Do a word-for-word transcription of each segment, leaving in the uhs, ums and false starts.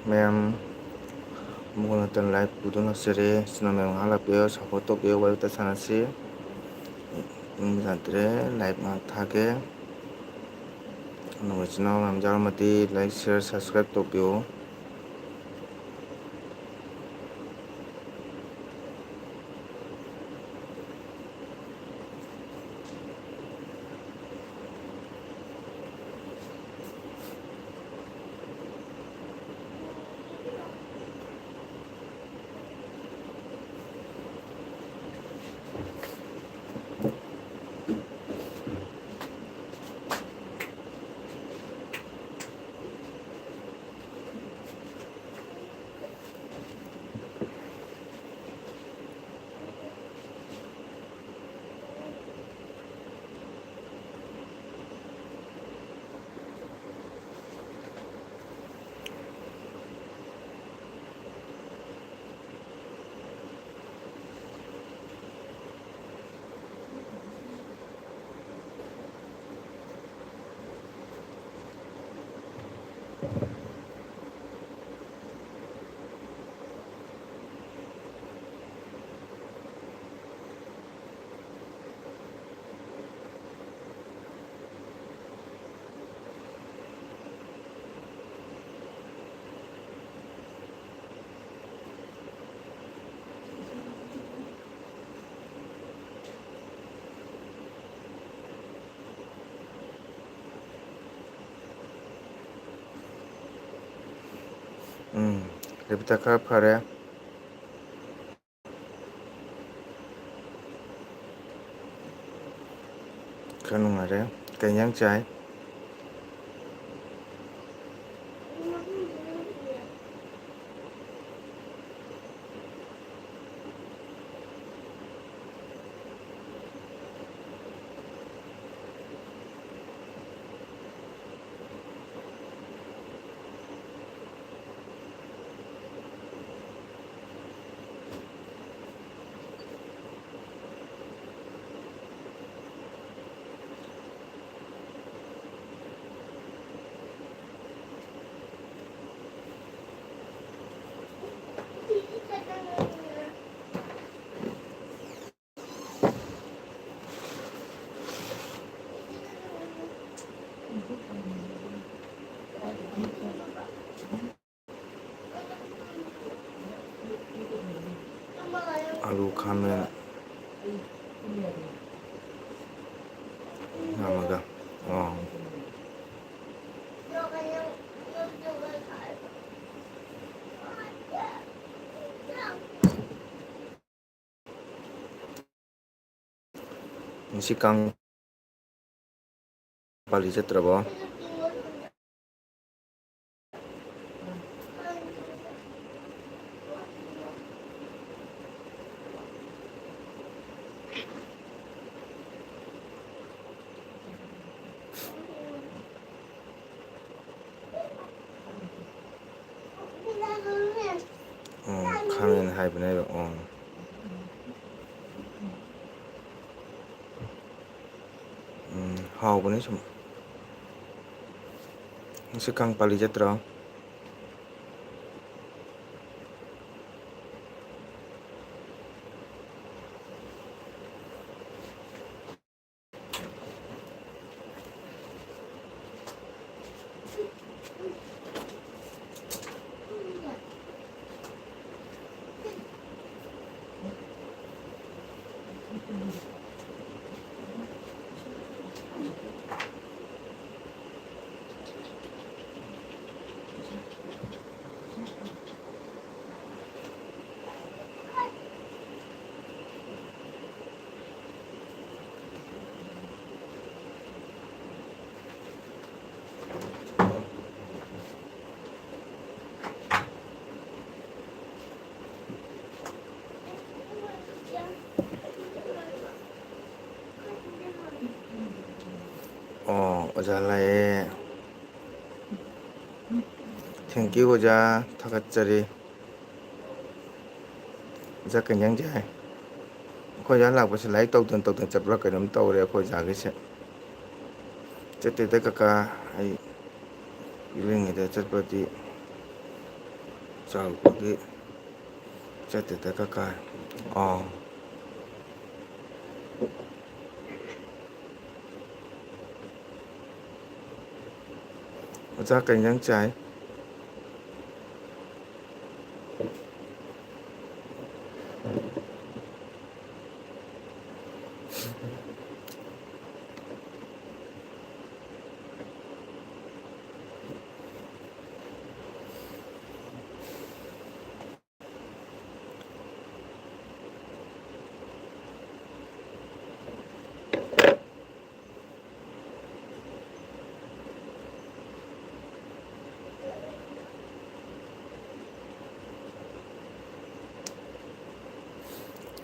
ꯃꯌꯥꯝ, ꯑꯃꯨꯛ ꯍꯟꯅ live ꯄꯨꯗꯨꯅ ꯂꯥꯛꯆꯔꯦ꯫ ꯏꯆꯤꯟ ꯏꯅꯥꯎ ꯃꯌꯥꯝ ꯉꯥꯏꯍꯥꯛ ꯂꯥꯛꯄꯤꯌꯨ, support ꯇꯧꯕꯤꯌꯨ, ꯋꯥꯔꯤ ꯋꯥꯇꯥꯏ ꯁꯥꯟꯅꯁꯤ꯫ ꯄꯨꯡ ꯌꯥꯗ꯭ꯔꯦ, live ꯉꯥꯏꯍꯥꯛ ꯊꯥꯒꯦ꯫ ꯑꯅꯧꯕ ꯏꯆꯤꯟ ꯏꯅꯥꯎ ꯃꯌꯥꯝ ꯌꯥꯎꯔꯝꯃꯗꯤ like, share, subscribe ꯇꯧꯕꯤꯌꯨ꯫ ꯎꯝ, ꯔꯦꯕꯤꯇꯥ ꯈꯔ ꯐꯔꯦ꯫ ꯈꯔ ꯅꯨꯡꯉꯥꯏꯔꯦ꯫ ꯀꯩ ꯏꯟꯖꯥꯡ ꯆꯥꯏ? ꯑꯂꯨ, ꯈꯥꯃꯦꯟ ꯑꯃꯒ꯫ ꯑꯣ꯫ ꯉꯁꯤ ꯀꯥꯡ ꯄꯥꯂꯤ ꯆꯠꯇ꯭ꯔꯕꯣ? ꯑꯣ, ꯈꯥꯃꯦꯟ ꯍꯥꯏꯕꯅꯦꯕ꯫ ꯑꯣ꯫ ꯎꯝ, ꯍꯥꯎꯕꯅꯦ ꯁꯨꯝ꯫ ꯉꯁꯤ ꯀꯥꯡ ꯄꯥꯂꯤ ꯆꯠꯇ꯭ꯔꯣ? ꯑꯣ, ꯑꯣꯖꯥ ꯂꯥꯛꯑꯦ꯫ Thank you ꯑꯣꯖꯥ, ꯊꯥꯒꯠꯆꯔꯤ꯫ ꯑꯣꯖꯥ ꯀꯩ ꯏꯟꯖꯥꯡ ꯆꯥꯏ? ꯑꯩꯈꯣꯏ ꯑꯣꯖꯥ ꯂꯥꯛꯄꯁꯦ ꯂꯥꯏꯔꯤꯛ ꯇꯧꯗꯅ ꯇꯧꯗꯅ ꯆꯠꯄ꯭ꯔꯥ ꯀꯩꯅꯣꯝ ꯇꯧꯔꯦ ꯑꯩꯈꯣꯏ ꯑꯣꯖꯥꯒꯤꯁꯦ꯫ ꯆꯠꯇꯦꯗ ꯀꯀꯥ, ꯑꯩ ꯏꯔꯦꯡꯉꯩꯗ ꯆꯠꯄꯗꯤ ꯆꯥꯎꯔꯛꯄꯒꯤ ꯆꯠꯇꯦꯗ ꯀꯀꯥ꯫ ꯑꯥ꯫ ꯑꯣꯖꯥ ꯀꯩ ꯏꯟꯖꯥꯡ ꯆꯥꯏ?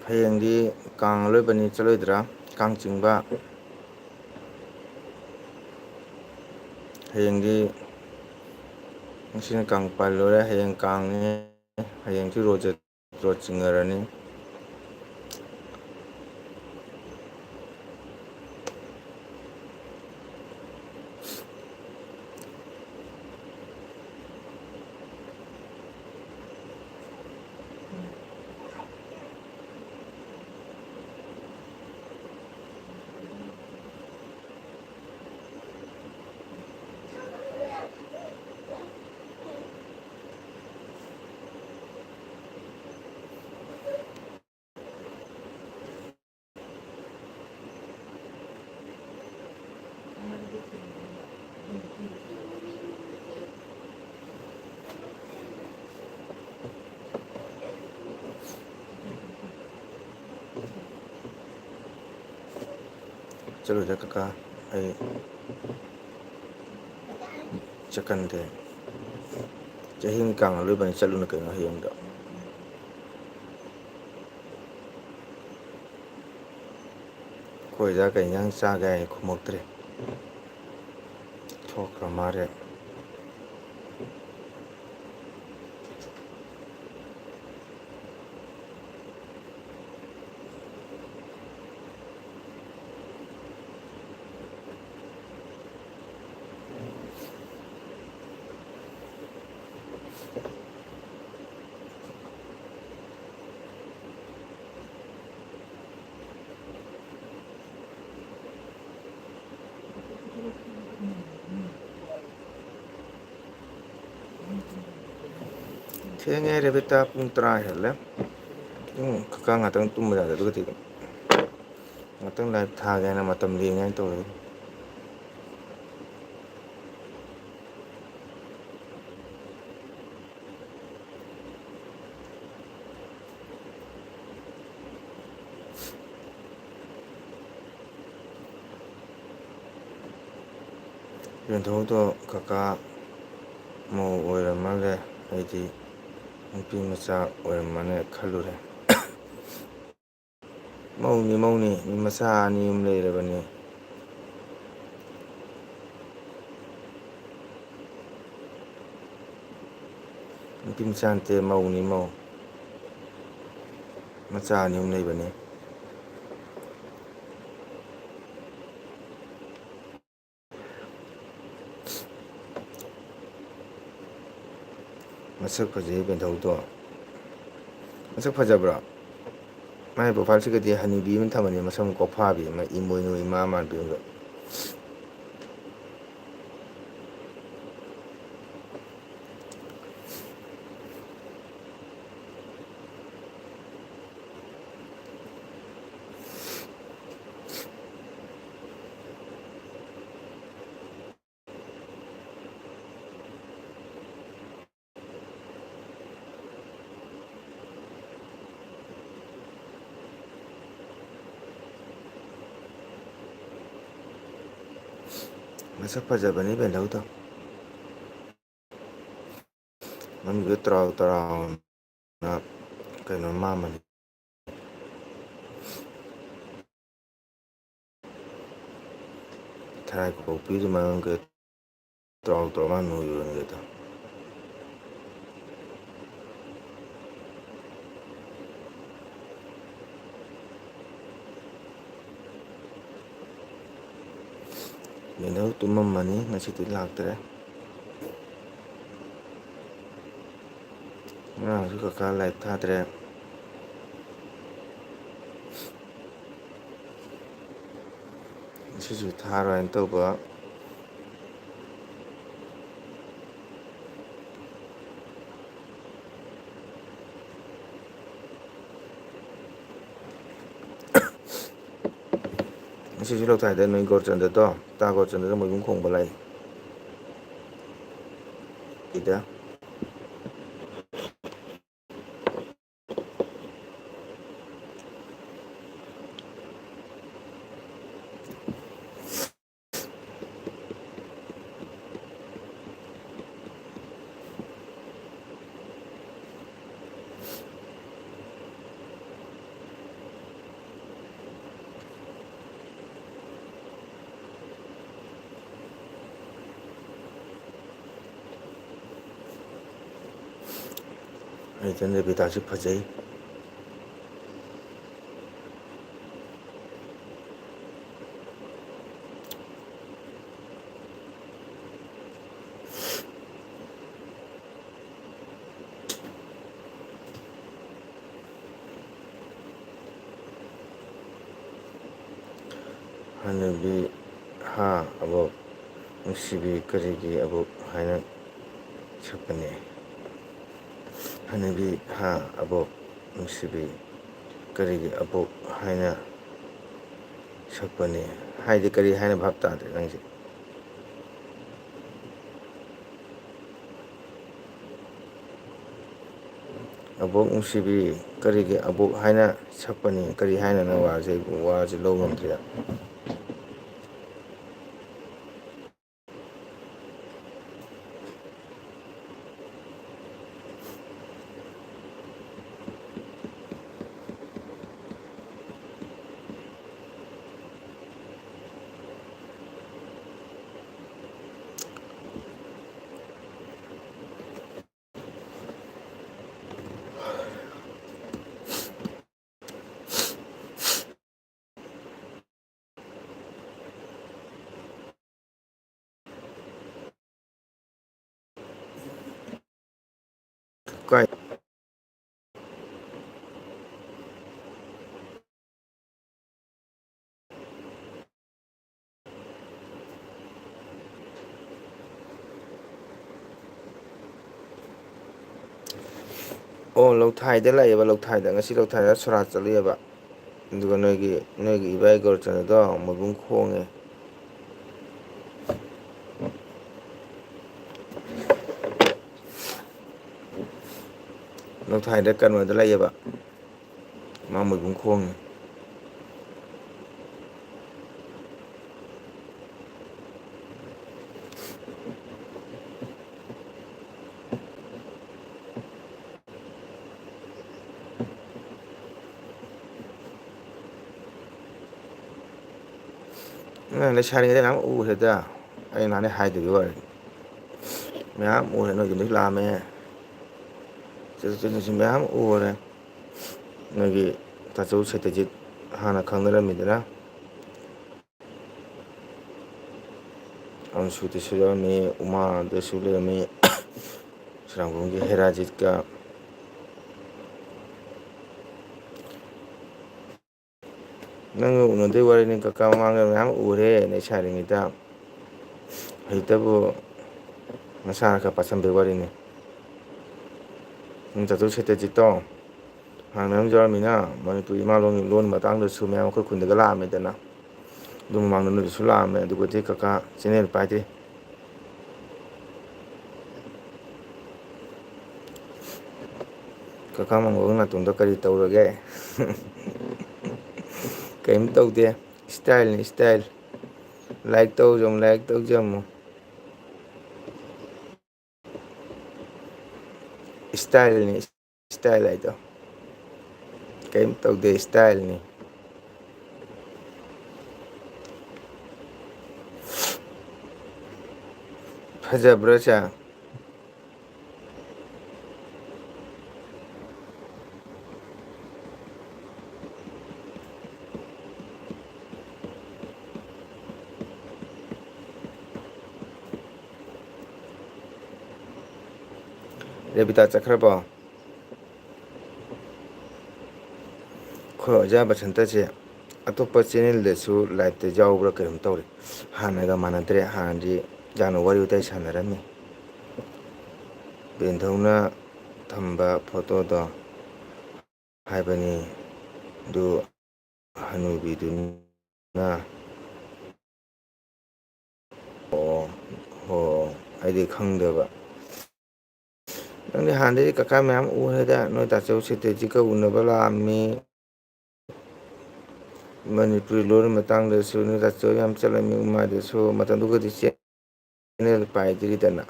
ꯍꯌꯦꯡꯗꯤ ꯀꯥꯡ ꯑꯂꯣꯏꯕꯅꯤ, ꯆꯠꯂꯣꯏꯗ꯭ꯔꯥ? ꯀꯥꯡ ꯆꯤꯡꯕ꯫ ꯍꯌꯦꯡꯗꯤ, ꯉꯁꯤꯅ ꯀꯪꯄꯥꯜ ꯂꯣꯏꯔꯦ, ꯍꯌꯦꯡ ꯀꯥꯡꯅꯦ꯫ ꯍꯌꯦꯡꯁꯨ ꯔꯣꯖ-, ꯔꯣꯖ ꯆꯤꯡꯅꯔꯅꯤ꯫ ꯆꯠꯂꯨꯁꯦ ꯀꯀꯥ, ꯑꯩ ꯆꯠꯀꯟꯗꯦ꯫ ꯆꯍꯤ ꯀꯥꯡ ꯑꯂꯣꯏꯕꯅꯤ, ꯆꯠꯂꯨꯅ ꯀꯩꯅꯣ ꯍꯌꯦꯡꯗꯣ꯫ ꯑꯩꯈꯣꯏ ꯑꯣꯖꯥ ꯀꯩ ꯏꯟꯖꯥꯡ ꯆꯥꯒꯦ ꯍꯥꯏ ꯈꯨꯝꯃꯛꯇ꯭ꯔꯦ꯫ ꯊꯣꯛꯈ꯭ꯔ ꯃꯥꯜꯂꯦ꯫ ꯊꯦꯡꯉꯦ ꯔꯦꯕꯤꯇꯥ, ꯄꯨꯡ ꯇꯔꯥ ꯍꯦꯜꯂꯦ꯫ ꯎꯝ, ꯀꯀꯥ ꯉꯥꯛꯇꯪ ꯇꯨꯝꯕ ꯌꯥꯗꯦ, ꯑꯗꯨꯒꯗꯤ ꯉꯥꯛꯇꯪ live ꯊꯥꯒꯦ ꯍꯥꯏꯅ ꯃꯇꯝ ꯂꯦꯡꯒꯦ ꯍꯥꯏꯅ ꯇꯧꯔꯤ꯫ ꯌꯣꯟꯊꯣꯛꯇꯣ ꯀꯀꯥ ꯃꯧ ꯑꯣꯏꯔ ꯃꯥꯜꯂꯦ, ꯑꯩꯗꯤ ꯅꯨꯄꯤ ꯃꯆꯥ ꯑꯣꯏꯔꯝꯃꯅꯦ ꯈꯜꯂꯨꯔꯦ꯫ ꯃꯧꯅꯤ, ꯃꯧꯅꯤ, ꯃꯤ ꯃꯆꯥ ꯑꯅꯤ ꯑꯍꯨꯝ ꯂꯩꯔꯕꯅꯤ꯫ ꯅꯨꯄꯤ ꯃꯆꯥ ꯅꯠꯇꯦ, ꯃꯧꯅꯤ, ꯃꯧ꯫ ꯃꯆꯥ ꯑꯅꯤ ꯑꯍꯨꯝ ꯂꯩꯕꯅꯤ꯫ ꯃꯁꯛ ꯐꯖꯩ ꯕꯦꯟꯊꯧꯗꯣ꯫ ꯃꯁꯛ ꯐꯖꯕ꯭ꯔꯣ? ꯃꯥꯏ profile ꯁꯤꯒꯗꯤ ꯍꯅꯨꯕꯤ ꯑꯃ ꯊꯝꯕꯅꯤ, ꯃꯁꯝ ꯀꯣꯛꯐꯥꯕꯤ ꯑꯃ, ꯏꯃꯣꯏꯅꯨ ꯏꯃꯥ ꯃꯥꯟꯕꯤ ꯑꯃꯒ꯫ ꯃꯁꯛ ꯐꯖꯕꯅꯤ ꯕꯦꯟꯗꯧꯗꯣ꯫ ꯃꯃꯤꯠꯇꯣ ꯇꯔꯥꯎ ꯇꯔꯥꯎꯅ ꯀꯩꯅꯣ ꯃꯥꯝꯕꯅꯤ꯫ ꯊꯔꯥꯏ ꯀꯣꯛꯄꯤꯗꯨ ꯃꯔꯝ ꯀꯩ ꯇꯔꯥꯎ ꯇꯔꯥꯎ ꯃꯥ ꯅꯣꯏꯕꯅꯤ ꯀꯩꯗ꯫ ꯕꯦꯟꯗꯧ ꯇꯨꯝꯃꯝꯃꯅꯤ, ꯉꯁꯤꯗꯤ ꯂꯥꯛꯇ꯭ꯔꯦ꯫ ꯉꯔꯥꯡꯁꯨ ꯀꯀꯥ live ꯊꯥꯗ꯭ꯔꯦ꯫ ꯉꯁꯤꯁꯨ ꯊꯥꯔꯣꯏꯅ ꯇꯧꯕ꯫ ꯁꯤꯁꯨ ꯂꯧꯊꯥꯏꯗ ꯅꯣꯏ ꯒꯣꯔꯆꯟꯗ꯭ꯔꯗꯣ, ꯇꯥ ꯒꯣꯔꯆꯟꯗ꯭ꯔꯗ ꯃꯣꯏꯕꯨꯡ ꯈꯣꯡꯕ ꯂꯥꯛꯏ꯫ ꯏꯗ꯫ ꯑꯩ ꯆꯟꯗ꯭ꯔ ꯄꯤꯇꯥꯁꯤ ꯐꯖꯩ꯫ ꯍꯅꯨꯕꯤ, ꯍꯥ, ꯑꯕꯣꯛ ꯅꯨꯡꯁꯤꯕꯤ, ꯀꯔꯤꯒꯤ ꯑꯕꯣꯛ ꯍꯥꯏꯅ ꯁꯛꯄꯅꯤ? ꯍꯅꯨꯕꯤ, ꯍꯥ, ꯑꯕꯣꯛ ꯅꯨꯡꯁꯤꯕꯤ, ꯀꯔꯤꯒꯤ ꯑꯕꯣꯛ ꯍꯥꯏꯅ ꯁꯛꯄꯅꯤ? ꯍꯥꯏꯗꯤ ꯀꯔꯤ ꯍꯥꯏꯅ ꯚꯥꯞ ꯇꯥꯗ꯭ꯔꯦ ꯅꯪꯁꯦ? ꯑꯕꯣꯛ ꯅꯨꯡꯁꯤꯕꯤ, ꯀꯔꯤꯒꯤ ꯑꯕꯣꯛ ꯍꯥꯏꯅ ꯁꯛꯄꯅꯤ? ꯀꯔꯤ ꯍꯥꯏꯅꯣ ꯅꯪ ꯋꯥꯁꯦ, ꯋꯥꯁꯦ ꯂꯧ ꯉꯝꯗ꯭ꯔꯤꯗ꯫ ꯀꯥꯏ꯫ ꯑꯣ, ꯂꯧꯊꯥꯏꯗ ꯂꯥꯛꯑꯦꯕ, ꯂꯧꯊꯥꯏꯗ꯫ ꯉꯁꯤ ꯂꯧꯊꯥꯏꯗ ꯁꯣꯔꯥꯠ ꯆꯠꯂꯨꯏꯑꯕ꯫ ꯑꯗꯨꯒ ꯅꯣꯏꯒꯤ, ꯅꯣꯏꯒꯤ ꯏꯕꯥꯏ ꯒꯧꯔꯆꯟꯗ꯭ꯔꯗꯣ ꯃꯣꯏꯕꯨꯡ ꯈꯣꯡꯉꯦ꯫ ꯂꯧꯊꯥꯏꯗ ꯀꯩꯅꯣꯗ ꯂꯩꯌꯦꯕ꯫ ꯃꯥ ꯃꯣꯏꯕꯨꯡ ꯈꯣꯡꯉꯦ꯫ ꯅꯪ ꯂꯩꯁꯥꯔꯤꯉꯩꯗ ꯃꯌꯥꯝ ꯎꯈ꯭ꯔꯦꯗ꯫ ꯑꯩ ꯅꯍꯥꯟꯗꯩ ꯍꯥꯏꯗꯕꯒꯤ ꯋꯥꯅꯤ꯫ ꯃꯌꯥꯝ ꯎꯔꯦ, ꯅꯣꯏ ꯌꯨꯝꯗꯁꯨ ꯂꯥꯛꯑꯝꯃꯦ꯫ ꯆꯠꯊꯣꯛ ꯆꯠꯁꯤꯟꯁꯨ ꯃꯌꯥꯝ ꯎꯔꯦ꯫ ꯅꯣꯏꯒꯤ ꯇꯥꯆꯧ ꯁꯩꯇꯖꯤꯠ ꯍꯥꯟꯅ ꯈꯪꯅꯔꯝꯃꯤꯗꯅ꯫ ꯑꯟꯁꯨꯗꯁꯨ ꯂꯩꯔꯝꯃꯤ, ꯎꯃꯥꯗꯁꯨ ꯂꯩꯔꯝꯃꯤ, ꯁꯔꯥꯡꯕꯝꯒꯤ ꯍꯦꯔꯥꯖꯤꯠꯀ꯫ ꯅꯪꯒ ꯎꯅꯗꯣꯏ ꯋꯥꯔꯤꯅꯤ ꯀꯀꯥ, ꯃꯃꯥꯡꯗ ꯃꯌꯥꯝ ꯎꯔꯦ ꯂꯩꯁꯥꯔꯤꯉꯩꯗ꯫ ꯍꯧꯖꯤꯛꯇꯕꯨ ꯅꯁꯥꯅ ꯈꯔ ꯄꯥꯁꯟꯕꯩ ꯋꯥꯔꯤꯅꯤ꯫ ꯅꯪ ꯇꯥꯆꯧ ꯁꯩꯇꯖꯤꯠꯇꯣ ꯍꯥꯟꯅ ꯃꯌꯥꯝ ꯌꯥꯎꯔꯝꯃꯤꯅ, ꯃꯅꯤꯄꯨꯔꯤ ꯏꯃꯥ ꯂꯣꯟꯒꯤ, ꯂꯣꯟ ꯃꯇꯥꯡꯗꯁꯨ ꯃꯌꯥꯝ ꯑꯩꯈꯣꯏ ꯈꯨꯟꯗꯒ ꯂꯥꯛꯑꯝꯃꯤꯗꯅ꯫ ꯑꯗꯨ ꯃꯃꯥꯡꯗ ꯅꯣꯏꯗꯁꯨ ꯂꯥꯛꯑꯝꯃꯦ꯫ ꯑꯗꯨꯒꯗꯤ ꯀꯀꯥ ꯆꯦꯅꯦꯜ ꯄꯥꯏꯗ꯭ꯔꯤ꯫ ꯀꯀꯥ ꯃꯪꯒꯣꯜ ꯅꯥꯇꯣꯟꯗꯣ ꯀꯔꯤ ꯇꯧꯔꯒꯦ? ꯀꯔꯤꯝ ꯇꯧꯗꯦ꯫ ꯏꯁꯇꯥꯏꯜꯅꯤ, ꯏꯁꯇꯥꯏꯜ꯫ ꯂꯥꯏꯛ ꯇꯧꯖꯝꯃꯨ, ꯂꯥꯏꯛ ꯇꯧꯖꯝꯃꯨ꯫ ꯏꯁꯇꯥꯏꯜꯅꯤ, ꯏꯁꯇꯥꯏꯜ ꯍꯥꯏꯗꯣ꯫ ꯀꯔꯤꯝ ꯇꯧꯗꯦ, ꯏꯁꯇꯥꯏꯜꯅꯤ꯫ ꯐꯖꯕ꯭ꯔꯥ ꯁꯦ? ꯔꯦꯕꯤꯇꯥ ꯆꯠꯈ꯭ꯔꯕꯣ? ꯑꯩꯈꯣꯏ ꯑꯣꯖꯥ ꯕꯁꯟꯇꯁꯦ ꯑꯇꯣꯞꯄ ꯆꯦꯅꯦꯜꯗꯁꯨ ꯂꯥꯏꯞꯇ ꯌꯥꯎꯕ꯭ꯔꯥ ꯀꯩꯅꯣꯝ ꯇꯧꯔꯦ꯫ ꯍꯥꯟꯅꯒ ꯃꯥꯟꯅꯗ꯭ꯔꯦ꯫ ꯍꯥꯟꯅꯗꯤ ꯌꯥꯝꯅ ꯋꯥꯔꯤ ꯋꯥꯇꯥꯏ ꯁꯥꯟꯅꯔꯝꯃꯤ꯫ ꯕꯦꯟꯊꯧꯅ ꯊꯝꯕ ꯐꯣꯇꯣꯗꯣ ꯍꯥꯏꯕꯅꯤ꯫ ꯑꯗꯨ ꯍꯅꯨꯕꯤꯗꯨꯅ꯫ ꯑꯣ ꯍꯣ, ꯑꯩꯗꯤ ꯈꯪꯗꯕ꯫ ꯅꯪꯗꯤ ꯍꯥꯟꯅꯗꯒꯤ ꯀꯀꯥ ꯃꯌꯥꯝ ꯎꯔꯦꯗ, ꯅꯣꯏ ꯇꯥꯆꯧ ꯁꯦꯇꯦꯖꯤꯒ ꯎꯅꯕ ꯂꯥꯛꯑꯝꯃꯤ꯫ ꯃꯅꯤꯄꯨꯔꯤ ꯂꯣꯟꯒꯤ ꯃꯇꯥꯡꯗꯁꯨ ꯅꯣꯏ ꯇꯥꯆꯧ ꯌꯥꯝ ꯆꯠꯂꯝꯃꯤ ꯎꯃꯥꯏꯗꯁꯨ꯫ ꯃꯇꯝꯗꯨꯒꯗꯤ ꯆꯦꯅꯦꯜ ꯄꯥꯏꯗ꯭ꯔꯤꯗꯅ꯫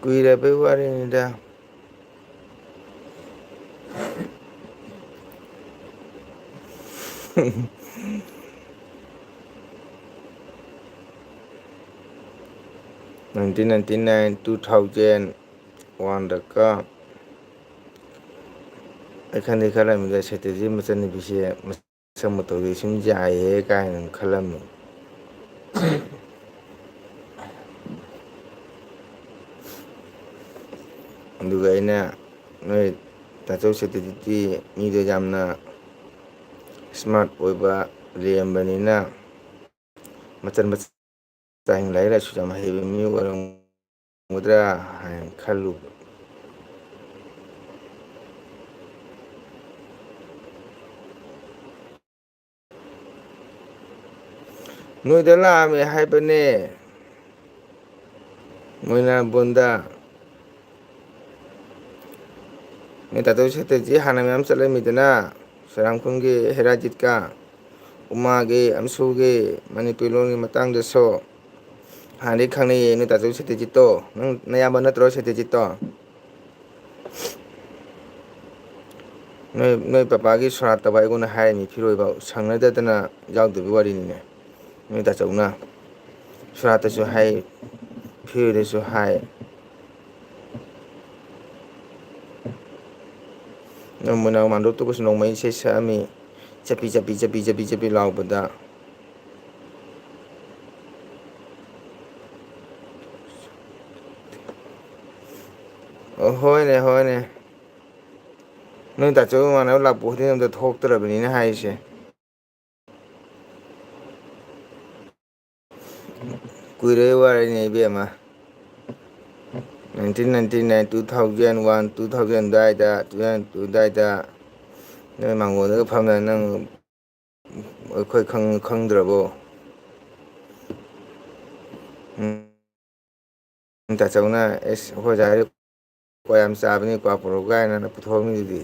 ꯀꯨꯏꯔꯕꯩ ꯋꯥꯔꯤꯅꯤꯗ꯫ Nineteen ninety nine, two thousand one ꯗꯀ ꯑꯩ ꯈꯟꯗꯤ ꯈꯜꯂꯝꯃꯤꯗ, ꯁꯦꯇꯦꯖꯤ ꯃꯆꯟꯅꯨꯄꯤꯁꯦ ꯃꯁꯛ ꯃꯇꯧꯗꯤ ꯁꯨꯝ ꯌꯥꯏꯍꯦ ꯀꯥꯏꯅ ꯈꯜꯂꯝꯃꯤ꯫ ꯑꯗꯨꯒ ꯑꯩꯅ ꯅꯣꯏ ꯇꯥꯆꯧ ꯁꯦꯇꯦꯖꯤꯗꯤ ꯃꯤꯗꯣ ꯌꯥꯝꯅ ꯁ꯭ꯃꯥꯔꯠ ꯑꯣꯏꯕ ꯂꯦꯝꯕꯅꯤꯅ ꯃꯆꯟ ꯃꯆꯥ ꯂꯥꯏꯔꯤꯛ ꯂꯥꯏꯁꯨ ꯌꯥꯝ ꯍꯩꯕ ꯃꯤ ꯑꯣꯏꯔꯝꯒꯗ꯭ꯔꯥ ꯍꯥꯏꯅ ꯈꯜꯂꯨꯕ꯫ ꯅꯣꯏꯗ ꯂꯥꯛꯑꯝꯃꯦ ꯍꯥꯏꯕꯅꯦ, ꯃꯣꯏꯅꯥꯝꯕꯣꯟꯗ꯫ ꯅꯣꯏ ꯇꯥꯇꯣ ꯁꯦꯇꯔꯖꯤ ꯍꯥꯟꯅ ꯃꯌꯥꯝ ꯆꯠꯂꯝꯃꯤꯗꯅ, ꯁꯦꯔꯥꯡꯈꯣꯡꯒꯤ ꯍꯦꯔꯥꯖꯤꯠꯀ, ꯎꯃꯥꯒꯤ, ꯑꯝꯁꯨꯒꯤ, ꯃꯅꯤꯄꯨꯔꯤ ꯂꯣꯟꯒꯤ ꯃꯇꯥꯡꯗꯁꯨ꯫ ꯍꯥꯟꯅꯗꯒꯤ ꯈꯪꯅꯩꯌꯦ ꯅꯣꯏ ꯇꯥꯇꯣ ꯁꯦꯇꯔꯖꯤꯠꯇꯣ꯫ ꯅꯪ ꯅꯌꯥꯝꯕ ꯅꯠꯇ꯭ꯔꯣ ꯁꯦꯇꯔꯖꯤꯠꯇꯣ? ꯅꯣꯏ, ꯅꯣꯏ ꯄꯄꯥꯒꯤ ꯁꯣꯔꯥꯠꯇꯕ ꯑꯩꯉꯣꯟꯗ ꯍꯥꯏꯔꯤꯃꯤ, ꯐꯤꯔꯣꯏꯕ ꯁꯪꯅꯗꯗꯅ ꯌꯥꯎꯗꯕꯒꯤ ꯋꯥꯔꯤꯅꯤꯅꯦ꯫ ꯅꯣꯏ ꯇꯥꯆꯧꯅ ꯁꯣꯔꯥꯠꯇꯁꯨ ꯍꯥꯏ, ꯐꯤꯔꯣꯏꯗꯁꯨ ꯍꯥꯏ꯫ ꯅꯣꯡꯃ ꯅꯣꯡꯃ ꯃꯥꯟꯗꯣꯞꯇꯨꯒꯁꯨ ꯅꯣꯡꯃꯩ ꯏꯁꯩ ꯁꯛꯑꯝꯃꯤ, ꯆꯞꯄꯤ, ꯆꯞꯄꯤ, ꯆꯞꯄꯤ, ꯆꯞꯄꯤ, ꯆꯞꯄꯤ ꯂꯥꯎꯕꯗ꯫ ꯑꯣ, ꯍꯣꯏꯅꯦ, ꯍꯣꯏꯅꯦ꯫ ꯅꯣꯏ ꯇꯥꯆꯧ ꯏꯃꯥꯟꯅꯕ ꯂꯥꯛꯄ ꯈꯨꯗꯤꯡ ꯑꯝꯇ ꯊꯣꯛꯇ꯭ꯔꯕꯅꯤꯅ ꯍꯥꯏꯁꯦ꯫ ꯀꯨꯏꯔꯦ ꯋꯥꯔꯤꯅꯦ ꯏꯕꯦꯝꯃ꯫ Nineteen ninety nine, two thousand one, two thousand ꯑꯗꯨꯋꯥꯏꯗ, two thousand two ꯑꯗꯨꯋꯥꯏꯗ ꯅꯣꯏ ꯃꯥꯡꯒꯣꯟꯗꯒ ꯐꯝꯗꯅ ꯅꯪ ꯑꯩꯈꯣꯏ ꯈꯪ-, ꯈꯪꯗ꯭ꯔꯕꯣ? ꯎꯝ꯫ ꯇꯥꯆꯧꯅ, "ꯑꯦꯁ, ꯑꯩꯈꯣꯏ ꯑꯣꯖꯥ ꯀ꯭ꯋꯥ ꯌꯥꯝ ꯆꯥꯕꯅꯤ, ꯀ꯭ꯋꯥ ꯄꯨꯔꯛꯎ" ꯀꯥꯏꯅ ꯄꯨꯊꯣꯛꯑꯝꯃꯤꯗꯨꯗꯤ꯫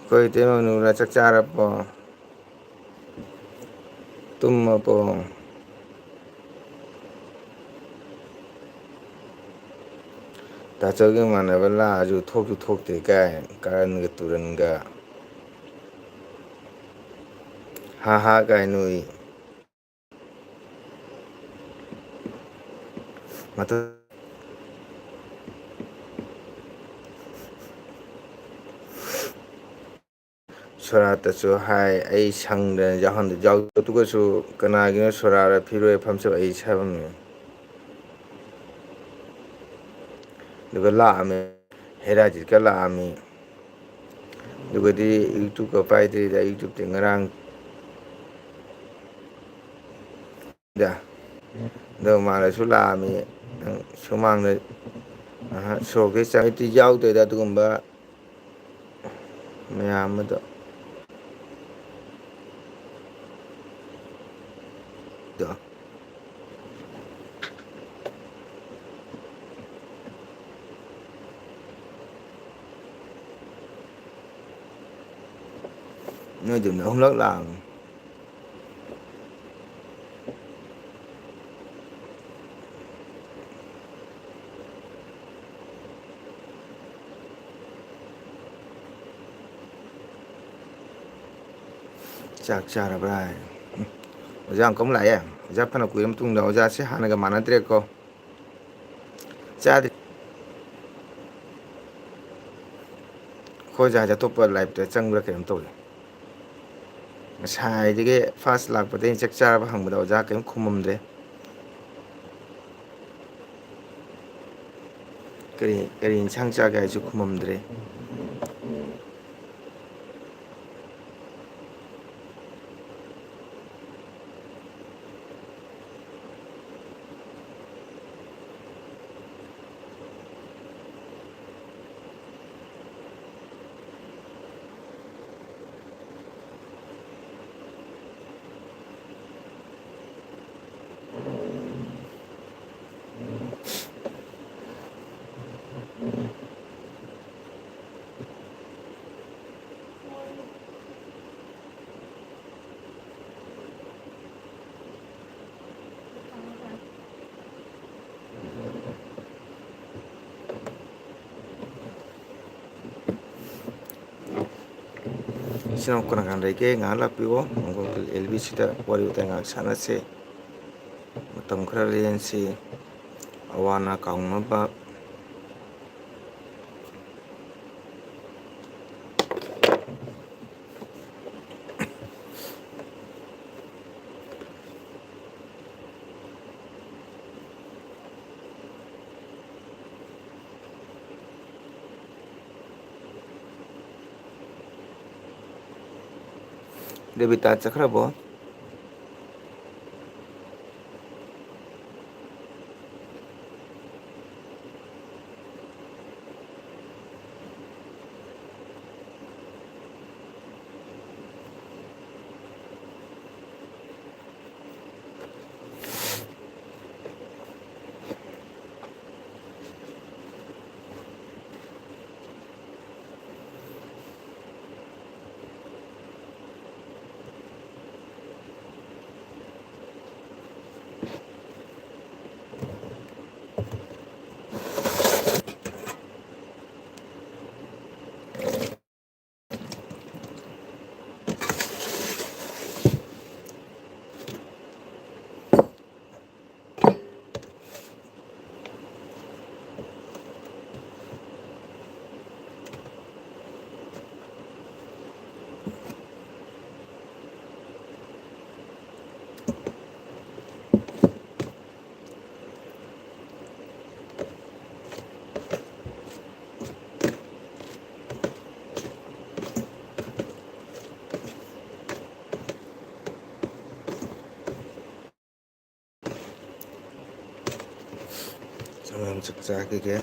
ꯑꯩꯈꯣꯏ ꯏꯇꯩꯃ ꯅꯨꯔ ꯆꯥꯛ ꯆꯥꯔꯕꯣ? ꯇꯨꯝꯃꯕꯣ? ꯇꯥꯆꯧꯒꯤ ꯃꯃꯥꯟꯅꯕ ꯂꯥꯛꯑꯁꯨ ꯊꯣꯛꯁꯨ ꯊꯣꯛꯇꯦ ꯀꯥꯏ, ꯀꯥꯔꯟꯒ ꯇꯨꯔꯟꯒ꯫ ꯍꯥ ꯍꯥ ꯀꯥꯏ ꯅꯣꯛꯏ꯫ ꯃꯊꯛ ꯁꯣꯔꯥꯠꯇꯁꯨ ꯍꯥꯏ, ꯑꯩ ꯁꯪꯗꯅ ꯌꯥꯎꯍꯟꯗ-, ꯌꯥꯎ-, ꯑꯗꯨꯒꯁꯨ ꯀꯅꯥꯒꯤꯅꯣ ꯁꯣꯔꯥꯠ ꯐꯤꯔꯣꯏ ꯐꯝꯁꯕ ꯑꯩ ꯁꯥꯕꯝꯃꯤ꯫ ꯑꯗꯨꯒ ꯂꯥꯛꯑꯝꯃꯦ, ꯍꯦꯔꯥꯖꯤꯠꯀ ꯂꯥꯛꯑꯝꯃꯤ꯫ ꯑꯗꯨꯒꯗꯤ YouTube-ꯀ ꯄꯥꯏꯗ꯭ꯔꯤꯗ, YouTube-ꯇꯤ ꯉꯔꯥꯡ ꯗ꯫ ꯑꯗꯣ ꯃꯥꯅꯁꯨ ꯂꯥꯛꯑꯝꯃꯤ꯫ ꯅꯪ ꯁꯨꯃꯥꯡꯗ, ꯑꯍ, ꯁꯣꯔꯣꯛꯇꯩ ꯆꯪꯉꯛꯇꯤ ꯌꯥꯎꯗꯣꯏꯗ ꯑꯗꯨꯒꯨꯝꯕ ꯃꯌꯥꯝ ꯑꯗꯣ꯫ ꯑꯗꯣ꯫ ꯅꯣꯏꯗꯨꯝꯗ ꯑꯍꯨꯝꯂꯛ ꯂꯥꯛꯑꯝꯃꯤ꯫ ꯆꯥꯛ ꯆꯥꯔꯕ꯭ꯔꯥ ꯍꯥꯏ꯫ ꯎꯝ꯫ ꯑꯣꯖꯥ ꯑꯃꯨꯛꯀ ꯑꯃꯨꯛ ꯂꯥꯛꯑꯦ꯫ ꯑꯣꯖꯥ ꯐꯅ ꯀꯨꯏꯔ ꯃꯇꯨꯡꯗ꯫ ꯑꯣꯖꯥꯁꯦ ꯍꯥꯟꯅꯒ ꯃꯥꯟꯅꯗ꯭ꯔꯦꯀꯣ꯫ ꯆꯥꯗ꯭ꯔꯤ꯫ ꯑꯩꯈꯣꯏ ꯑꯣꯖꯥꯁꯦ ꯑꯇꯣꯞꯄ live-ꯇ ꯆꯪꯕ꯭ꯔꯥ ꯀꯩꯅꯣꯝ ꯇꯧꯔꯦ꯫ ꯉꯁꯥꯏꯗꯒꯤ first ꯂꯥꯛꯄꯗꯒꯤ ꯆꯥꯛ ꯆꯥꯔꯕ ꯍꯪꯕꯗ ꯑꯣꯖꯥ ꯀꯔꯤꯝ ꯈꯨꯝꯃꯝꯗ꯭ꯔꯦ꯫ ꯀꯔꯤ, ꯀꯔꯤ ꯏꯟꯁꯥꯡ ꯆꯥꯒꯦ ꯍꯥꯏꯁꯨ ꯈꯨꯝꯃꯝꯗ꯭ꯔꯦ꯫ ꯏꯆꯤꯟ ꯏꯅꯥꯎ ꯀꯅꯥ ꯀꯅꯥ ꯂꯩꯒꯦ? ꯉꯥꯏꯍꯥꯛ ꯂꯥꯛꯄꯤꯌꯣ꯫ ꯃꯪꯒꯣꯜ ꯑꯦꯜ ꯕꯤ ꯁꯤꯗ ꯋꯥꯔꯤ ꯋꯥꯇꯥꯏ ꯉꯥꯏꯍꯥꯛ ꯁꯥꯟꯅꯁꯦ꯫ ꯃꯇꯝ ꯈꯔ ꯂꯦꯟꯁꯤ꯫ ꯑꯋꯥ ꯑꯅꯥ ꯀꯥꯎꯅꯕ꯫ ꯗꯦꯕꯤꯇꯥ ꯆꯠꯈ꯭ꯔꯕꯣ? ꯆꯥꯛ ꯆꯥꯈꯤꯒꯦ꯫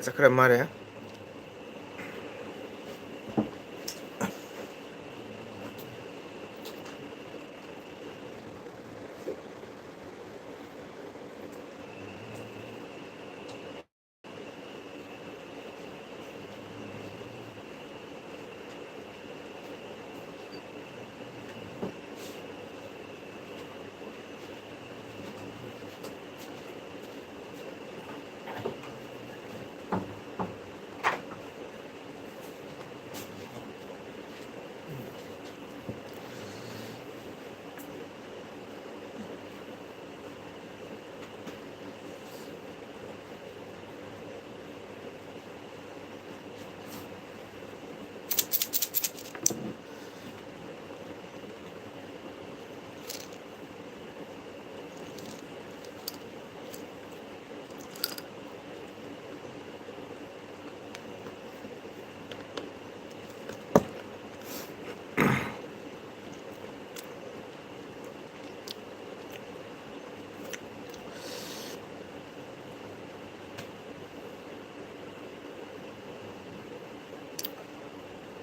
ꯆꯠꯈ꯭ꯔ ꯃꯥꯜꯂꯦ꯫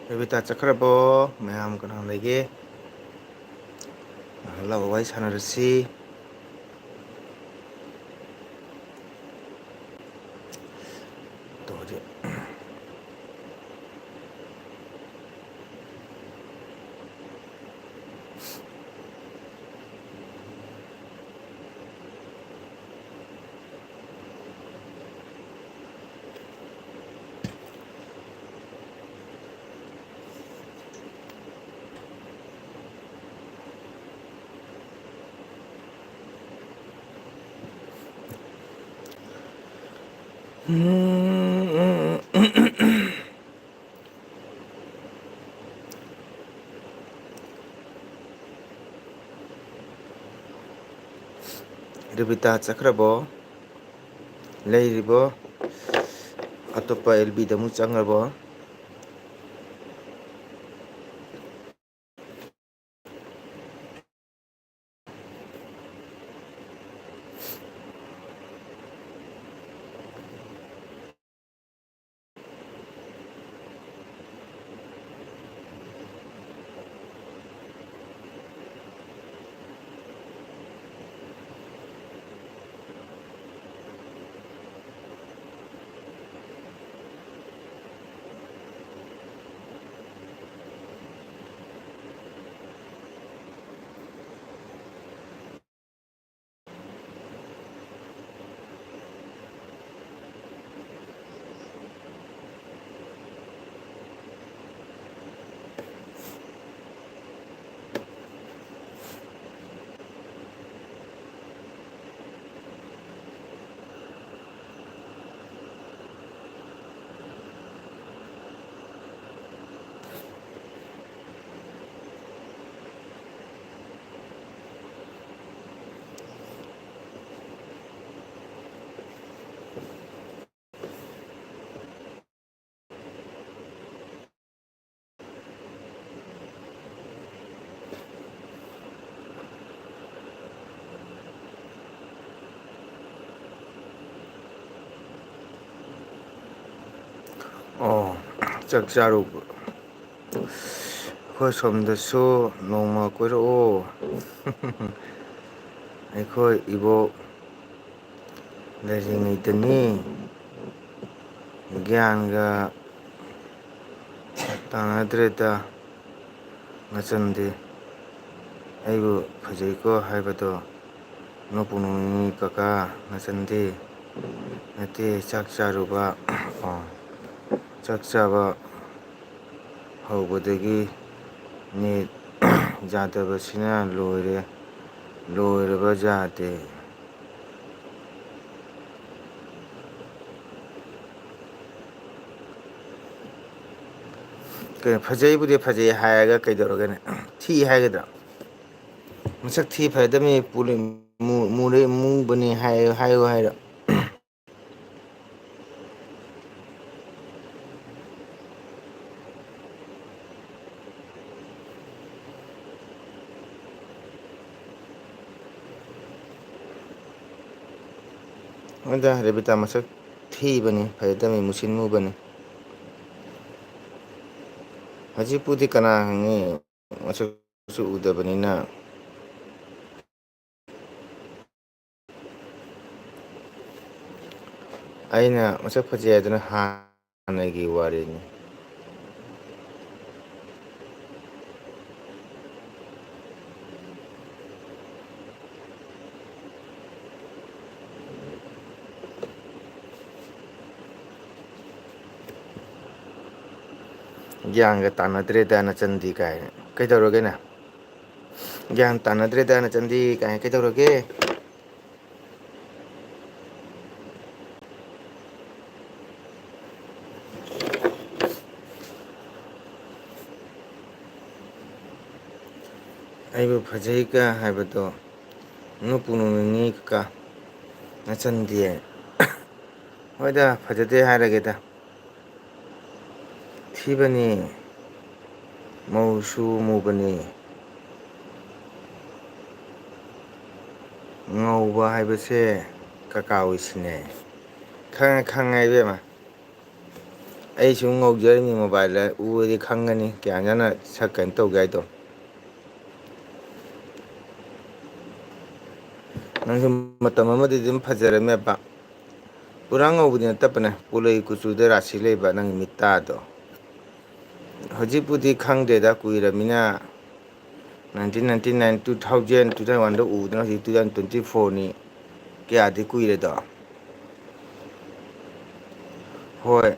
ꯔꯕꯤꯇꯥ ꯆꯠꯈ꯭ꯔꯕꯣ? ꯃꯌꯥꯝ ꯀꯅꯥ ꯂꯩꯒꯦ? ꯉꯥꯏꯍꯥꯛ ꯂꯥꯛꯑꯣ, ꯋꯥꯔꯤ ꯁꯥꯟꯅꯔꯁꯤ꯫ ꯇꯧꯔꯗꯤ꯫ ꯔꯕꯤꯇꯥ ꯆꯠꯈ꯭ꯔꯕꯣ? ꯂꯩꯔꯤꯕꯣ? ꯑꯇꯣꯞꯄ ꯑꯦꯜ ꯕꯤꯗ ꯑꯃꯨꯛ ꯆꯪꯈ꯭ꯔꯕꯣ? ꯑꯣ, ꯆꯥꯛ ꯆꯥꯔꯨꯕ꯫ ꯑꯩꯈꯣꯏ ꯁꯣꯝꯗꯁꯨ ꯅꯣꯡꯃ ꯀꯣꯏꯔꯛꯑꯣ꯫ ꯑꯩꯈꯣꯏ ꯏꯕꯣꯛ ꯂꯩꯔꯤꯉꯩꯗꯅꯤ꯫ ꯒ꯭ꯌꯥꯟꯒ ꯇꯥꯅꯗ꯭ꯔꯦꯗ ꯅꯆꯟꯗꯤ꯫ ꯑꯩꯕꯨ ꯐꯖꯩꯀꯣ ꯍꯥꯏꯕꯗꯣ ꯅꯣꯛꯄꯨ ꯅꯣꯛꯅꯤꯡꯉꯤ ꯀꯀꯥ ꯅꯆꯟꯗꯤ꯫ ꯅꯠꯇꯦ, ꯆꯥꯛ ꯆꯥꯔꯨꯕ, ꯑꯣ, ꯆꯥꯛ ꯆꯥꯕ ꯍꯧꯕꯗꯒꯤ ꯅꯦꯠ ꯌꯥꯗꯕꯁꯤꯅ ꯂꯣꯏꯔꯦ, ꯂꯣꯏꯔꯕ ꯌꯥꯗꯦ꯫ ꯀꯩꯅꯣ, ꯐꯖꯩꯕꯨꯗꯤ ꯐꯖꯩ ꯍꯥꯏꯔꯒ ꯀꯩꯗꯧꯔꯒꯦꯅꯦ? ꯊꯤ ꯍꯥꯏꯒꯗ꯭ꯔꯥ? ꯃꯁꯛ ꯊꯤ ꯐꯖꯗꯕꯅꯤ, ꯄꯨꯂꯤ-, ꯃꯨ-, ꯃꯨꯔꯦ, ꯃꯨꯕꯅꯤ ꯍꯥꯏ-, ꯍꯥꯏꯌꯨ ꯍꯥꯏꯔꯣ? ꯍꯣꯏꯗ, ꯔꯦꯕꯤꯇꯥ ꯃꯁꯛ ꯊꯤꯕꯅꯤ, ꯐꯖꯗꯕꯅꯤ, ꯃꯨꯁꯤꯟ ꯃꯨꯕꯅꯤ꯫ ꯍꯧꯖꯤꯛꯄꯨꯗꯤ ꯀꯅꯥ ꯈꯪꯉꯤ, ꯃꯁꯛꯁꯨ ꯎꯗꯕꯅꯤꯅ꯫ ꯑꯩꯅ ꯃꯁꯛ ꯐꯖꯩ ꯍꯥꯏꯗꯨꯅ ꯍꯥꯟꯅꯒꯤ ꯋꯥꯔꯤꯅꯤ꯫ ꯒ꯭ꯌꯥꯟꯒ ꯇꯥꯅꯗ꯭ꯔꯦꯗ ꯅꯆꯟꯗꯤ ꯀꯥꯏꯅ꯫ ꯀꯩꯗꯧꯔꯒꯦꯅꯦ? ꯒ꯭ꯌꯥꯟ ꯇꯥꯅꯗ꯭ꯔꯦꯗ ꯅꯆꯟꯗꯤ ꯀꯥꯏꯅ ꯀꯩꯗꯧꯔꯒꯦ? ꯑꯩꯕꯨ ꯐꯖꯩꯒ ꯍꯥꯏꯕꯗꯣ ꯅꯣꯛꯄꯨ ꯅꯣꯛꯅꯤꯡꯉꯤ ꯀꯀꯥ꯫ ꯅꯆꯟꯗꯤ꯫ ꯍꯣꯏꯗ, ꯐꯖꯗꯦ ꯍꯥꯏꯔꯒꯦꯗ꯫ ꯊꯤꯕꯅꯤ, ꯃꯧꯁꯨ ꯃꯨꯕꯅꯤ꯫ ꯉꯧꯕ ꯍꯥꯏꯕꯁꯦ ꯀꯀꯥ ꯑꯣꯏꯁꯤꯅꯦ꯫ ꯈꯪꯉꯦ, ꯈꯪꯉꯦ ꯏꯕꯦꯝꯃ꯫ ꯑꯩ ꯁꯨꯝ ꯉꯧꯖꯔꯤꯅꯤ, ꯃꯣꯕꯥꯏꯜꯗ ꯎꯔꯗꯤ ꯈꯪꯒꯅꯤ ꯀꯌꯥ ꯌꯥꯝꯅ ꯁꯛ ꯀꯩꯅꯣ ꯇꯧꯒꯦ ꯍꯥꯏꯗꯣ꯫ ꯅꯪꯁꯨ ꯃꯇꯝ ꯑꯃꯗꯤ ꯑꯗꯨꯝ ꯐꯖꯔꯝꯃꯦꯕ꯫ ꯄꯨꯔꯥ ꯉꯧꯕꯗꯤ ꯅꯠꯇꯕꯅꯦ, ꯄꯣꯂꯣꯏ ꯀꯨꯆꯨꯗ ꯔꯥꯁꯤ ꯂꯩꯕ ꯅꯪꯒꯤ ꯃꯤꯠꯇꯥꯗꯣ꯫ ꯍꯧꯖꯤꯛꯄꯨꯗꯤ ꯈꯪꯗ꯭ꯔꯦꯗ, ꯀꯨꯏꯔꯃꯤꯅ꯫ Nineteen ninety nine, two thousand, two thousand one ꯗ ꯎꯕꯗꯨꯅ ꯍꯧꯖꯤꯛ two thousand twenty four ꯅꯤ꯫ ꯀꯌꯥꯗꯤ ꯀꯨꯏꯔꯦꯗꯣ꯫ ꯍꯣꯏ,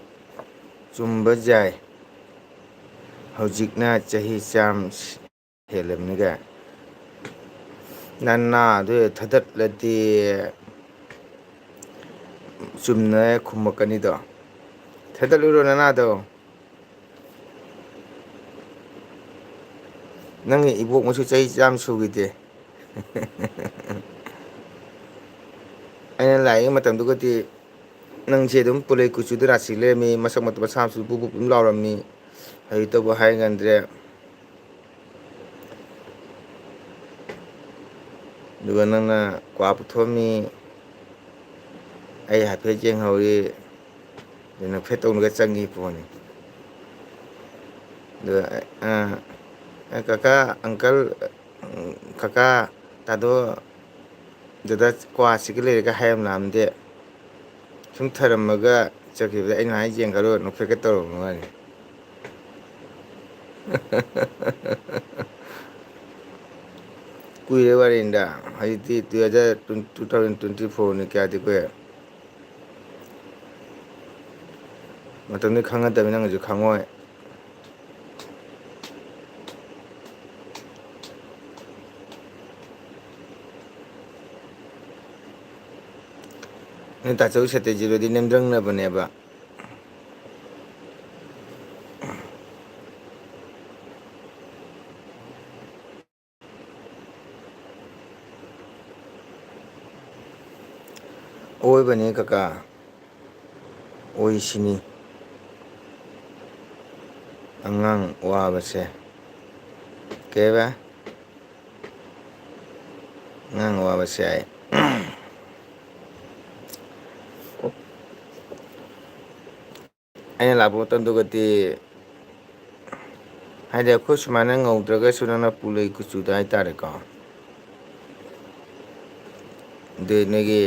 ꯆꯨꯝꯕ ꯌꯥꯏ꯫ ꯍꯧꯖꯤꯛꯅ ꯆꯍꯤ ꯆꯥꯝ ꯍꯦꯜꯂꯕꯅꯤꯒ꯫ ꯅꯅꯥꯗꯨ ꯊꯗꯠꯂꯗꯤ ꯆꯨꯝꯅ ꯈꯨꯝꯃꯛꯀꯅꯤꯗꯣ꯫ ꯊꯗꯠꯂꯨꯔꯣ ꯅꯅꯥꯗꯣ꯫ ꯅꯪꯒꯤ ꯏꯕꯣꯛ ꯃꯁꯨ ꯆꯍꯤ ꯆꯥꯝ ꯁꯨꯈꯤꯗꯦ꯫ ꯑꯩꯅ ꯂꯥꯛꯏꯉꯩ ꯃꯇꯝꯗꯨꯒꯗꯤ ꯅꯪꯁꯦ ꯑꯗꯨꯝ ꯄꯨꯂꯩ ꯀꯨꯆꯨꯗ ꯔꯥꯁꯤ ꯂꯩꯔꯝꯃꯤ, ꯃꯁꯛ ꯃꯇꯧ ꯃꯁꯥ ꯃꯁꯨ ꯕꯨꯞ ꯕꯨꯞ ꯑꯗꯨꯝ ꯂꯥꯎꯔꯝꯃꯤ꯫ ꯍꯧꯖꯤꯛꯇꯕꯨ ꯍꯥꯏ ꯉꯝꯗ꯭ꯔꯦ꯫ ꯑꯗꯨꯒ ꯅꯪꯅ ꯀ꯭ꯋꯥ ꯄꯨꯊꯣꯛꯑꯝꯃꯤ, ꯑꯩ ꯍꯥꯏꯐꯦꯠ ꯌꯦꯡꯍꯧꯔꯤ, ꯑꯗꯨꯅ ꯐꯦꯠ ꯇꯧꯅꯒ ꯆꯪꯉꯤ ꯄꯣꯠꯅꯤ꯫ ꯑꯗꯨꯒ, ꯑ, ꯑ, ꯀꯀꯥ, ꯑꯪꯀꯜ, ꯎꯝ, ꯀꯀꯥ, ꯇꯥꯗꯣ, ꯗꯗꯥ, ꯀ꯭ꯋꯥꯁꯤꯒ ꯂꯩꯔꯒ ꯍꯥꯏꯔꯝꯂꯛꯑꯝꯗꯦ꯫ ꯁꯨꯝ ꯊꯔꯝꯃꯒ ꯆꯠꯈꯤꯕꯗ ꯑꯩꯅ ꯍꯥꯏ ꯌꯦꯡꯈꯠꯂꯨ, ꯅꯣꯛꯐꯦꯠꯀ ꯇꯧꯔꯝꯕ ꯋꯥꯅꯤ꯫ ꯀꯨꯏꯔꯦ ꯋꯥꯔꯤꯅꯤꯗ, ꯍꯧꯖꯤꯛꯇꯤ two thousand twenty, two thousand twenty four ꯅꯤ, ꯀꯌꯥꯗꯤ ꯀꯨꯏꯔꯦ꯫ ꯃꯇꯝꯗꯨ ꯈꯪꯒꯗꯕꯅꯤ, ꯅꯪꯅꯁꯨ ꯈꯪꯉꯣꯏ꯫ ꯅꯣꯏ ꯇꯥꯆꯧ ꯁꯇ꯭ꯌꯖꯤꯠ ꯍꯣꯏꯗꯤ ꯅꯦꯝꯗ꯭ꯔꯪꯅꯕꯅꯦꯕ꯫ ꯑꯣꯏꯕꯅꯤ ꯀꯀꯥ, ꯑꯣꯏꯁꯤꯅꯤ꯫ ꯑꯉꯥꯡ ꯋꯥꯕꯁꯦ꯫ ꯀꯩꯕ? ꯑꯉꯥꯡ ꯋꯥꯕꯁꯦ ꯍꯥꯏ꯫ ꯑꯩꯅ ꯂꯥꯛꯄ ꯃꯇꯝꯗꯨꯒꯗꯤ, ꯍꯥꯏꯗꯤ, ꯑꯩꯈꯣꯏ ꯁꯨꯃꯥꯏꯅ ꯉꯧꯗ꯭ꯔꯒꯁꯨ ꯅꯪꯅ ꯄꯨꯂꯩ ꯀꯨꯆꯨꯗ ꯍꯥꯏꯇꯥꯔꯦꯀꯣ꯫ ꯑꯗꯨ ꯅꯣꯏꯒꯤ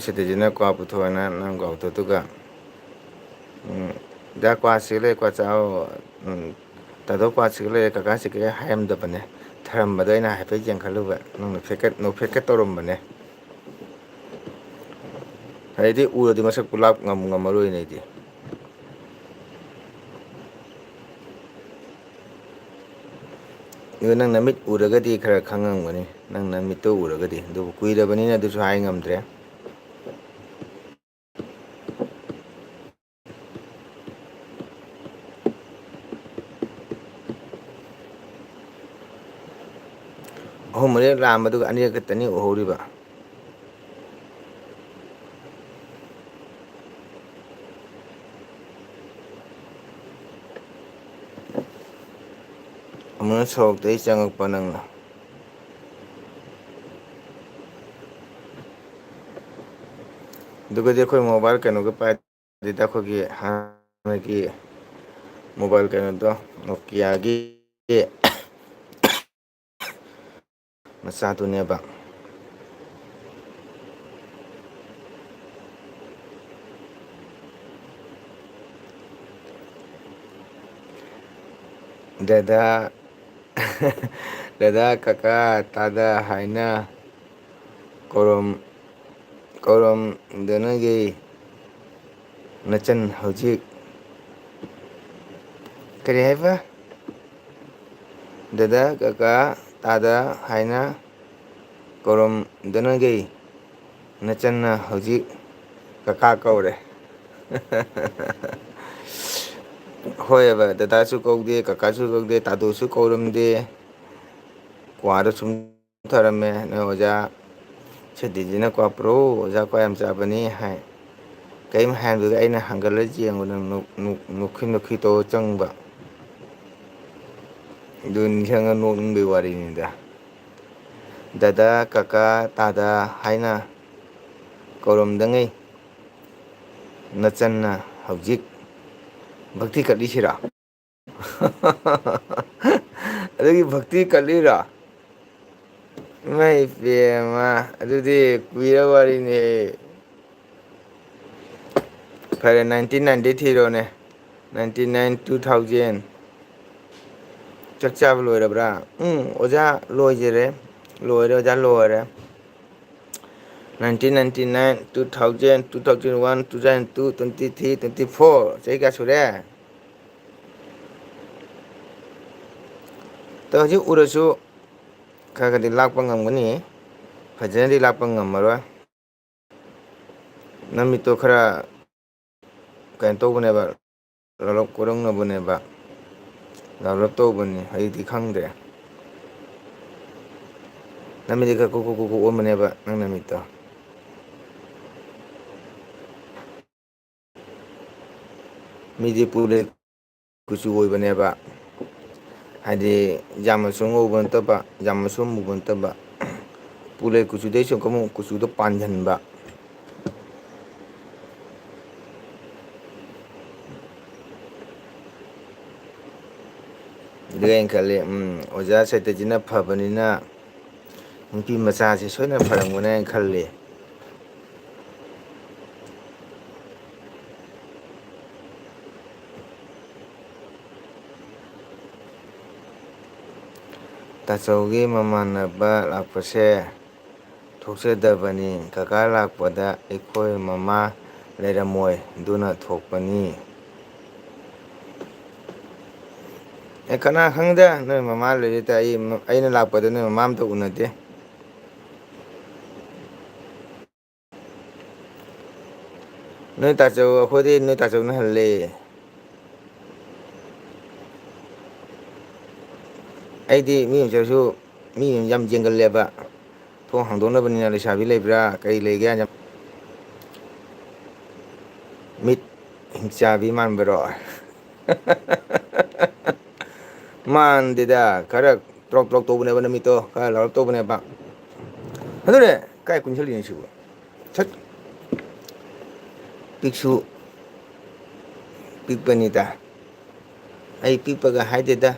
ꯁꯤꯇꯤꯖꯤꯅ ꯀ꯭ꯋꯥ ꯄꯨꯊꯣꯛꯑꯦꯅ ꯅꯪ ꯀ꯭ꯋꯥ ꯄꯨꯊꯣꯛꯇꯨꯒ, ꯎꯝ, "ꯗꯥ, ꯀ꯭ꯋꯥ ꯁꯤ ꯂꯩ, ꯀ꯭ꯋꯥ ꯆꯥꯎ, ꯎꯝ, ꯇꯥꯗꯣ, ꯀ꯭ꯋꯥ ꯁꯤ ꯂꯩꯔꯦ, ꯀꯀꯥ ꯁꯤ ꯀꯩ?" ꯍꯥꯏꯔꯝꯗꯕꯅꯦ꯫ ꯊꯔꯝꯕꯗꯣ ꯑꯩꯅ ꯍꯥꯏꯐꯦꯠ ꯌꯦꯡꯈꯠꯂꯨꯕ, ꯅꯪ ꯅꯣꯛꯐꯦꯠꯀ, ꯅꯣꯛꯐꯦꯠꯀ ꯇꯧꯔꯝꯕꯅꯦ꯫ ꯑꯗꯩꯗꯤ ꯎꯔꯗꯤ ꯃꯁꯛ ꯄꯨꯂꯥꯞ ꯉꯝ-, ꯉꯝꯃꯔꯣꯏꯅꯦ ꯑꯩꯗꯤ꯫ ꯑꯗꯨ ꯅꯪ ꯅꯃꯤꯠ ꯎꯔꯒꯗꯤ ꯈꯔ ꯈꯪꯉꯝꯒꯅꯤ, ꯅꯪ ꯅꯃꯤꯠꯇꯣ ꯎꯔꯒꯗꯤ꯫ ꯑꯗꯨꯕꯨ ꯀꯨꯏꯔꯕꯅꯤꯅ ꯑꯗꯨꯁꯨ ꯍꯥꯏ ꯉꯝꯗ꯭ꯔꯦ꯫ ꯑꯍꯨꯝ ꯃꯔꯤꯔꯛ ꯂꯥꯛꯑꯝꯕꯗꯨꯒ ꯑꯅꯤꯔꯛ ꯈꯛꯇꯅꯤ ꯎꯍꯧꯔꯤꯕ꯫ ꯑꯃꯨꯛꯅ ꯁꯣꯔꯣꯛꯇꯒꯤ ꯆꯪꯉꯛꯄ ꯅꯪꯅ꯫ ꯑꯗꯨꯒꯗꯤ ꯑꯩꯈꯣꯏ ꯃꯣꯕꯥꯏꯜ ꯀꯩꯅꯣꯒ ꯄꯥꯏ-, ꯑꯗꯨꯗ ꯑꯩꯈꯣꯏꯒꯤ ꯍꯥꯟꯅꯒꯤ ꯃꯣꯕꯥꯏꯜ ꯀꯩꯅꯣꯗꯣ, ꯅꯣꯀꯤꯌꯥꯒꯤ ꯃꯆꯥꯗꯨꯅꯦꯕ꯫ ꯗꯗꯥ, ꯗꯗꯥ, ꯀꯀꯥ, ꯇꯥꯗ ꯍꯥꯏꯅ ꯀꯧꯔꯝ-, ꯀꯧꯔꯝꯗꯅꯒꯦ꯫ ꯅꯆꯟ ꯍꯧꯖꯤꯛ ꯀꯔꯤ ꯍꯥꯏꯕ? ꯗꯗꯥ, ꯀꯀꯥ, ꯇꯥꯗ ꯍꯥꯏꯅ ꯀꯧꯔꯝꯗꯅꯒꯦ꯫ ꯅꯆꯟꯅ ꯍꯧꯖꯤꯛ ꯀꯀꯥ ꯀꯧꯔꯦ꯫ ꯍꯣꯏꯑꯕ, ꯗꯗꯥꯁꯨ ꯀꯧꯗꯦ, ꯀꯀꯥꯁꯨ ꯀꯧꯗꯦ, ꯇꯥꯗꯣꯁꯨ ꯀꯧꯔꯝꯗꯦ꯫ ꯀ꯭ꯋꯥꯗꯣ ꯁꯨꯝ ꯊꯔꯝꯃꯦ꯫ ꯅꯣꯏ ꯑꯣꯖꯥ ꯁꯦꯇꯤꯖꯤꯅ ꯀ꯭ꯋꯥ ꯄꯨꯔꯛꯎ, ꯑꯣꯖꯥ ꯀ꯭ꯋꯥ ꯌꯥꯝ ꯆꯥꯕꯅꯤ ꯍꯥꯏ꯫ ꯀꯔꯤꯝ ꯍꯥꯏꯔꯝꯗꯕꯤꯗ ꯑꯩꯅ ꯍꯪꯒꯠꯂ ꯌꯦꯡꯕꯗ ꯅꯣꯛ-, ꯅꯣꯛ-, ꯅꯣꯛꯈꯤ ꯅꯣꯛꯈꯤ ꯇꯧꯔ ꯆꯪꯕ꯫ ꯑꯗꯨ ꯅꯤꯡꯁꯤꯡꯉ ꯅꯣꯛꯅꯤꯡꯕꯩ ꯋꯥꯔꯤꯅꯤꯗ꯫ ꯗꯗꯥ, ꯀꯀꯥ, ꯇꯥꯗ ꯍꯥꯏꯅ ꯀꯧꯔꯝꯗꯉꯩ ꯅꯆꯟꯅ ꯍꯧꯖꯤꯛ ꯚꯛꯇꯤ ꯀꯠꯂꯤꯁꯤꯔꯥ? ꯑꯗꯨꯒꯤ ꯚꯛꯇꯤ ꯀꯠꯂꯤꯔꯥ? ꯏꯃꯥꯏ ꯄꯦꯝꯃ, ꯑꯗꯨꯗꯤ ꯀꯨꯏꯔ ꯋꯥꯔꯤꯅꯦ꯫ ꯐꯔꯦ, nineteen ninety ꯊꯤꯔꯣꯅꯦ꯫ Ninety nine, two thousand꯫ ꯆꯥꯛ ꯆꯥꯕ ꯂꯣꯏꯔꯕ꯭ꯔꯥ? ꯎꯝ, ꯑꯣꯖꯥ ꯂꯣꯏꯖꯔꯦ꯫ ꯂꯣꯏꯔꯦ, ꯑꯣꯖꯥ ꯂꯣꯏꯔꯦ꯫ Nineteen ninety nine, two thousand, two thousand one, two thousand two, twenty three, twenty four꯫ ꯆꯍꯤ ꯀꯌꯥ ꯁꯨꯔꯦ? ꯑꯗꯣ ꯍꯧꯖꯤꯛ ꯎꯔꯁꯨ ꯈꯔ ꯈꯔꯗꯤ ꯂꯥꯛꯄ ꯉꯝꯒꯅꯤ꯫ ꯐꯖꯅꯗꯤ ꯂꯥꯛꯄ ꯉꯝꯃꯔꯣꯏ꯫ ꯅꯃꯤꯠꯇꯣ ꯈꯔ ꯀꯩꯅꯣ ꯇꯧꯕꯅꯦꯕ, ꯂꯥꯎꯔꯞ ꯀꯣꯏꯔꯧꯅꯕꯅꯦꯕ, ꯂꯥꯎꯔꯞ ꯇꯧꯕꯅꯤ, ꯑꯩꯗꯤ ꯈꯪꯗ꯭ꯔꯦ꯫ ꯅꯃꯤꯠꯇꯤ ꯈꯔ ꯀꯨ ꯀꯨ ꯀꯨ ꯀꯨ ꯑꯣꯟꯕꯅꯦꯕ, ꯅꯪ ꯅꯃꯤꯠꯇꯣ꯫ ꯃꯤꯗꯤ ꯄꯨꯂꯩ ꯀꯨꯆꯨ ꯑꯣꯏꯕꯅꯦꯕ꯫ ꯍꯥꯏꯗꯤ, ꯌꯥꯝꯅꯁꯨ ꯉꯧꯕ ꯅꯠꯇꯕ, ꯌꯥꯝꯅꯁꯨ ꯃꯨꯕ ꯅꯠꯇꯕ, ꯄꯨꯂꯩ ꯀꯨꯆꯨꯗꯩꯁꯨ ꯑꯃꯨꯛ ꯀꯨꯆꯨꯗꯣ ꯄꯥꯟꯁꯤꯟꯕ꯫ ꯑꯗꯨꯒ ꯑꯩꯅ ꯈꯜꯂꯤ, ꯎꯝ, ꯑꯣꯖꯥ ꯁꯩꯇꯖꯤꯠꯅ ꯐꯕꯅꯤꯅ ꯅꯨꯄꯤ ꯃꯆꯥꯁꯦ ꯁꯣꯏꯗꯅ ꯐꯔꯝꯒꯅꯤ ꯍꯥꯏꯅ ꯈꯜꯂꯤ꯫ ꯇꯥꯆꯧꯒꯤ ꯃꯃꯥꯟꯅꯕ ꯂꯥꯛꯄꯁꯦ ꯊꯣꯛꯆꯗꯕꯅꯤ꯫ ꯀꯀꯥ ꯂꯥꯛꯄꯗ ꯑꯩꯈꯣꯏ ꯃꯃꯥ ꯂꯩꯔꯝꯃꯣꯏ, ꯑꯗꯨꯅ ꯊꯣꯛꯄꯅꯤ꯫ ꯑꯦ, ꯀꯅꯥ ꯈꯪꯗꯦ, ꯅꯣꯏ ꯃꯃꯥ ꯂꯩꯔꯦ ꯇꯥꯏ꯫ ꯑꯩ, ꯑꯩꯅ ꯂꯥꯛꯄꯗ ꯅꯣꯏ ꯃꯃꯥ ꯑꯝꯇ ꯎꯅꯗꯦ꯫ ꯅꯣꯏ ꯇꯥꯆꯧ, ꯑꯩꯈꯣꯏꯗꯤ ꯅꯣꯏ ꯇꯥꯆꯧꯅ ꯍꯜꯂꯦ꯫ ꯑꯩꯗꯤ ꯃꯤ ꯑꯃ ꯆꯠꯂꯁꯨ ꯃꯤ ꯌꯥꯝ ꯌꯦꯡꯒꯜꯂꯦꯕ꯫ ꯊꯣꯡ ꯍꯥꯡꯗꯣꯛꯅꯕꯅꯤꯅ ꯂꯩꯁꯥꯕꯤ ꯂꯩꯕ꯭ꯔꯥ, ꯀꯔꯤ ꯂꯩꯒꯦ ꯍꯥꯏꯅ꯫ ꯃꯤꯠ ꯍꯤꯡꯆꯥꯕꯤ ꯃꯥꯟꯕꯔꯣ? ꯃꯥꯟꯗꯦꯗ, ꯈꯔ ꯇ꯭ꯔꯣꯛ ꯇ꯭ꯔꯣꯛ ꯇꯧꯕꯅꯦꯕ ꯅꯃꯤꯠꯇꯣ, ꯈꯔ ꯂꯥꯎꯔꯞ ꯇꯧꯕꯅꯦꯕ꯫ ꯑꯗꯨꯅꯦ, ꯀꯥꯏ ꯀꯨꯟꯁꯜꯂꯤꯅꯣ ꯁꯤꯕꯨ? ꯁꯠ꯫ ꯄꯤꯛꯁꯨ ꯄꯤꯛꯄꯅꯤꯗ꯫ ꯑꯩ ꯄꯤꯛꯄꯒ ꯍꯥꯏꯗꯦꯗ꯫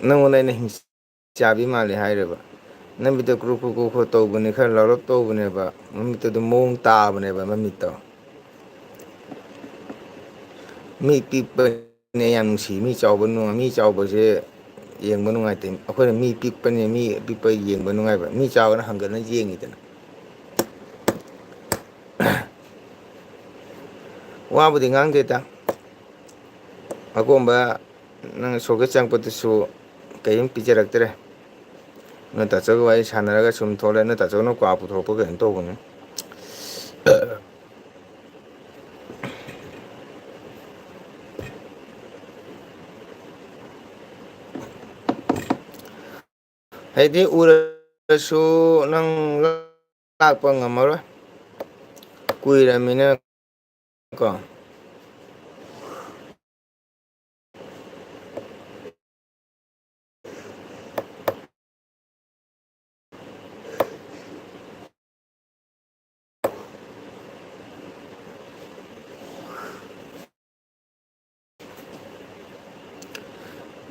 ꯅꯪꯉꯣꯟꯗ ꯑꯩꯅ ꯍꯤꯡꯆꯥꯕꯤ ꯃꯥꯜꯂꯤ ꯍꯥꯏꯔꯕ? ꯅꯃꯤꯠꯇꯣ ꯀ꯭ꯔꯨ ꯀ꯭ꯔꯨ ꯀ꯭ꯔꯨ ꯀ꯭ꯔꯨ ꯇꯧꯕꯅꯤ, ꯈꯔ ꯂꯥꯎꯔꯞ ꯇꯧꯕꯅꯦꯕ, ꯃꯃꯤꯠꯇꯣ ꯑꯗꯨꯝ ꯃꯑꯣꯡ ꯇꯥꯕꯅꯦꯕ ꯃꯃꯤꯠꯇꯣ꯫ ꯃꯤ ꯄꯤꯛꯄꯅꯦ ꯌꯥꯝ ꯅꯨꯡꯁꯤ, ꯃꯤ ꯆꯥꯎꯕ ꯅꯨꯡ-, ꯃꯤ ꯆꯥꯎꯕꯁꯦ ꯌꯦꯡꯕ ꯅꯨꯡꯉꯥꯏꯇꯦ꯫ ꯑꯩꯈꯣꯏꯅ ꯃꯤ ꯄꯤꯛꯄꯅꯦ, ꯃꯤ ꯄꯤꯛꯄ ꯌꯦꯡꯕ ꯅꯨꯡꯉꯥꯏꯕ, ꯃꯤ ꯆꯥꯎꯕꯅ ꯍꯪꯒꯠꯅ ꯌꯦꯡꯉꯤꯗꯅ꯫ ꯋꯥꯕꯨꯗꯤ ꯉꯥꯡꯗꯦꯗ꯫ ꯑꯀꯣꯝꯕ, ꯅꯪ ꯁꯣꯛꯀꯦ ꯆꯪꯉꯛꯄꯗꯨꯁꯨ ꯀꯔꯤꯝ ꯄꯤꯖꯔꯛꯇ꯭ꯔꯦ꯫ ꯅꯣꯏ ꯇꯥꯆꯧꯒ ꯋꯥꯔꯤ ꯁꯥꯟꯅꯔꯒ ꯁꯨꯝ ꯊꯣꯛꯂꯛꯑꯦ꯫ ꯅꯣꯏ ꯇꯥꯆꯧꯅ ꯀ꯭ꯋꯥ ꯄꯨꯊꯣꯔꯛꯄ ꯀꯩꯅꯣ ꯇꯧꯕꯅꯤ꯫ ꯍꯥꯏꯗꯤ ꯎꯔꯁꯨ ꯅꯪ ꯂꯥꯛꯄ ꯉꯝꯃꯔꯣꯏ꯫ ꯀꯨꯏꯔꯃꯤꯅ ꯀꯣ꯫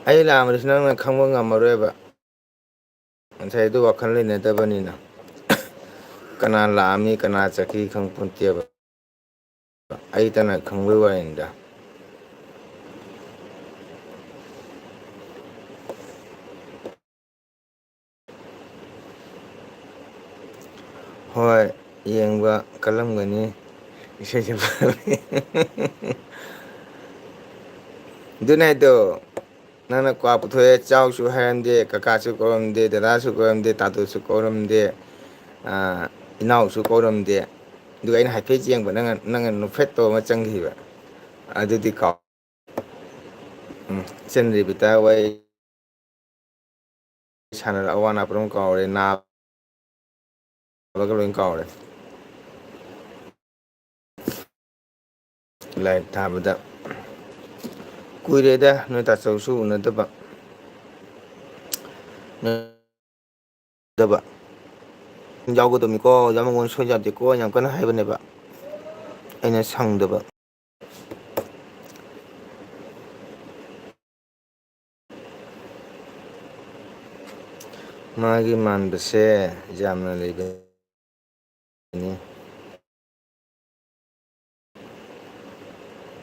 ꯑꯩ ꯂꯥꯛꯑꯝꯕꯗꯁꯨ ꯅꯪꯅ ꯈꯪꯕ ꯉꯝꯃꯔꯣꯏꯕ꯫ ꯉꯁꯥꯏꯗꯣ ꯋꯥꯈꯜ ꯂꯩꯅꯗꯕꯅꯤꯅ꯫ ꯀꯅꯥ ꯂꯥꯛꯑꯝꯃꯤ, ꯀꯅꯥ ꯆꯠꯈꯤ ꯈꯪꯄꯣꯟꯇꯦꯕ꯫ ꯑꯩꯇꯅ ꯈꯪꯕꯩ ꯋꯥꯔꯤꯅꯤꯗ꯫ ꯍꯣꯏ, ꯌꯦꯡꯕ ꯀꯜꯂꯝꯒꯅꯤ꯫ ꯏꯁꯩ ꯁꯛꯄ꯫ ꯑꯗꯨꯅꯦ ꯍꯥꯏꯗꯣ, ꯅꯪꯅ ꯀ꯭ꯋꯥ ꯄꯨꯊꯣꯛꯑꯦ, ꯆꯥꯎꯁꯨ ꯍꯥꯏꯔꯝꯗꯦ, ꯀꯀꯥꯁꯨ ꯀꯧꯔꯝꯗꯦ, ꯗꯗꯥꯁꯨ ꯀꯧꯔꯝꯗꯦ, ꯇꯥꯇꯣꯁꯨ ꯀꯧꯔꯝꯗꯦ, ꯑꯥ, ꯏꯅꯥꯎꯁꯨ ꯀꯧꯔꯝꯗꯦ꯫ ꯑꯗꯨꯒ ꯑꯩꯅ ꯍꯥꯏꯐꯦꯠ ꯌꯦꯡꯕ, ꯅꯪꯅ, ꯅꯪꯅ ꯅꯣꯛꯐꯦꯠ ꯇꯧꯕ ꯑꯃ ꯆꯪꯈꯤꯕ꯫ ꯑꯗꯨꯗꯤ ꯀꯥꯎ-, ꯎꯝ, ꯏꯆꯟ ꯔꯦꯕꯤꯇꯥ ꯋꯥꯔꯤ ꯁꯥꯟꯅꯔ ꯑꯋꯥ ꯑꯅꯥ ꯄꯨꯝꯅꯃꯛ ꯀꯥꯎꯔꯦ, ꯅꯥꯕꯒ ꯂꯣꯏ ꯀꯥꯎꯔꯦ꯫ ꯂꯥꯏꯔꯤꯛ ꯊꯥꯕꯗ ꯀꯨꯏꯔꯦꯗ ꯅꯣꯏ ꯇꯥꯆꯧꯁꯨ ꯎꯅꯗꯕ꯫ ꯎꯅꯗꯕ꯫ ꯌꯥꯎꯒꯗꯕꯅꯤꯀꯣ, ꯌꯥꯎꯃꯒꯣꯟ ꯁꯣꯏ ꯌꯥꯗꯦꯀꯣ, ꯌꯥꯝ ꯀꯟꯅ ꯍꯥꯏꯕꯅꯦꯕ꯫ ꯑꯩꯅ ꯁꯪꯗꯕ꯫ ꯃꯥꯒꯤ ꯃꯥꯟꯕꯁꯦ ꯌꯥꯝꯅ ꯂꯩꯕꯅꯤ꯫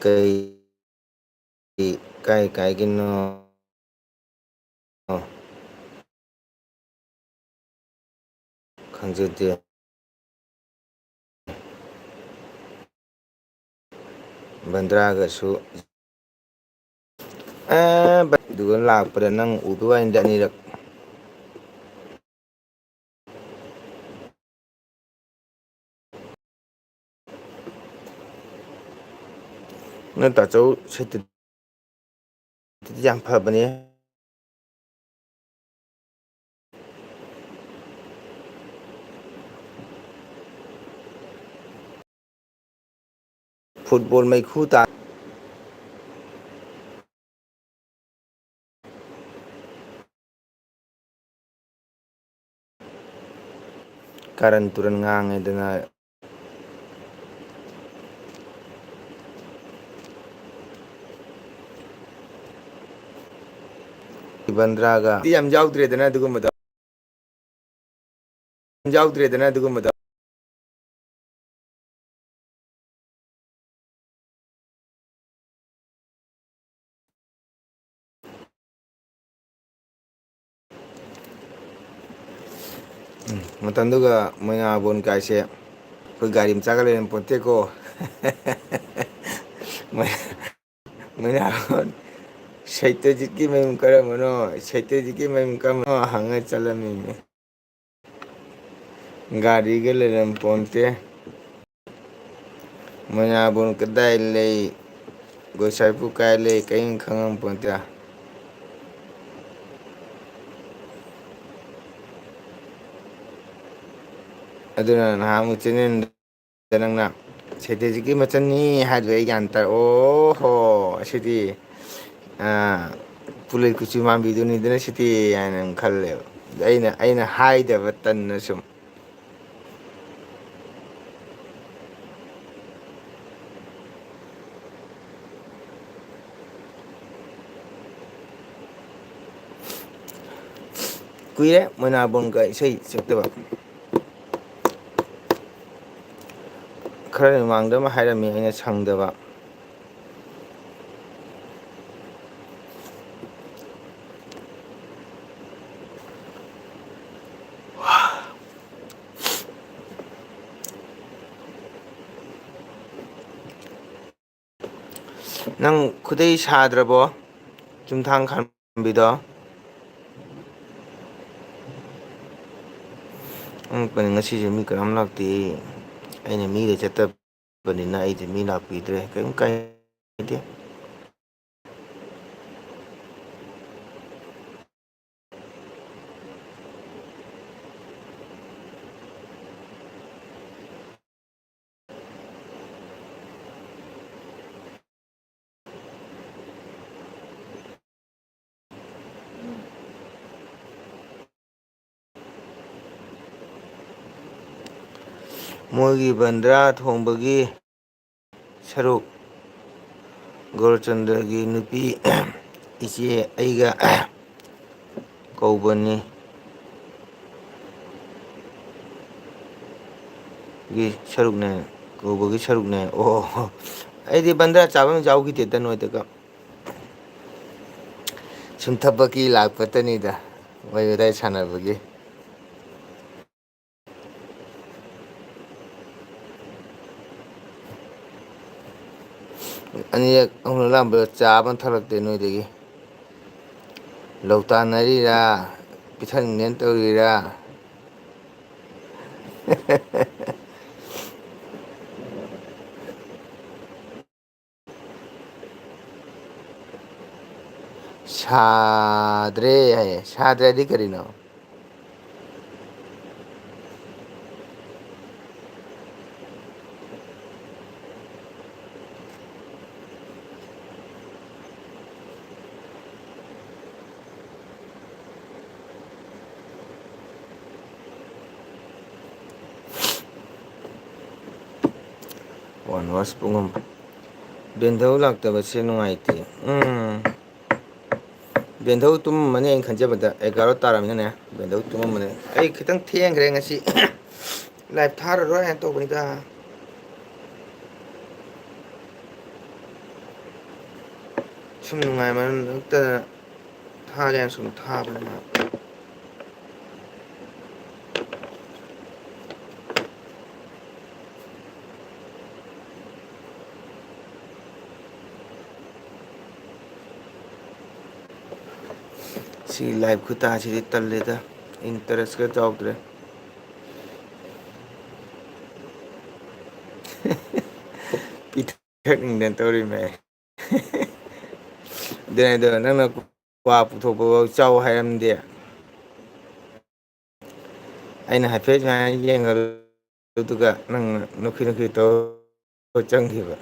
ꯀꯩ, ꯀꯥꯏ ꯀꯥꯏꯒꯤꯅꯣ? ꯈꯪꯖꯗꯦ꯫ ꯕꯟꯗ꯭ꯔꯥꯒꯁꯨ, ꯑꯦ, ꯑꯗꯨꯒ ꯂꯥꯛꯄꯗ ꯅꯪ ꯎꯕ ꯋꯥꯅꯤꯗ ꯑꯅꯤꯔꯛ꯫ ꯅꯣꯏ ꯇꯥꯆꯧ ꯁꯦꯇꯤꯗꯤ ꯌꯥꯝ ꯐꯕꯅꯦ꯫ ꯐꯨꯠꯕꯣꯜ ꯃꯩꯈꯨ ꯇꯥ-, ꯀꯥꯔꯟ ꯇꯨꯔꯟ ꯉꯥꯡꯉꯦꯗꯅ꯫ ꯕꯟꯗ꯭ꯔꯥꯒ ꯌꯥꯝ ꯌꯥꯎꯗ꯭ꯔꯦꯗꯅ ꯑꯗꯨꯒꯨꯝꯕꯗꯣ꯫ ꯌꯥꯎꯗ꯭ꯔꯦꯗꯅ ꯑꯗꯨꯒꯨꯝꯕꯗꯣ꯫ ꯎꯝ, ꯃꯇꯝꯗꯨꯒ ꯃꯣꯏꯅꯥꯕꯣꯟ ꯀꯥꯏꯁꯦ ꯑꯩꯈꯣꯏ ꯒꯥꯔꯤ ꯃꯆꯥꯒ ꯂꯩꯔꯝ ꯄꯣꯠꯇꯦꯀꯣ꯫ ꯃꯣꯏ-, ꯃꯣꯏꯅꯥꯕꯣꯟ, "ꯁꯩꯇꯖꯤꯠꯀꯤ ꯃꯌꯨꯝ ꯀꯔꯝꯕꯅꯣ? ꯁꯩꯇꯖꯤꯠꯀꯤ ꯃꯌꯨꯝ ꯀꯔꯝꯕꯅꯣ?" ꯍꯪꯉ ꯆꯠꯂꯝꯃꯤꯅꯦ꯫ ꯒꯥꯔꯤꯒ ꯂꯩꯔꯝ ꯄꯣꯟꯇꯦ꯫ ꯃꯣꯏꯅꯥꯕꯨꯟ ꯀꯗꯥꯏ ꯂꯩ? ꯒꯣꯁꯥꯏꯄꯨ ꯀꯥꯏ ꯂꯩ? ꯀꯔꯤꯝ ꯈꯪꯉꯝ ꯄꯣꯟꯇꯦ꯫ ꯑꯗꯨꯅ ꯅꯍꯥꯟꯃꯨꯛ ꯆꯦꯅꯦꯜꯗ ꯅꯪꯅ ꯁꯦꯇꯦꯖꯤꯛꯀꯤ ꯃꯆꯟꯅꯤ ꯍꯥꯏꯗꯨꯗ ꯑꯩ ꯒ꯭ꯌꯥꯟ ꯇꯥꯔꯦ꯫ ꯑꯣ ꯍꯣ, ꯑꯁꯤꯗꯤ ꯑꯥ, ꯄꯨꯂꯩ ꯀꯨꯆꯨ ꯃꯥꯟꯕꯤꯗꯨꯅꯤꯗꯅ ꯁꯤꯗꯤ ꯍꯥꯏꯅ ꯑꯗꯨꯝ ꯈꯜꯂꯦꯕ꯫ ꯑꯩꯅ, ꯑꯩꯅ ꯍꯥꯏꯗꯕ ꯇꯟꯅ ꯁꯨꯝ꯫ ꯀꯨꯏꯔꯦ ꯃꯣꯏꯅꯥꯕꯣꯟꯒ ꯏꯁꯩ ꯆꯠꯇꯕ꯫ ꯈꯔ ꯃꯃꯥꯡꯗ ꯑꯃ ꯍꯥꯏꯔꯝꯃꯤ, ꯑꯩꯅ ꯁꯪꯗꯕ꯫ ꯅꯪ ꯈꯨꯗꯩ ꯁꯥꯗ꯭ꯔꯕꯣ? ꯆꯨꯝꯊꯥꯡ ꯈꯥꯝꯕꯤꯗꯣ꯫ ꯑꯉꯛꯄꯅꯤ, ꯉꯁꯤꯁꯦ ꯃꯤ ꯀꯅꯥꯝ ꯂꯥꯛꯇꯦ꯫ ꯑꯩꯅ ꯃꯤꯒ ꯆꯠꯇꯕꯅꯤꯅ ꯑꯩꯗꯤ ꯃꯤ ꯂꯥꯛꯄꯤꯗ꯭ꯔꯦ꯫ ꯀꯔꯤꯝ ꯀꯥꯏꯗꯦ꯫ ꯃꯣꯏꯒꯤ ꯕꯟꯗ꯭ꯔꯥ ꯊꯣꯡꯕꯒꯤ ꯁꯔꯨꯛ ꯒꯣꯔꯆꯟꯗ꯭ꯔꯒꯤ ꯅꯨꯄꯤ ꯏꯆꯦ ꯑꯩꯒ ꯀꯧꯕꯅꯤ꯫ ꯒꯤ ꯁꯔꯨꯛꯅꯦ, ꯀꯧꯕꯒꯤ ꯁꯔꯨꯛꯅꯦ꯫ ꯑꯣ, ꯑꯩꯗꯤ ꯕꯟꯗ꯭ꯔꯥ ꯆꯥꯕ ꯑꯃ ꯌꯥꯎꯈꯤꯗꯦꯗ ꯅꯣꯏꯗꯒ꯫ ꯁꯨꯝ ꯊꯕꯛꯀꯤ ꯂꯥꯛꯄꯇꯅꯤꯗ, ꯋꯥꯔꯤ ꯋꯥꯇꯥꯏ ꯁꯥꯟꯅꯕꯒꯤ꯫ ꯑꯅꯤꯔꯛ ꯑꯍꯨꯝꯂꯛ ꯂꯥꯛꯑꯝꯕꯗ ꯆꯥ ꯑꯃ ꯊꯛꯂꯛꯇꯦ ꯅꯣꯏꯗꯒꯤ꯫ ꯂꯧꯇꯥꯟꯅꯔꯤꯔꯥ, ꯄꯤꯊꯛꯅꯤꯡꯗꯅ ꯇꯧꯔꯤꯔꯥ? ꯁꯥꯗ꯭ꯔꯦ ꯍꯥꯏꯌꯦ꯫ ꯁꯥꯗ꯭ꯔꯦꯗꯤ ꯀꯔꯤꯅꯣ? ꯑꯣꯜꯃꯣꯁ ꯄꯨꯡ ꯑꯃ꯫ ꯕꯦꯟꯙꯧ ꯂꯥꯛꯇꯕꯁꯦ ꯅꯨꯡꯉꯥꯏꯇꯦ꯫ ꯎꯝ꯫ ꯕꯦꯟꯙꯧ ꯇꯨꯝꯃꯝꯃꯅꯤ ꯑꯩꯅ ꯈꯟꯖꯕꯗ꯫ ꯑꯦꯒꯥꯔꯣ ꯇꯥꯔꯕꯅꯤꯅꯅꯦ, ꯕꯦꯟꯙꯧ ꯇꯨꯝꯃꯝꯃꯅꯤ꯫ ꯑꯩ ꯈꯤꯇꯪ ꯊꯦꯡꯈ꯭ꯔꯦ ꯉꯁꯤ꯫ ꯂꯥꯏꯚ ꯊꯥꯔꯔꯣꯏ ꯍꯥꯏꯅ ꯇꯧꯕꯅꯤꯗ꯫ ꯁꯨꯝ ꯅꯨꯡꯉꯥꯏꯃꯟꯗꯅ ꯊꯥꯒꯦꯅ ꯁꯨꯝ ꯊꯥꯕꯅꯤ꯫ ꯁꯤ ꯂꯥꯏꯚ ꯈꯨꯇꯥꯁꯤꯗꯤ ꯇꯜꯂꯦꯗ, ꯏꯟꯇꯔꯦꯁꯀ ꯌꯥꯎꯗ꯭ꯔꯦ꯫ ꯄꯤꯊꯛꯅꯤꯡꯗꯅ ꯇꯧꯔꯤꯃꯦ꯫ ꯑꯗꯨꯅꯦ ꯑꯗꯣ, ꯅꯪꯅ ꯀ꯭ꯋꯥ ꯄꯨꯊꯣꯛꯄꯐꯥꯎ ꯆꯥꯎ ꯍꯥꯏꯔꯝꯗꯦ꯫ ꯑꯩꯅ ꯍꯥꯏꯐꯦꯠ ꯁꯨꯃꯥꯏꯅ ꯌꯦꯡꯍꯜꯂꯨ, ꯑꯗꯨꯒ ꯅꯪ ꯅꯨꯈꯤ ꯅꯨꯈꯤ ꯇꯧꯔ ꯆꯪꯈꯤꯕ꯫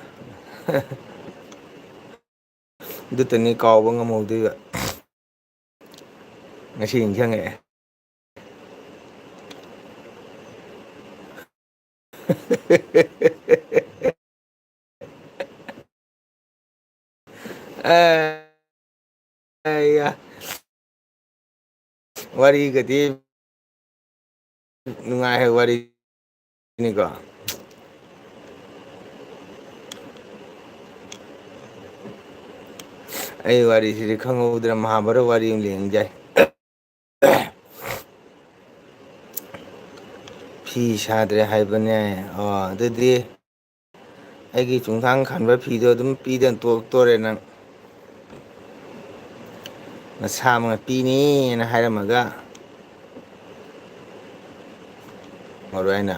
ꯑꯗꯨꯇꯅꯤ ꯀꯥꯎꯕ ꯉꯝꯍꯧꯗꯣꯏꯕ꯫ ꯉꯁꯤ ꯅꯤꯡꯁꯤꯡꯉꯛꯑꯦ꯫ ꯑꯦ, ꯑꯦ, ꯌꯥ꯫ ꯋꯥꯔꯤꯒꯗꯤ ꯅꯨꯡꯉꯥꯏ ꯍꯥꯏ ꯋꯥꯔꯤꯅꯤꯀꯣ꯫ ꯑꯩ ꯋꯥꯔꯤꯁꯤꯗꯤ ꯈꯪꯍꯧꯗ꯭ꯔꯦ, ꯃꯍꯥꯚꯥꯔꯠ ꯋꯥꯔꯤ ꯑꯃ ꯂꯤꯡꯖꯩ꯫ ꯐꯤ ꯁꯥꯗ꯭ꯔꯦ ꯍꯥꯏꯕꯅꯦ꯫ ꯑꯣ, ꯑꯗꯨꯗꯤ ꯑꯩꯒꯤ ꯆꯨꯡꯊꯥꯡ ꯈꯟꯕ ꯐꯤꯗꯣ ꯑꯗꯨꯝ ꯄꯤꯗꯅ ꯇꯣꯛꯇꯣꯔꯦ ꯅꯪ꯫ ꯅꯁꯥꯃꯛꯅ ꯄꯤꯅꯤꯅ ꯍꯥꯏꯔꯝꯃꯒ꯫ ꯃꯔꯨ ꯑꯣꯏꯅ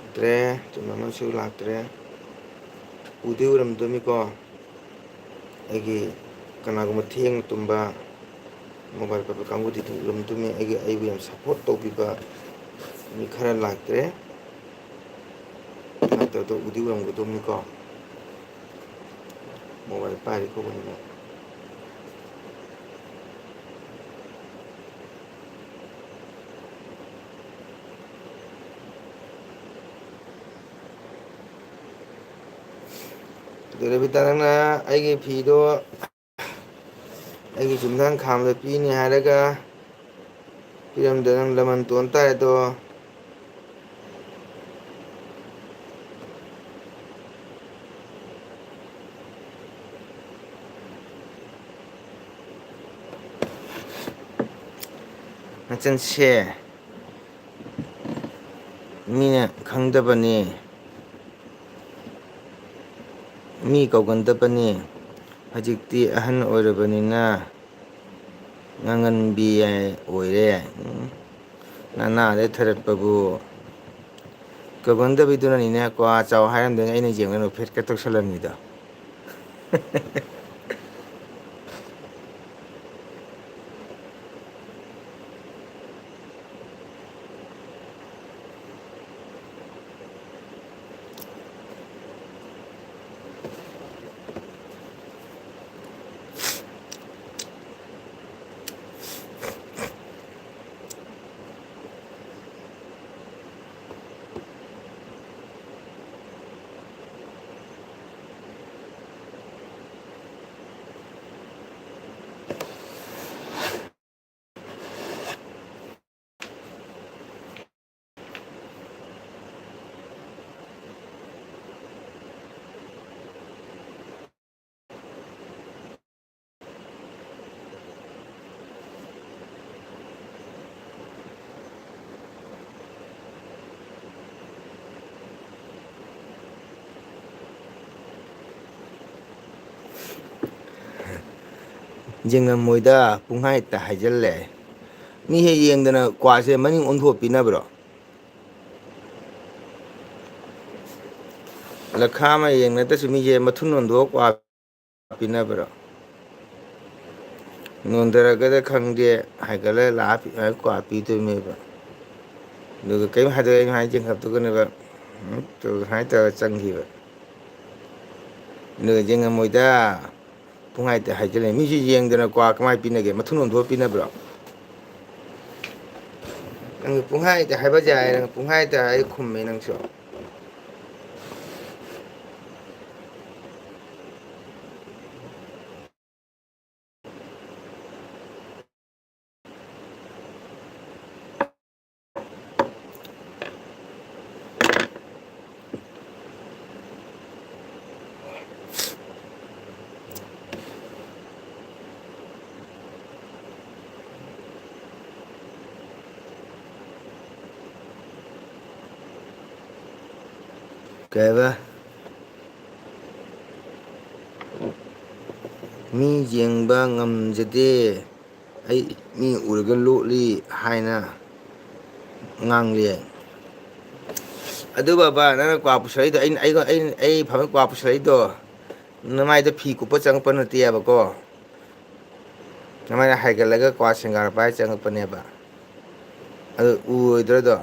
ꯂꯥꯛꯇ꯭ꯔꯦ, ꯆꯨꯝꯅ ꯑꯃꯁꯨ ꯂꯥꯛꯇ꯭ꯔꯦ꯫ ꯎꯗꯤ ꯎꯔꯝꯗꯣꯏꯅꯤꯀꯣ꯫ ꯑꯩꯒꯤ ꯀꯅꯥꯒꯨꯝꯕ ꯊꯦꯡꯅ ꯇꯨꯝꯕ, ꯃꯣꯕꯥꯏꯜ ꯄꯥꯏꯕ ꯀꯥꯡꯕꯨꯗꯤ ꯑꯗꯨꯝ ꯎꯔꯝꯗꯣꯏꯅꯤ꯫ ꯑꯩꯒꯤ, ꯑꯩꯕꯨ ꯌꯥꯝ ꯁꯞꯄꯣꯔꯠ ꯇꯧꯕꯤꯕ ꯃꯤ ꯈꯔ ꯂꯥꯛꯇ꯭ꯔꯦ꯫ ꯂꯥꯛꯇꯕꯗꯣ ꯎꯗꯤ ꯎꯔꯝꯒꯗꯧꯕꯅꯤꯀꯣ꯫ ꯃꯣꯕꯥꯏꯜ ꯄꯥꯏꯔꯤ ꯈꯣꯠꯄꯅꯤꯅ꯫ ꯑꯗꯨ ꯔꯕꯤꯇꯥ, ꯅꯪꯅ ꯑꯩꯒꯤ ꯐꯤꯗꯣ ꯑꯩꯒꯤ ꯆꯨꯝꯊꯥꯡ ꯈꯥꯝꯗ ꯄꯤꯅꯤ ꯍꯥꯏꯔꯒ ꯄꯤꯔꯝꯗ ꯅꯪ ꯂꯃꯟ ꯇꯣꯟ ꯇꯥꯔꯦꯗꯣ꯫ ꯅꯆꯟꯁꯦ ꯃꯤꯅ ꯈꯪꯗꯕꯅꯤ, ꯃꯤ ꯀꯧꯒꯟꯗꯕꯅꯤ꯫ ꯍꯧꯖꯤꯛꯇꯤ ꯑꯍꯟ ꯑꯣꯏꯔꯕꯅꯤꯅ ꯉꯥꯡꯒꯟꯕꯤ ꯑꯣꯏꯔꯦ꯫ ꯎꯝ, ꯅꯅꯥꯗꯩ ꯊꯔꯠꯄꯕꯨ꯫ ꯀꯧꯒꯟꯗꯕꯤꯗꯨꯅꯅꯤꯅꯦ, ꯀ꯭ꯋꯥ ꯆꯥꯎ ꯍꯥꯏꯔꯝꯗꯣꯏꯅꯦ, ꯑꯩꯅ ꯌꯦꯡꯉꯒ ꯐꯦꯠꯀ ꯇꯧꯁꯜꯂꯝꯃꯤꯗꯣ꯫ ꯌꯦꯡꯉꯝꯃꯣꯏꯗ, ꯄꯨꯡꯍꯥꯏꯇ ꯍꯥꯏꯖꯜꯂꯦ꯫ ꯃꯤ ꯍꯦꯛ ꯌꯦꯡꯗꯅ ꯀ꯭ꯋꯥꯁꯦ ꯃꯅꯤꯡ ꯑꯣꯟꯊꯣꯛꯑ ꯄꯤꯅꯕ꯭ꯔꯣ? ꯂꯈꯥ ꯑꯃ ꯌꯦꯡꯅꯗ꯭ꯔꯁꯨ ꯃꯤꯁꯦ ꯃꯊꯨꯟ ꯑꯣꯟꯊꯣꯛꯑ ꯀ꯭ꯋꯥ ꯄꯤꯅꯕ꯭ꯔꯣ? ꯅꯣꯟꯊꯔꯒꯗ ꯈꯪꯗꯦ, ꯍꯥꯏꯒꯠꯂ ꯂꯥꯛꯑ ꯄꯤ-, ꯀ꯭ꯋꯥ ꯄꯤꯗꯣꯏꯅꯦꯕ꯫ ꯑꯗꯨꯒ ꯀꯔꯤꯝ ꯍꯥꯏꯗꯣꯛꯑꯦ, ꯑꯩꯅ ꯍꯥꯏ ꯌꯦꯡꯈꯠꯇꯨꯒꯅꯦꯕ꯫ ꯎꯝ, ꯇꯨ ꯁꯨꯃꯥꯏꯅ ꯇꯧꯔꯒ ꯆꯪꯈꯤꯕ꯫ ꯑꯗꯨꯒ ꯌꯦꯡꯉꯝꯃꯣꯏꯗ꯫ ꯄꯨꯡꯍꯥꯏꯇ ꯍꯥꯏꯖꯤꯜꯂꯦ꯫ ꯃꯤꯁꯤ ꯌꯦꯡꯗꯅ ꯀ꯭ꯋꯥ ꯀꯃꯥꯏꯅ ꯄꯤꯅꯒꯦ? ꯃꯊꯨꯟ ꯑꯣꯟꯊꯣꯛꯑ ꯄꯤꯅꯕ꯭ꯔꯣ? ꯅꯪ ꯄꯨꯡꯍꯥꯏꯇ ꯍꯥꯏꯕ ꯌꯥꯏ, ꯅꯪ ꯄꯨꯡꯍꯥꯏꯇ ꯍꯥꯏ ꯈꯨꯝꯃꯦ ꯅꯪꯁꯨ꯫ ꯀꯩ ꯍꯥꯏꯕ? "ꯃꯤ ꯌꯦꯡꯕ ꯉꯝꯖꯗꯦ, ꯑꯩ ꯃꯤ ꯎꯔꯒ ꯂꯣꯠꯂꯤ" ꯍꯥꯏꯅ ꯉꯥꯡꯂꯤ꯫ ꯑꯗꯨ ꯕꯕꯥ, ꯅꯪꯅ ꯀ꯭ꯋꯥ ꯄꯨꯁꯜꯂꯛꯏꯗꯣ, ꯑꯩꯅ, ꯑꯩ, ꯑꯩ, ꯑꯩ ꯐꯝꯃꯤ ꯀ꯭ꯋꯥ ꯄꯨꯁꯜꯂꯛꯏꯗꯣ, ꯅꯃꯥꯏꯗ ꯐꯤ ꯀꯨꯞꯄ ꯆꯪꯉꯛꯄ ꯅꯠꯇꯦꯕꯀꯣ, ꯅꯃꯥꯏꯗ ꯍꯥꯏꯒꯠꯂꯒ ꯀ꯭ꯋꯥ ꯁꯦꯡꯒꯥꯔ ꯄꯥꯏꯔ ꯆꯪꯉꯛꯄꯅꯦꯕ꯫ ꯑꯗꯨ ꯎꯔꯣꯏꯗ꯭ꯔꯗꯣ?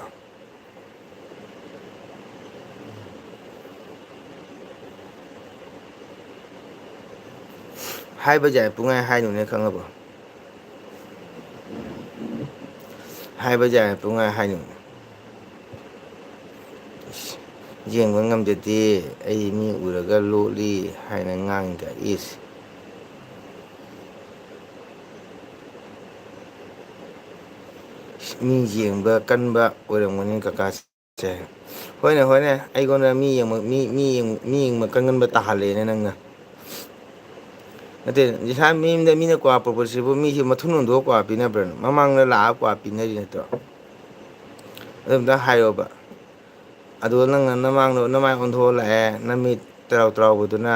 ꯍꯥꯏꯕ ꯌꯥꯏ, ꯄꯨꯡꯍꯥꯏ ꯍꯥꯏꯅꯨꯅꯦ, ꯈꯪꯉꯕꯣ? ꯍꯥꯏꯕ ꯌꯥꯏ, ꯄꯨꯡꯍꯥꯏ ꯍꯥꯏꯅꯨꯅꯦ꯫ ꯏꯁ, ꯌꯦꯡꯕ ꯉꯝꯖꯗꯦ, ꯑꯩ ꯃꯤ ꯎꯔꯒ ꯂꯣꯠꯂꯤ ꯍꯥꯏꯅ ꯉꯥꯡꯉꯤꯗ, ꯏꯁ꯫ ꯃꯤ ꯌꯦꯡꯕ ꯀꯟꯕ ꯑꯣꯏꯔꯝꯒꯅꯤ ꯀꯀꯥꯁꯦ꯫ ꯍꯣꯏꯅꯦ, ꯍꯣꯏꯅꯦ, ꯑꯩꯉꯣꯟꯗ ꯃꯤ ꯌꯦꯡꯕ, ꯃꯤ, ꯃꯤ ꯌꯦꯡ-, ꯃꯤ ꯌꯦꯡꯕ ꯀꯟꯒꯟꯕ ꯇꯥꯍꯜꯂꯦꯅꯦ ꯅꯪꯅ꯫ ꯅꯠꯇꯦ, ꯏꯁꯥ ꯃꯌꯨꯝꯗ ꯃꯤꯅ ꯀ꯭ꯋꯥ ꯄꯨꯔꯛꯄꯁꯤꯕꯨ ꯃꯤꯁꯤ ꯃꯊꯨꯟ ꯍꯨꯟꯗꯣꯛꯑ ꯀ꯭ꯋꯥ ꯄꯤꯅꯕ꯭ꯔꯅꯦ? ꯃꯃꯥꯡꯗ ꯂꯥꯛꯑ ꯀ꯭ꯋꯥ ꯄꯤꯅꯔꯤ ꯅꯠꯇ꯭ꯔꯣ? ꯑꯗꯨ ꯑꯝꯇ ꯍꯥꯏꯌꯣꯕ꯫ ꯑꯗꯨꯒ ꯅꯪꯅ ꯅꯃꯥꯡꯗ ꯅꯃꯥꯏ ꯑꯣꯟꯊꯣꯛꯑ ꯂꯥꯛꯑꯦ, ꯅꯃꯤꯠ ꯇꯔꯥꯎ ꯇꯔꯥꯎꯕꯗꯨꯅ꯫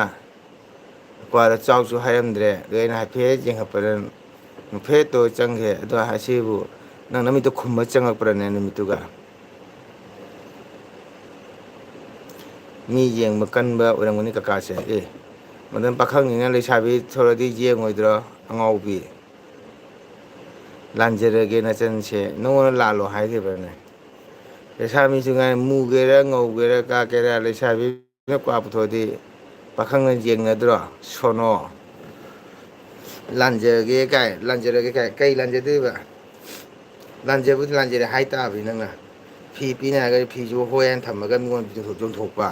ꯀ꯭ꯋꯥꯗ ꯆꯥꯎꯁꯨ ꯍꯥꯏꯔꯝꯗ꯭ꯔꯦ꯫ ꯑꯗꯨ ꯑꯩꯅ ꯍꯥꯏꯐꯦꯠ ꯌꯦꯡꯉꯛꯄꯗ ꯅꯣꯛꯐꯦꯠꯇ ꯆꯪꯈ꯭ꯔꯦ꯫ ꯑꯗꯣ ꯍꯥꯏꯁꯤꯕꯨ ꯅꯪ ꯅꯃꯤꯠꯇꯣ ꯈꯨꯝꯕ ꯆꯪꯉꯛꯄ꯭ꯔꯅꯦ ꯅꯨꯃꯤꯠꯇꯨꯒ? ꯃꯤ ꯌꯦꯡꯕ ꯀꯟꯕ ꯑꯣꯏꯔꯝꯒꯅꯤ ꯀꯀꯥꯁꯦ꯫ ꯑꯦ, ꯃꯗꯨꯝ ꯄꯥꯈꯪꯅꯤꯅ ꯂꯩꯁꯥꯕꯤ ꯊꯣꯛꯂꯗꯤ ꯌꯦꯡꯉꯣꯏꯗ꯭ꯔꯣ? ꯑꯉꯥꯎꯕꯤ꯫ ꯂꯥꯟꯖꯔꯒꯦ ꯅꯆꯟꯁꯦ꯫ ꯅꯉꯣꯟꯗ ꯂꯥꯜꯂꯣ ꯍꯥꯏꯈꯤꯕ꯭ꯔꯅꯦ? ꯂꯩꯁꯥꯕꯤꯁꯨ ꯉꯥꯏ, ꯃꯨꯒꯦꯔꯥ, ꯉꯧꯒꯦꯔꯥ, ꯀꯥꯀꯦꯔꯥ, ꯂꯩꯁꯥꯕꯤꯅ ꯀ꯭ꯋꯥ ꯄꯨꯊꯣꯛꯑꯗꯤ ꯄꯥꯈꯪꯅ ꯌꯦꯡꯅꯗ꯭ꯔꯣ? ꯁꯣꯅꯣ꯫ ꯂꯥꯟꯖꯔꯒꯦ ꯀꯥꯏ, ꯂꯥꯟꯖꯔꯒꯦ ꯀꯥꯏ꯫ ꯀꯩ ꯂꯥꯟꯖꯗꯣꯏꯕ? ꯂꯥꯟꯖꯕꯨꯗꯤ ꯂꯥꯟꯖꯔꯦ ꯍꯥꯏ ꯇꯥꯕꯅꯤ ꯅꯪꯅ꯫ ꯐꯤ ꯄꯤꯅꯤ ꯍꯥꯏꯔꯒꯗꯤ ꯐꯤꯁꯨ ꯍꯣꯏ ꯍꯥꯏꯅ ꯊꯝꯃꯒ ꯃꯤꯉꯣꯟꯗ ꯌꯣꯟꯊꯣꯛ-, ꯌꯣꯟꯊꯣꯛꯄ꯫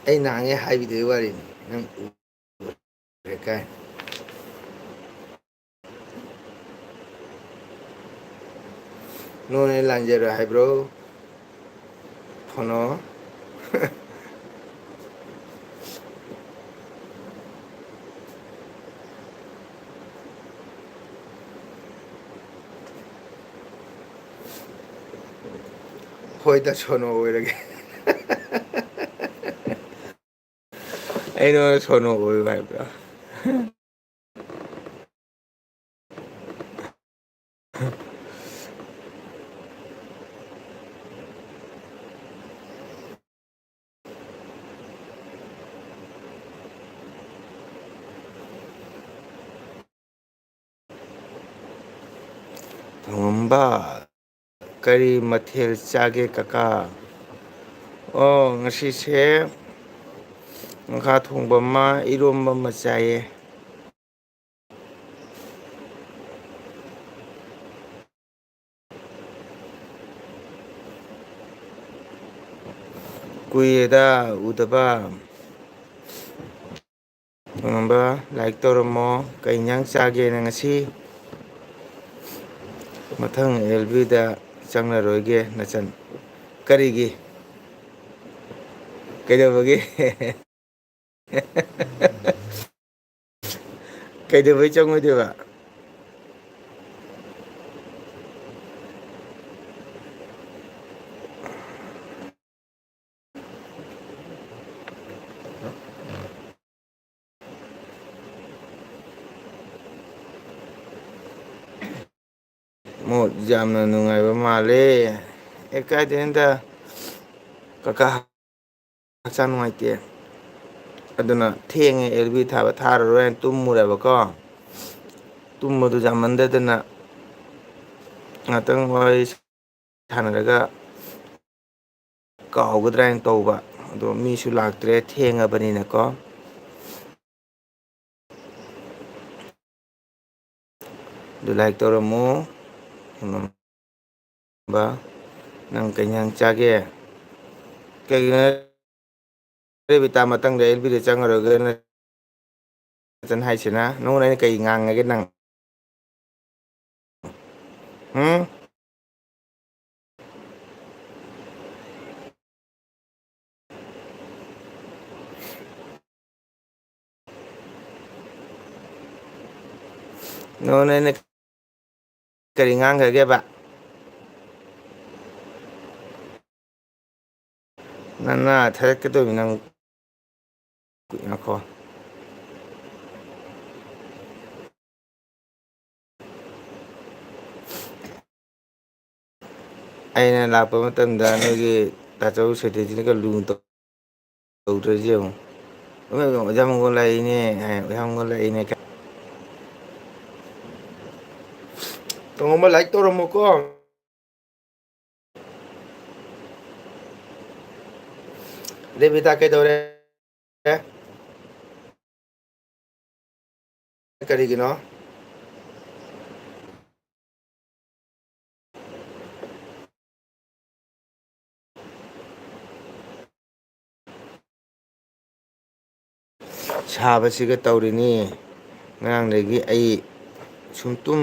ꯑꯩ ꯅꯍꯥꯟꯉꯩ ꯍꯥꯏꯕꯤꯗꯕꯩ ꯋꯥꯔꯤꯅꯤ꯫ ꯅꯪ ꯎꯔꯦ ꯀꯥꯏ꯫ ꯅꯣꯏꯅ ꯂꯥꯟꯖꯔꯣꯏ ꯍꯥꯏꯕ꯭ꯔꯣ? ꯐꯣꯅꯣ꯫ ꯍꯣꯏꯗ, ꯁꯣꯅꯣ ꯑꯣꯏꯔꯒꯦ꯫ ꯑꯩ ꯅꯉꯣꯟꯗ ꯁꯣꯅꯣ ꯑꯣꯏꯌꯨ ꯍꯥꯏꯕ꯭ꯔꯥ? ꯊꯣꯡꯉꯝꯕ, ꯀꯔꯤ ꯃꯊꯦꯜ ꯆꯥꯒꯦ ꯀꯀꯥ? ꯑꯣ, ꯉꯁꯤꯁꯦ ꯉꯥ ꯊꯣꯡꯕ ꯑꯃ, ꯏꯔꯣꯝꯕ ꯑꯃ ꯆꯥꯏꯌꯦ꯫ ꯀꯨꯏꯔꯦꯗ ꯎꯗꯕ꯫ ꯈꯪꯉꯝꯕ, like ꯇꯧꯔꯝꯃꯣ꯫ ꯀꯩ ꯏꯟꯖꯥꯡ ꯆꯥꯒꯦ ꯅꯪ ꯉꯁꯤ? ꯃꯊꯪ ꯑꯦꯜ ꯕꯤꯗ ꯆꯪꯂꯔꯣꯏꯒꯦ ꯅꯆꯟ꯫ ꯀꯔꯤꯒꯤ? ꯀꯩꯗꯧꯕꯒꯤ? ꯀꯩꯗꯧꯕꯩ ꯆꯪꯉꯣꯏꯗꯣꯏꯕ? ꯃꯣꯠ ꯌꯥꯝꯅ ꯅꯨꯡꯉꯥꯏꯕ ꯃꯥꯜꯂꯦ꯫ ꯑꯦ, ꯀꯥꯏꯗꯩꯅꯣꯗ, ꯀꯀꯥ ꯍꯛꯆꯥꯡ ꯅꯨꯡꯉꯥꯏꯇꯦ꯫ ꯑꯗꯨꯅ ꯊꯦꯡꯉꯦ, ꯑꯦꯜ ꯕꯤ ꯊꯥꯕ ꯊꯥꯔꯔꯣꯏ ꯍꯥꯏꯅ ꯇꯨꯝꯃꯨꯔꯦꯕꯀꯣ꯫ ꯇꯨꯝꯕꯗꯨ ꯌꯥꯝꯃꯟꯗꯗꯅ ꯉꯥꯛꯇꯪ ꯋꯥꯔꯤ ꯁꯥꯟꯅꯔꯒ ꯀꯥꯎꯒꯗ꯭ꯔꯥ ꯍꯥꯏꯅ ꯇꯧꯕ꯫ ꯑꯗꯣ ꯃꯤꯁꯨ ꯂꯥꯛꯇ꯭ꯔꯦ, ꯊꯦꯡꯉꯕꯅꯤꯅꯀꯣ꯫ ꯑꯗꯨ like ꯇꯧꯔꯝꯃꯨ꯫ ꯕ, ꯅꯪ ꯀꯩ ꯏꯟꯖꯥꯡ ꯆꯥꯒꯦ? ꯀꯩꯒꯤꯅꯣ ꯔꯦꯕꯤꯇꯥ ꯃꯊꯪꯗ ꯑꯦꯜ ꯕꯤꯗ ꯆꯪꯉꯔꯣꯏꯒꯦꯅ ꯐꯖꯅ ꯍꯥꯏꯁꯤꯅ? ꯅꯉꯣꯟꯗ ꯑꯩꯅ ꯀꯩ ꯉꯥꯡꯉꯒꯦ ꯅꯪ? ꯍꯨꯝ? ꯅꯉꯣꯟꯗ ꯑꯩꯅ ꯀꯔꯤ ꯉꯥꯡꯈ꯭ꯔꯒꯦꯕ? ꯅꯅꯥ ꯊꯥꯔꯛꯀꯗꯧꯔꯤ ꯅꯪ꯫ ꯉꯥꯏꯈꯣ꯫ ꯑꯩꯅ ꯂꯥꯛꯄ ꯃꯇꯝꯗ ꯅꯣꯏꯒꯤ ꯇꯥꯆꯧ ꯁꯦꯇꯤꯖꯤꯅꯒ ꯂꯨ ꯇꯧ-, ꯇꯧꯗ꯭ꯔꯁꯤ ꯌꯦꯡꯉꯨ꯫ "ꯑꯣꯖꯥ ꯃꯪꯒꯣꯜ ꯂꯥꯛꯏꯅꯦ" ꯍꯥꯏ, "ꯑꯣꯖꯥ ꯃꯪꯒꯣꯜ ꯂꯥꯛꯏꯅꯦ" ꯀꯥꯏ꯫ ꯇꯣꯡꯉꯝꯕ like ꯇꯧꯔꯝꯃꯨꯀꯣ꯫ ꯔꯦꯕꯤꯇꯥ ꯀꯩꯗꯧꯔꯦ? ꯀꯔꯤꯒꯤꯅꯣ? ꯁꯥꯕꯁꯤꯒ ꯇꯧꯔꯤꯅꯤ꯫ ꯉꯔꯥꯡꯗꯒꯤ ꯑꯩ ꯁꯨꯝ ꯇꯨꯝ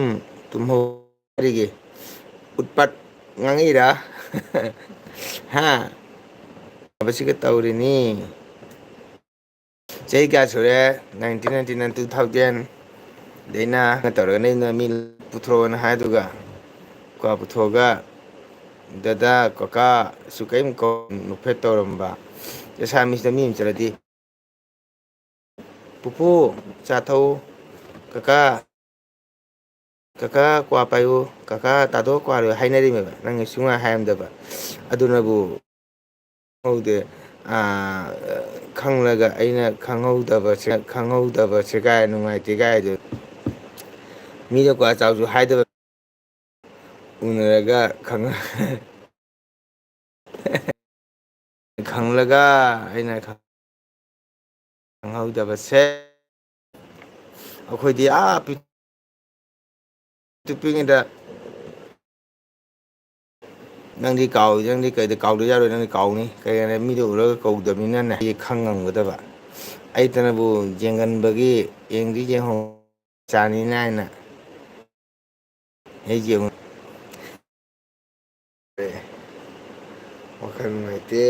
ꯇꯨꯝꯍꯧ-, ꯀꯔꯤꯒꯤ ꯎꯠꯄꯠ ꯉꯥꯡꯉꯛꯏꯔꯥ? ꯍꯥ? ꯁꯥꯕꯁꯤꯒ ꯇꯧꯔꯤꯅꯤ꯫ ꯆꯍꯤ ꯀꯌꯥ ꯁꯨꯔꯦ? Nineteen ninety nine, two thousand꯫ ꯑꯗꯩꯅ ꯇꯧꯔꯒ ꯅꯪꯅ ꯃꯤ ꯄꯨꯊꯣꯔꯛꯑꯣꯅ ꯍꯥꯏꯗꯨꯒ, ꯀ꯭ꯋꯥ ꯄꯨꯊꯣꯛꯑꯒ, "ꯗꯗꯥ, ꯀꯀꯥ" ꯁꯨ ꯀꯔꯤꯝ ꯀꯧ-, ꯅꯣꯛꯐꯦꯠ ꯇꯧꯔꯝꯕ꯫ ꯑꯦꯁꯥꯃꯤꯁꯇ ꯃꯤ ꯑꯃ ꯆꯠꯂꯗꯤ, "ꯄꯨꯄꯨ, ꯆꯥ ꯊꯛꯎ, ꯀꯀꯥ, ꯀꯀꯥ, ꯀ꯭ꯋꯥ ꯄꯥꯏꯌꯨ, ꯀꯀꯥ, ꯇꯥꯗꯣ, ꯀ꯭ꯋꯥ ꯂꯩꯌꯨ" ꯍꯥꯏꯅꯔꯤꯃꯦꯕ꯫ ꯅꯪꯅ ꯁꯨꯡꯍꯥꯏ ꯍꯥꯏꯔꯝꯗꯕ꯫ ꯑꯗꯨꯅꯕꯨ ꯈꯪꯍꯧꯗꯦ꯫ ꯑꯥ, ꯈꯪꯂꯒ ꯑꯩꯅ ꯈꯪꯍꯧꯗꯕꯁꯦ, ꯈꯪꯍꯧꯗꯕꯁꯦ ꯀꯥꯏ ꯅꯨꯡꯉꯥꯏꯇꯦ ꯀꯥꯏꯗꯣ꯫ ꯃꯤꯗ ꯀ꯭ꯋꯥ ꯆꯥꯎꯁꯨ ꯍꯥꯏꯗꯕ, ꯎꯅꯔꯒ ꯈꯪ-, ꯈꯪꯂꯒ ꯑꯩꯅ ꯈꯪꯍꯧꯗꯕꯁꯦ꯫ ꯑꯩꯈꯣꯏꯗꯤ ꯑꯥ ꯄꯤ-, ꯄꯤꯛꯏꯉꯩꯗ ꯅꯪꯗꯤ ꯀꯥꯎ-, ꯅꯪꯗꯤ ꯀꯩꯗ ꯀꯥꯎꯗ ꯌꯥꯔꯣꯏ, ꯅꯪꯗꯤ ꯀꯥꯎꯅꯤ꯫ ꯀꯩꯒꯤꯅꯣ ꯃꯤꯗꯣ ꯎꯔꯒ ꯀꯧꯗꯕꯅꯤꯅꯅꯦ, ꯑꯩ ꯈꯪꯉꯝꯒꯗꯕ꯫ ꯑꯩꯇꯅꯕꯨ ꯌꯦꯡꯒꯟꯕꯒꯤ ꯌꯦꯡꯗꯤ ꯌꯦꯡꯍꯧ-, ꯆꯥꯅꯤ ꯅꯥꯏꯅ꯫ ꯑꯩ ꯌꯦꯡꯉꯨ-, ꯋꯥꯈꯜ ꯅꯨꯡꯉꯥꯏꯇꯦ꯫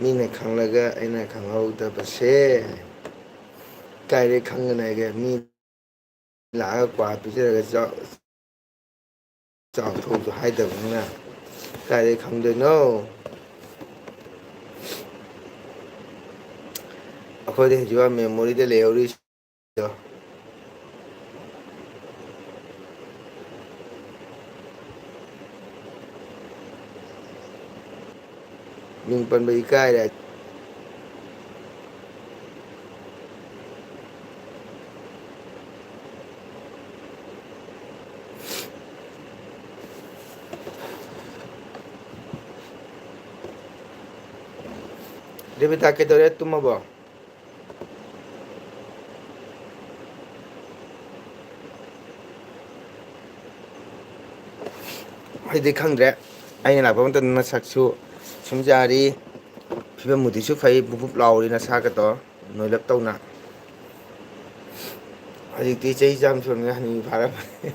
ꯃꯤꯅ ꯈꯪꯂꯒ ꯑꯩꯅ ꯈꯪꯍꯧꯗꯕꯁꯦ꯫ ꯀꯥꯏꯗꯩ ꯈꯪꯒꯅꯤ ꯍꯥꯏꯒꯦ? ꯃꯤ ꯂꯥꯛꯑꯒ ꯀ꯭ꯋꯥ ꯄꯤꯖꯔꯒ ꯆꯥꯎ-, ꯆꯥꯎ ꯊꯛꯎꯁꯨ ꯍꯥꯏꯗꯕꯅꯤꯅ ꯀꯥꯏꯗꯩ ꯈꯪꯗꯣꯏꯅꯣ? ꯑꯩꯈꯣꯏꯗ ꯍꯧꯖꯤꯛ memory ꯗ ꯂꯩꯍꯧꯔꯤꯁꯦ꯫ ꯃꯤꯡ ꯄꯟꯕ ꯏꯀꯥꯏꯔꯦ꯫ ꯔꯦꯕꯤꯇꯥ ꯀꯩꯗꯧꯔꯦ? ꯇꯨꯝꯃꯕꯣ? ꯑꯩꯗꯤ ꯈꯪꯗ꯭ꯔꯦ꯫ ꯑꯩꯅ ꯂꯥꯛꯄ ꯃꯇꯝꯗ ꯅꯁꯛꯁꯨ ꯁꯨꯝ ꯌꯥꯔꯤ, ꯐꯤꯕꯝ ꯃꯨꯗꯤꯁꯨ ꯐꯩ, ꯕꯨꯞ ꯕꯨꯞ ꯂꯥꯎꯔꯤ ꯅꯁꯥꯒꯗꯣ, ꯅꯣꯏꯂꯞ ꯇꯧꯅ꯫ ꯍꯧꯖꯤꯛꯇꯤ ꯆꯍꯤ ꯆꯥꯝ ꯁꯨꯔꯕꯅꯤꯅ ꯍꯅꯨꯕꯤ ꯐꯥꯔꯝꯃꯅꯤ꯫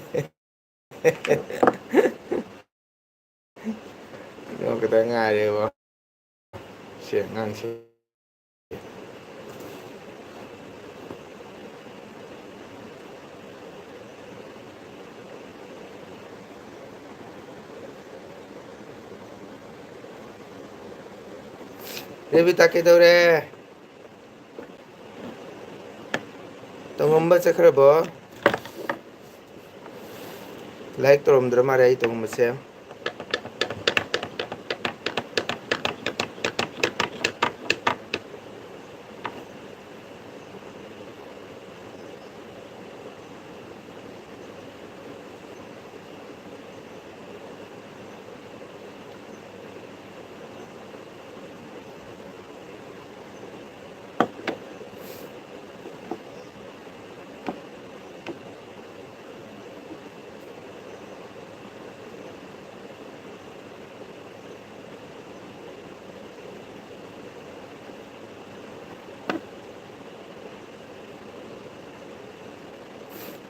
ꯅꯣꯛꯀꯗ ꯉꯥꯏꯔꯦꯕꯣ꯫ ꯁꯤ ꯑꯉꯥꯡꯁꯦ꯫ ꯔꯦꯕꯤꯇꯥ ꯀꯩꯗꯧꯔꯦ? ꯇꯣꯉꯝꯕ ꯆꯠꯈ꯭ꯔꯕꯣ? Like ꯇꯧꯔꯝꯗ꯭ꯔ ꯃꯥꯜꯂꯦ ꯑꯩ ꯇꯣꯉꯝꯕꯁꯦ꯫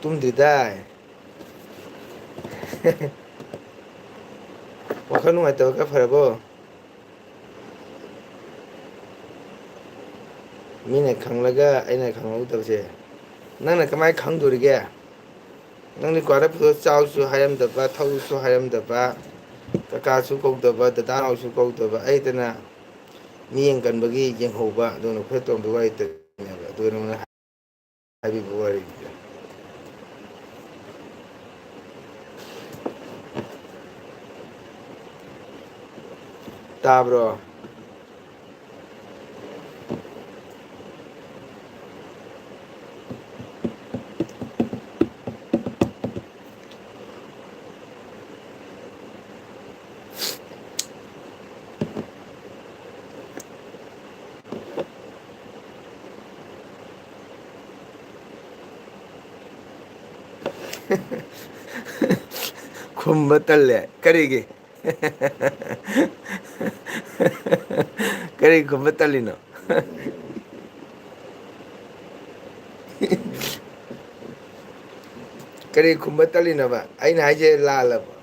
ꯇꯨꯝꯗ꯭ꯔꯤꯗꯥꯏ? ꯋꯥꯈꯜ ꯅꯨꯡꯉꯥꯏꯇꯕ ꯈꯔ ꯐꯔꯕꯣ? ꯃꯤꯅ ꯈꯪꯂꯒ ꯑꯩꯅ ꯈꯪꯍꯧꯗꯕꯁꯦ ꯅꯪꯅ ꯀꯃꯥꯏꯅ ꯈꯪꯗꯣꯔꯤꯒꯦ? ꯅꯪꯗꯤ ꯀ꯭ꯋꯥꯇꯔ ꯄꯨꯊꯣꯛꯑ ꯆꯥꯎꯁꯨ ꯍꯥꯏꯔꯝꯗꯕ, ꯊꯛꯎꯁꯨ ꯍꯥꯏꯔꯝꯗꯕ, ꯀꯀꯥꯁꯨ ꯀꯧꯗꯕ, ꯗꯗꯥ ꯅꯥꯎꯁꯨ ꯀꯧꯗꯕ, ꯑꯩꯗꯅ ꯃꯤꯠꯌꯦꯡ ꯀꯟꯕꯒꯤ ꯌꯦꯡꯍꯧꯕ, ꯑꯗꯨꯅ ꯈ꯭ꯋꯥꯏ ꯇꯣꯝꯕ ꯋꯥꯔꯤ ꯇꯠꯂꯤꯅꯦꯕ꯫ ꯑꯗꯨꯒ ꯅꯉꯣꯟꯗ ꯍꯥꯏꯕꯤꯕ ꯋꯥꯔꯤꯅꯤꯗ꯫ ꯇꯥꯕ꯭ꯔꯣ? ꯈꯨꯝꯕ ꯇꯜꯂꯦ꯫ ꯀꯔꯤꯒꯤ? ꯀꯔꯤ ꯈꯨꯝꯕ ꯇꯜꯂꯤꯅꯣ? ꯀꯔꯤ ꯈꯨꯝꯕ ꯇꯜꯂꯤꯅꯣꯕ? ꯑꯩꯅ ꯍꯥꯏꯁꯦ ꯂꯥꯜꯂꯕꯣ?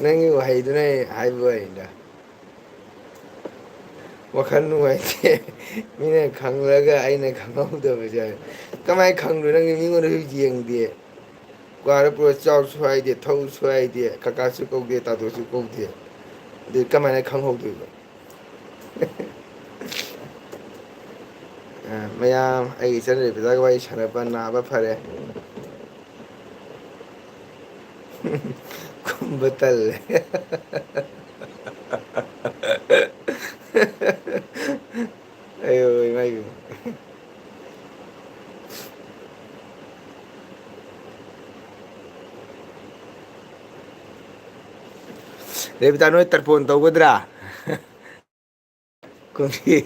ꯅꯪꯒꯤ ꯋꯥꯍꯩꯗꯨꯅ ꯑꯩ ꯍꯥꯏꯕ ꯋꯥꯅꯤꯗ꯫ ꯋꯥꯈꯜ ꯅꯨꯡꯉꯥꯏꯇꯦ꯫ ꯃꯤꯅ ꯈꯪꯂꯒ ꯑꯩꯅ ꯈꯪꯍꯧꯗꯕꯁꯦ꯫ ꯀꯃꯥꯏꯅ ꯈꯪꯗꯣꯏꯅꯣ? ꯅꯪꯗꯤ ꯃꯤꯉꯣꯟꯗꯁꯨ ꯌꯦꯡꯗꯦ꯫ ꯀ꯭ꯋꯥꯔ ꯄꯨꯔ ꯆꯥꯎꯁꯨ ꯍꯥꯏꯗꯦ, ꯊꯧꯁꯨ ꯍꯥꯏꯗꯦ, ꯀꯀꯥꯁꯨ ꯀꯧꯗꯦ, ꯇꯥꯗꯣꯁꯨ ꯀꯧꯗꯦ꯫ ꯑꯗꯨꯗꯤ ꯀꯃꯥꯏꯅ ꯈꯪꯍꯧꯗꯣꯏꯕ? ꯑ, ꯃꯌꯥꯝ, ꯑꯩꯒꯤ ꯏꯆꯟ ꯔꯦꯕꯤꯀꯥꯒ ꯋꯥꯔꯤ ꯁꯥꯟꯅꯕ ꯅꯥꯕ ꯐꯔꯦ꯫ ꯈꯨꯝꯕ ꯇꯜꯂꯦ꯫ ꯑꯌꯣ, ꯏꯃꯥꯏ ꯄꯦꯝꯃ꯫ ꯔꯦꯕꯤꯇꯥ, ꯅꯣꯏ ꯇꯔꯄꯣꯟ ꯇꯧꯒꯗ꯭ꯔꯥ? ꯀꯨꯝꯕꯤ꯫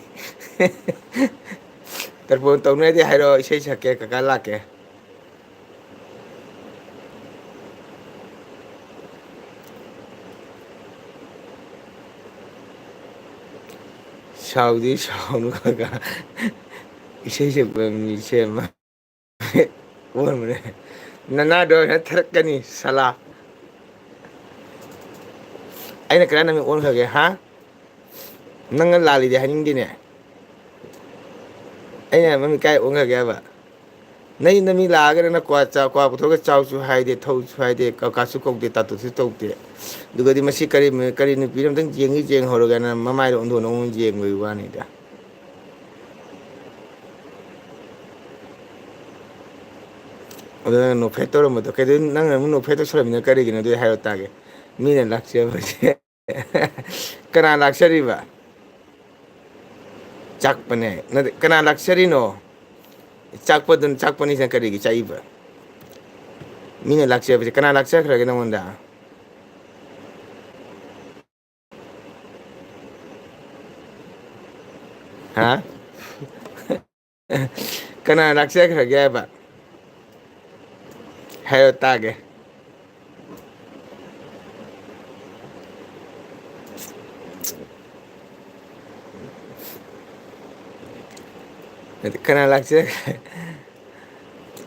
ꯇꯔꯄꯣꯟ ꯇꯧꯅꯤꯡꯉꯗꯤ ꯍꯥꯏꯔꯛꯑꯣ, ꯏꯁꯩ ꯁꯛꯀꯦ, ꯀꯀꯥ ꯂꯥꯛꯀꯦ꯫ ꯁꯥꯎꯗꯤ ꯁꯥꯎꯅꯨ ꯀꯀꯥ, ꯏꯁꯩ ꯁꯛꯄ ꯃꯤ ꯁꯦꯝꯃ꯫ ꯑꯣꯟꯕꯅꯦ꯫ ꯅꯅꯥꯗꯣ ꯅꯠꯊꯔꯛꯀꯅꯤ, ꯁꯂꯥ꯫ ꯑꯩꯅ ꯀꯔꯥꯏ ꯅꯪ ꯑꯣꯟꯈ꯭ꯔꯒꯦ, ꯍꯥ? ꯅꯪꯅ ꯂꯥꯜꯂꯤꯗꯤ ꯍꯥꯏꯅꯤꯡꯗꯦꯅꯦ꯫ ꯑꯩꯅ ꯃꯃꯤꯡ ꯀꯥꯏ ꯑꯣꯟꯈ꯭ꯔꯒꯦ ꯍꯥꯏꯕ? ꯅꯪ ꯅꯃꯤꯡ ꯂꯥꯛꯑꯒꯅ ꯅꯪ ꯀ꯭ꯋꯥ ꯆꯥ-, ꯀ꯭ꯋꯥ ꯄꯨꯊꯣꯛꯑꯒ ꯆꯥꯎꯁꯨ ꯍꯥꯏꯗꯦ, ꯊꯧꯁꯨ ꯍꯥꯏꯗꯦ, ꯀꯀꯥꯁꯨ ꯀꯧꯗꯦ, ꯇꯥꯇꯨꯁꯨ ꯇꯧꯗꯦ꯫ ꯑꯗꯨꯒꯗꯤ ꯃꯁꯤ ꯀꯔꯤ, ꯀꯔꯤ ꯅꯨꯄꯤꯅꯣ ꯑꯝꯇꯪ ꯌꯦꯡꯒꯦ ꯌꯦꯡꯍꯧꯔꯒꯦꯅ ꯃꯃꯥꯏꯗꯣ ꯑꯣꯟꯊꯣꯛꯅ ꯑꯃꯨꯛ ꯌꯦꯡꯕꯒꯤ ꯋꯥꯅꯤꯗ꯫ ꯑꯗꯨ ꯅꯪ ꯅꯣꯛꯐꯦꯠ ꯇꯧꯔꯝꯕꯗꯣ ꯀꯩꯗꯧ-, ꯅꯪꯅ ꯑꯃꯨꯛ ꯅꯣꯛꯐꯦꯠ ꯇꯧꯁꯜꯂꯝꯃꯤꯅ ꯀꯔꯤꯒꯤꯅꯣ? ꯑꯗꯨ ꯍꯥꯏꯔꯣ ꯇꯥꯒꯦ꯫ ꯃꯤꯅ ꯂꯥꯛꯆꯕꯁꯦ꯫ ꯀꯅꯥ ꯂꯥꯛꯆꯔꯤꯕ? ꯆꯥꯛꯄꯅꯦ꯫ ꯅꯠꯇꯦ, ꯀꯅꯥ ꯂꯥꯛꯆꯔꯤꯅꯣ? ꯆꯥꯛꯄꯗꯨꯅ, ꯆꯥꯛꯄꯅꯤꯁꯤꯅ ꯀꯔꯤꯒꯤ ꯆꯥꯛꯏꯕ? ꯃꯤꯅ ꯂꯥꯛꯆꯕꯁꯦ ꯀꯅꯥ ꯂꯥꯛꯆꯈ꯭ꯔꯒꯦ ꯅꯉꯣꯟꯗ? ꯍꯥ? ꯀꯅꯥ ꯂꯥꯛꯆꯈ꯭ꯔꯒꯦ ꯍꯥꯏꯕ? ꯍꯥꯏꯔꯣ ꯇꯥꯒꯦ꯫ ꯅꯠꯇꯦ, ꯀꯅꯥ ꯂꯥꯛꯆ-,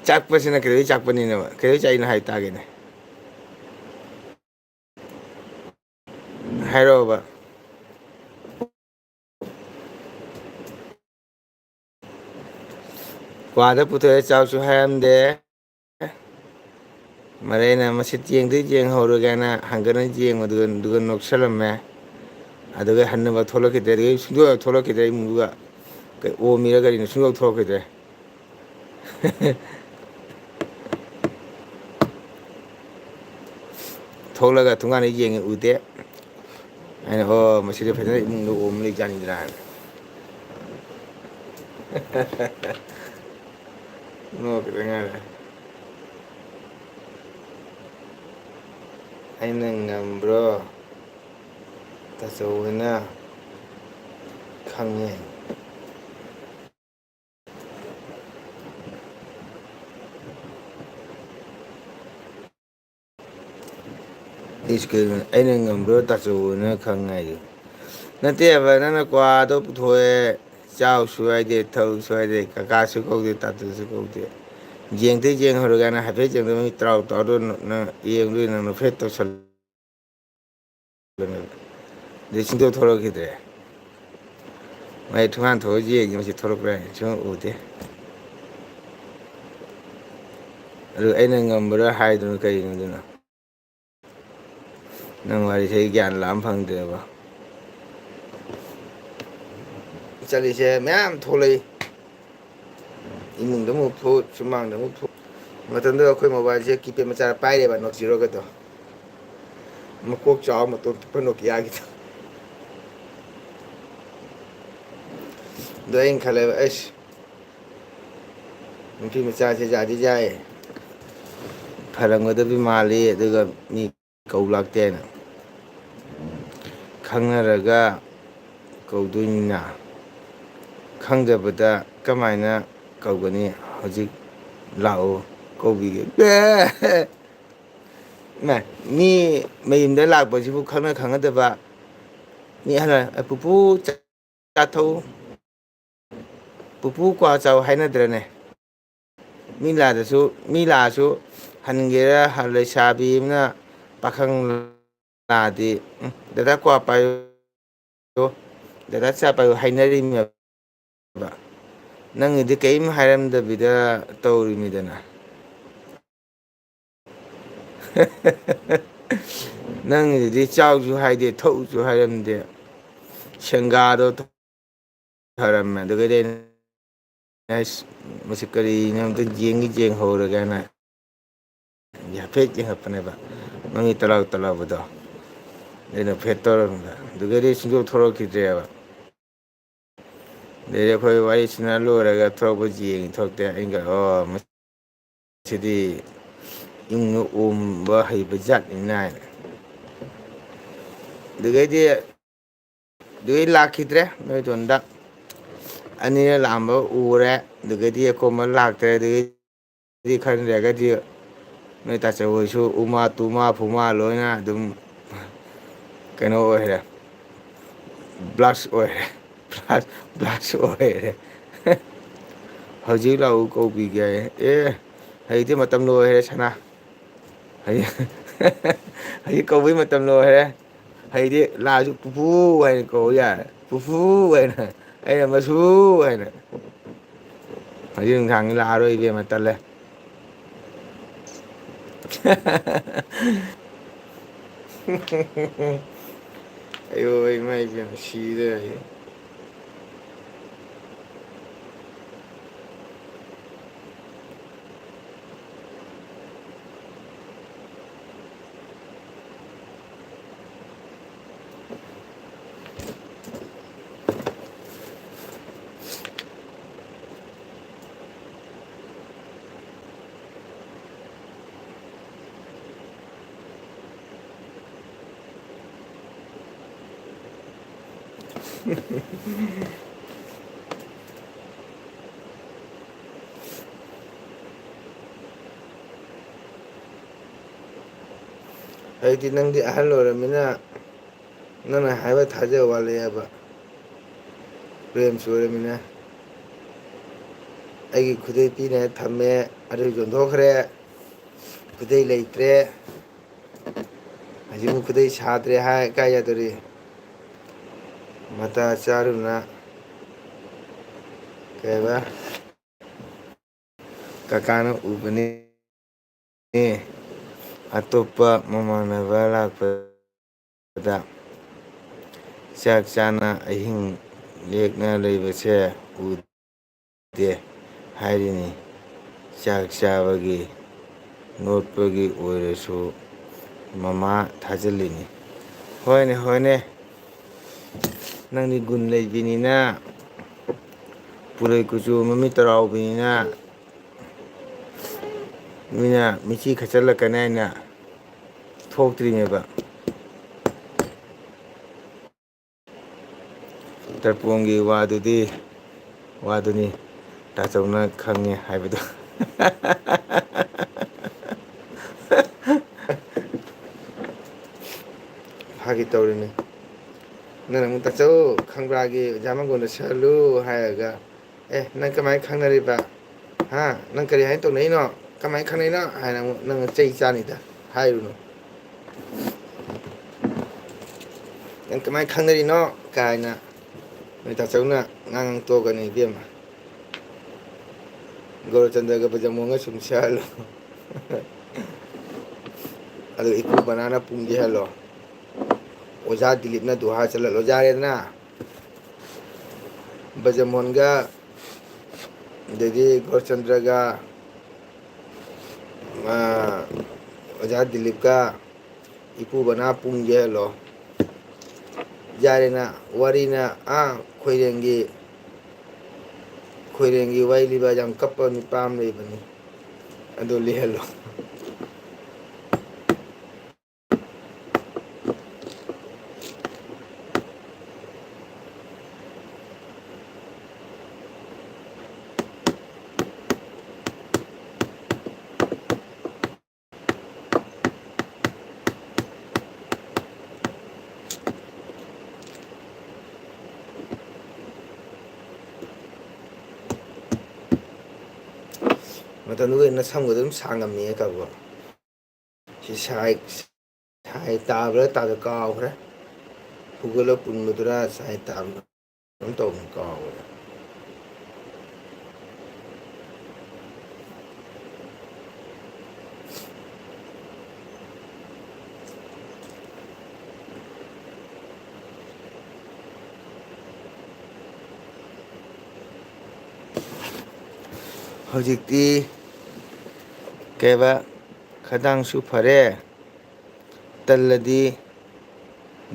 ꯆꯥꯛꯄꯁꯤꯅ ꯀꯩꯗꯧꯕꯩ ꯆꯥꯛꯄꯅꯤꯅꯣꯕ? ꯀꯩꯗꯧꯕꯩ ꯆꯥꯛꯏꯅꯣ ꯍꯥꯏ ꯇꯥꯒꯦꯅꯦ꯫ ꯍꯥꯏꯔꯛꯑꯣꯕ꯫ ꯀ꯭ꯋꯥꯗ ꯄꯨꯊꯣꯛꯑꯦ, ꯆꯥꯎꯁꯨ ꯍꯥꯏꯔꯝꯗꯦ꯫ ꯃꯔꯩꯅ ꯃꯁꯤ ꯌꯦꯡꯗꯤ ꯌꯦꯡꯍꯧꯔꯒꯦꯅ ꯍꯪꯒꯠꯅ ꯌꯦꯡꯕꯗꯨꯒ, ꯑꯗꯨꯒ ꯅꯣꯛꯁꯜꯂꯝꯃꯦ꯫ ꯑꯗꯨꯒ ꯍꯟꯅꯕ ꯊꯣꯛꯂꯛꯈꯤꯗ꯭ꯔꯦ꯫ ꯑꯗꯨꯒ ꯁꯨꯡꯊꯣꯛ ꯊꯣꯛꯂꯛꯈꯤꯗ꯭ꯔꯦ ꯏꯃꯨꯡꯗꯨꯒ꯫ ꯀꯩ ꯑꯣꯝꯃꯤꯔ ꯀꯔꯤꯅꯣ, ꯁꯨꯡꯊꯣꯛ ꯊꯣꯛꯂꯛꯈꯤꯗ꯭ꯔꯦ꯫ ꯊꯣꯛꯂꯒ ꯊꯣꯡꯒꯥꯟꯗ ꯌꯦꯡꯉꯦ, ꯎꯗꯦ꯫ ꯑꯩꯅ, "ꯑꯣ, ꯃꯁꯤꯗꯤ ꯐꯖꯅ ꯏꯃꯨꯡꯗ ꯑꯣꯝ ꯂꯩꯖꯥꯠꯅꯤꯗꯅ"꯫ ꯅꯣꯛꯈꯤꯗ ꯉꯥꯏꯔꯦ꯫ ꯑꯩꯅ ꯉꯝꯕ꯭ꯔꯣ? ꯇꯥꯆꯧꯕꯅ ꯈꯪꯉꯦ꯫ ꯏꯁ, ꯀꯩꯅꯣ? ꯑꯩꯅ ꯉꯝꯕ꯭ꯔꯣ ꯇꯥꯆꯧꯕꯅ ꯈꯪ ꯍꯥꯏꯗꯣ? ꯅꯠꯇꯦꯕ, ꯅꯪꯅ ꯀ꯭ꯋꯥꯗꯣ ꯄꯨꯊꯣꯛꯑꯦ, ꯆꯥꯎꯁꯨ ꯍꯥꯏꯗꯦ, ꯊꯛꯎꯁꯨ ꯍꯥꯏꯗꯦ, ꯀꯀꯥꯁꯨ ꯀꯧꯗꯦ, ꯇꯥꯇꯨꯁꯨ ꯀꯧꯗꯦ꯫ ꯌꯦꯡꯗꯤ ꯌꯦꯡꯍꯧꯔꯒꯅ ꯍꯥꯏꯐꯦꯠ ꯌꯦꯡꯗ ꯃꯤ ꯇꯔꯥꯎ ꯇꯔꯥꯎꯗꯣ ꯅ-, ꯅ-, ꯌꯦꯡꯗꯣꯏ ꯅꯪ ꯅꯣꯛꯐꯦꯠ ꯇꯧꯁꯜꯂ-, ꯑꯗꯩ ꯁꯨꯡꯊꯣꯛ ꯊꯣꯛꯂꯛꯈꯤꯗ꯭ꯔꯦ꯫ ꯃꯥꯏ ꯊꯣꯡꯒꯥꯟ ꯊꯣꯛꯑ ꯌꯦꯡꯉꯤ, ꯃꯁꯤ ꯊꯣꯛꯂꯛꯄ꯭ꯔꯥ ꯍꯥꯏꯅ ꯁꯨꯝ ꯎꯗꯦ꯫ ꯑꯗꯨ ꯑꯩꯅ ꯉꯝꯕ꯭ꯔꯥ ꯍꯥꯏꯗꯨꯅ ꯀꯩꯒꯤꯅꯣꯗꯨꯅ? ꯅꯪ ꯋꯥꯔꯤꯁꯦ ꯑꯩ ꯒ꯭ꯌꯥꯟ ꯂꯥꯝ ꯐꯪꯗ꯭ꯔꯦꯕ꯫ ꯆꯠꯂꯤꯁꯦ ꯃꯌꯥꯝ ꯊꯣꯛꯂꯛꯏ꯫ ꯏꯃꯨꯡꯗ ꯑꯃꯨꯛ ꯐꯨꯠ, ꯁꯨꯃꯥꯡꯗ ꯑꯃꯨꯛ ꯐꯨꯠ꯫ ꯃꯇꯝꯗꯨꯗ ꯑꯩꯈꯣꯏ ꯃꯣꯕꯥꯏꯜꯁꯦ ꯀꯤꯄꯦꯗ ꯃꯆꯥ ꯄꯥꯏꯔꯦꯕ, ꯅꯣꯀꯤꯌꯥꯒꯗꯣ꯫ ꯃꯀꯣꯛ ꯆꯥꯎꯕ ꯃꯇꯣꯟ ꯄꯤꯛꯄ ꯅꯣꯀꯤꯌꯥꯒꯤꯗꯣ꯫ ꯑꯗꯣ ꯑꯩꯅ ꯈꯜꯂꯦꯕ, ꯑꯩꯁ, ꯅꯨꯄꯤ ꯃꯆꯥꯁꯦ ꯌꯥꯗꯤ ꯌꯥꯏ, ꯐꯔꯝꯒꯗꯕꯤ ꯃꯥꯜꯂꯤ, ꯑꯗꯨꯒ ꯃꯤ ꯀꯧ ꯂꯥꯛꯇꯦꯅ꯫ ꯈꯪꯅꯔꯒ ꯀꯧꯗꯣꯏꯅꯤꯅ, ꯈꯪꯗꯕꯗ ꯀꯃꯥꯏꯅ ꯀꯧꯒꯅꯤ? ꯍꯧꯖꯤꯛ ꯂꯥꯛꯑꯣ, ꯀꯧꯕꯤꯒꯦ꯫ ꯏꯃꯥ, ꯃꯤ ꯃꯌꯨꯝꯗ ꯂꯥꯛꯄꯁꯤꯕꯨ ꯈꯪꯅ ꯈꯪꯅꯗꯕ ꯃꯤ ꯑꯍꯜ, "ꯄꯨꯄꯨ, ꯆꯥ ꯊꯛꯎ, ꯄꯨꯄꯨ ꯀ꯭ꯋꯥ ꯆꯥꯎ" ꯍꯥꯏꯅꯗ꯭ꯔꯅꯦ? ꯃꯤ ꯂꯥꯛꯑꯁꯨ, ꯃꯤ ꯂꯥꯛꯑꯁꯨ, ꯍꯟꯒꯦꯔꯥ, ꯂꯩꯁꯥꯕꯤ ꯑꯃꯅ ꯄꯥꯈꯪ ꯂꯥꯛꯑꯗꯤ, "ꯎꯝ, ꯗꯗꯥ ꯀ꯭ꯋꯥ ꯄꯥꯏꯌꯨ, ꯗꯗꯥ ꯆꯥ ꯄꯥꯏꯌꯨ" ꯍꯥꯏꯅꯔꯤꯃꯦꯕ꯫ ꯅꯪꯒꯤꯗꯤ ꯀꯔꯤꯝ ꯍꯥꯏꯔꯝꯗꯕꯤꯗ ꯇꯧꯔꯤꯃꯤꯗꯅ꯫ ꯅꯪꯒꯤꯗꯨꯗꯤ ꯆꯥꯎꯁꯨ ꯍꯥꯏꯗꯦ, ꯊꯛꯎꯁꯨ ꯍꯥꯏꯔꯝꯗꯦ, ꯁꯦꯡꯒꯥꯗꯣ ꯊꯔꯝꯃꯦ꯫ ꯑꯗꯨꯒꯗꯤ ꯑꯩꯅ, "ꯑꯁ, ꯃꯁꯤ ꯀꯔꯤꯅꯣ, ꯑꯝꯇ ꯌꯦꯡꯒꯦ, ꯌꯦꯡꯍꯧꯔꯒꯦꯅ" ꯍꯥꯏꯐꯦꯠ ꯌꯦꯡꯉꯛꯄꯅꯦꯕ, ꯃꯃꯤ ꯇꯂꯥꯎ ꯇꯂꯥꯎꯕꯗꯣ꯫ ꯑꯩꯅ ꯐꯦꯠ ꯇꯧꯔꯝꯕ꯫ ꯑꯗꯨꯒꯗꯤ ꯁꯨꯡꯊꯣꯛ ꯊꯣꯛꯂꯛꯈꯤꯗ꯭ꯔꯦꯕ꯫ ꯑꯗꯩꯗꯤ ꯑꯩꯈꯣꯏ ꯋꯥꯔꯤ ꯁꯥꯟꯅ ꯂꯣꯏꯔꯒ ꯊꯣꯛꯂꯛꯄ ꯌꯦꯡꯉꯤ, ꯊꯣꯛꯂꯛꯇꯦ꯫ ꯑꯩꯅ, "ꯑꯣ, ꯃꯁꯤꯗꯤ ꯏꯪꯅ ꯑꯣꯝꯕ ꯍꯩꯕ ꯖꯥꯠꯅꯤꯅ" ꯍꯥꯏꯅ꯫ ꯑꯗꯨꯗꯩꯗꯤ, ꯑꯗꯨꯗꯩ ꯂꯥꯛꯈꯤꯗ꯭ꯔꯦ ꯅꯣꯏꯗꯣꯟꯗ꯫ ꯑꯅꯤꯔꯛ ꯂꯥꯛꯑꯝꯕ ꯎꯔꯦ, ꯑꯗꯨꯗꯒꯤꯗꯤ ꯑꯀꯣꯝꯕ ꯂꯥꯛꯇ꯭ꯔꯦ꯫ ꯑꯗꯨꯗꯒꯤꯗꯤ ꯈꯔ ꯂꯩꯔꯒꯗꯤ ꯅꯣꯏ ꯇꯥꯆꯧ ꯍꯣꯏꯁꯨ ꯎꯃꯥ ꯇꯨꯃꯥ ꯐꯨꯃꯥ ꯂꯣꯏꯅ ꯑꯗꯨꯝ ꯀꯩꯅꯣ ꯑꯣꯏꯔꯦ, ꯕ꯭ꯂꯥꯁ ꯑꯣꯏꯔꯦ, ꯕ꯭ꯂꯥꯁ, ꯕ꯭ꯂꯥꯁ ꯑꯣꯏꯔꯦ꯫ "ꯍꯧꯖꯤꯛ ꯂꯥꯛꯎ, ꯀꯧꯕꯤꯒꯦ" ꯍꯥꯏꯌꯦ꯫ ꯑꯦ, ꯍꯧꯖꯤꯛꯇꯤ ꯃꯇꯝ ꯂꯣꯏꯈ꯭ꯔꯦ ꯁꯅꯥ꯫ ꯍꯧꯖꯤꯛ, ꯍꯧꯖꯤꯛ ꯀꯧꯕꯩ ꯃꯇꯝ ꯂꯣꯏꯈ꯭ꯔꯦ꯫ ꯍꯧꯖꯤꯛꯇꯤ ꯂꯥꯛꯑꯁꯨ "ꯄꯨꯄꯨ" ꯍꯥꯏꯅ ꯀꯧ ꯌꯥꯔꯦ꯫ "ꯄꯨꯄꯨ" ꯍꯥꯏꯅ꯫ ꯑꯩꯅ ꯃꯁꯨ ꯍꯥꯏꯅ꯫ ꯍꯧꯖꯤꯛ ꯅꯨꯡꯗꯥꯡꯗꯤ ꯂꯥꯛꯑꯔꯣꯏ ꯏꯕꯦꯝꯃ, ꯇꯜꯂꯦ꯫ ꯑꯌꯣ, ꯏꯃꯥ ꯏꯕꯦꯝꯃ, ꯁꯤꯗꯣꯔꯦ꯫ ꯍꯧꯖꯤꯛꯇꯤ ꯅꯪꯗꯤ ꯑꯍꯜ ꯑꯣꯏꯔꯃꯤꯅ, ꯅꯪꯅ ꯍꯥꯏꯕ ꯊꯥꯖꯕ ꯋꯥꯠꯂꯛꯑꯦꯕ꯫ ꯄ꯭ꯔꯦꯝꯁꯨ ꯑꯣꯏꯔꯃꯤꯅ꯫ ꯑꯩꯒꯤ ꯈꯨꯗꯩ ꯄꯤꯅ ꯊꯝꯃꯦ, ꯑꯗꯨ ꯌꯣꯟꯊꯣꯛꯈ꯭ꯔꯦ꯫ ꯈꯨꯗꯩ ꯂꯩꯇ꯭ꯔꯦ꯫ ꯍꯧꯖꯤꯛ ꯑꯃꯨꯛ ꯈꯨꯗꯩ ꯁꯥꯗ꯭ꯔꯦ ꯍꯥꯏ ꯀꯥꯏ ꯌꯥꯗꯣꯔꯤ? ꯃꯇꯥ ꯆꯥꯔꯨꯅ꯫ ꯀꯩꯕ? ꯀꯀꯥꯅ ꯎꯕꯅꯤ꯫ ꯑꯇꯣꯞꯄ ꯃꯃꯥꯟꯅꯕ ꯂꯥꯛꯄꯗ ꯆꯥꯛ ꯆꯥꯅ ꯑꯍꯤꯡ ꯂꯦꯛꯅ ꯂꯩꯕꯁꯦ ꯎꯗꯦ ꯍꯥꯏꯔꯤꯅꯤ꯫ ꯆꯥꯛ ꯆꯥꯕꯒꯤ, ꯅꯣꯠꯄꯒꯤ ꯑꯣꯏꯔꯁꯨ ꯃꯃꯥ ꯊꯥꯖꯤꯜꯂꯤꯅꯤ꯫ ꯍꯣꯏꯅꯦ, ꯍꯣꯏꯅꯦ, ꯅꯪꯗꯤ ꯒꯨꯟ ꯂꯩꯕꯤꯅꯤꯅ, ꯄꯨꯔꯩ ꯀꯨꯆꯨ ꯃꯃꯤꯠ ꯇꯔꯥꯎꯕꯤꯅꯤꯅ, ꯃꯤꯅ ꯃꯤꯠꯆꯤ ꯈꯠꯆꯜꯂꯛꯀꯅꯤ ꯍꯥꯏꯅ ꯊꯣꯛꯇ꯭ꯔꯤꯅꯦꯕ꯫ ꯇꯔꯄꯣꯡꯒꯤ ꯋꯥꯗꯨꯗꯤ, ꯋꯥꯗꯨꯅꯤ ꯇꯥꯆꯧꯅ ꯈꯪꯉꯦ ꯍꯥꯏꯕꯗꯣ꯫ ꯐꯥꯒꯤ ꯇꯧꯔꯤꯅꯤ꯫ ꯅꯪꯅ ꯑꯃꯨꯛ "ꯇꯥꯆꯧ, ꯈꯪꯕ꯭ꯔꯥꯒꯤ ꯑꯣꯖꯥ ꯃꯪꯒꯣꯟꯗ ꯁꯛꯍꯜꯂꯨ" ꯍꯥꯏꯔꯒ, "ꯑꯦ, ꯅꯪ ꯀꯃꯥꯏꯅ ꯈꯪꯅꯔꯤꯕ? ꯍꯥ? ꯅꯪ ꯀꯔꯤ ꯍꯥꯏꯅ ꯇꯧꯅꯩꯅꯣ? ꯀꯃꯥꯏꯅ ꯈꯪꯅꯩꯅꯣ?" ꯍꯥꯏꯅ ꯑꯃꯨꯛ ꯅꯪ ꯆꯩ ꯆꯥꯅꯤꯗ꯫ ꯍꯥꯏꯔꯨꯅꯨ꯫ "ꯅꯪ ꯀꯃꯥꯏꯅ ꯈꯪꯅꯔꯤꯅꯣ?" ꯀꯥꯏꯅ꯫ ꯅꯣꯏ ꯇꯥꯆꯧꯅ ꯉꯥꯡ ꯇꯣꯛꯀꯅꯤ ꯏꯕꯦꯝꯃ꯫ ꯒꯧꯔꯆꯟꯗ꯭ꯔꯒ ꯕꯖꯃꯣꯍꯟꯒ ꯁꯨꯝ ꯁꯛꯍꯜꯂꯣ꯫ ꯑꯗꯨꯒ ꯏꯀꯨ ꯕꯅꯥꯅ ꯄꯨꯡ ꯌꯩꯍꯜꯂꯣ꯫ ꯑꯣꯖꯥ ꯗꯤꯂꯤꯞꯅ ꯗꯨꯍꯥ ꯆꯜꯍꯜꯂꯣ꯫ ꯌꯥꯔꯦꯗꯅ? ꯕꯖꯃꯣꯍꯟꯒ, ꯑꯗꯩꯗꯤ ꯒꯧꯔꯆꯟꯗ꯭ꯔꯒ, ꯑꯥ, ꯑꯣꯖꯥ ꯗꯤꯂꯤꯞꯀ ꯏꯀꯨ ꯕꯅꯥ ꯄꯨꯡ ꯌꯩꯍꯜꯂꯣ꯫ ꯌꯥꯔꯦꯅ, ꯋꯥꯔꯤꯅ ꯑꯥ ꯈꯣꯏꯔꯦꯡꯒꯤ, ꯈꯣꯏꯔꯦꯡꯒꯤ ꯋꯥꯔꯤ ꯂꯤꯕ ꯌꯥꯝ ꯀꯞꯄ ꯅꯨꯄꯥ ꯑꯃ ꯂꯩꯕꯅꯤ, ꯑꯗꯨ ꯂꯤꯍꯜꯂꯣ꯫ ꯃꯇꯝꯗꯨꯒ ꯅꯁꯝꯒꯗꯣ ꯑꯗꯨꯝ ꯁꯥꯡꯉꯝꯃꯤꯌꯦ ꯀꯕꯣ꯫ ꯁꯤ ꯁꯥꯏ, ꯁꯥꯏ ꯇꯥꯕ꯭ꯔꯥ ꯇꯥꯗ ꯀꯥꯎꯈ꯭ꯔꯦ꯫ ꯍꯧꯒꯠꯂ ꯄꯨꯟꯕꯗꯨꯔꯥ ꯁꯥꯏ ꯇꯥꯕ꯭ꯔꯥ ꯀꯩꯅꯣꯝ ꯇꯧꯕꯅꯤ, ꯀꯥꯎꯈ꯭ꯔꯦ꯫ ꯍꯧꯖꯤꯛꯇꯤ ꯀꯩꯕ, ꯈꯗꯥꯡꯁꯨ ꯐꯔꯦ, ꯇꯜꯂꯗꯤ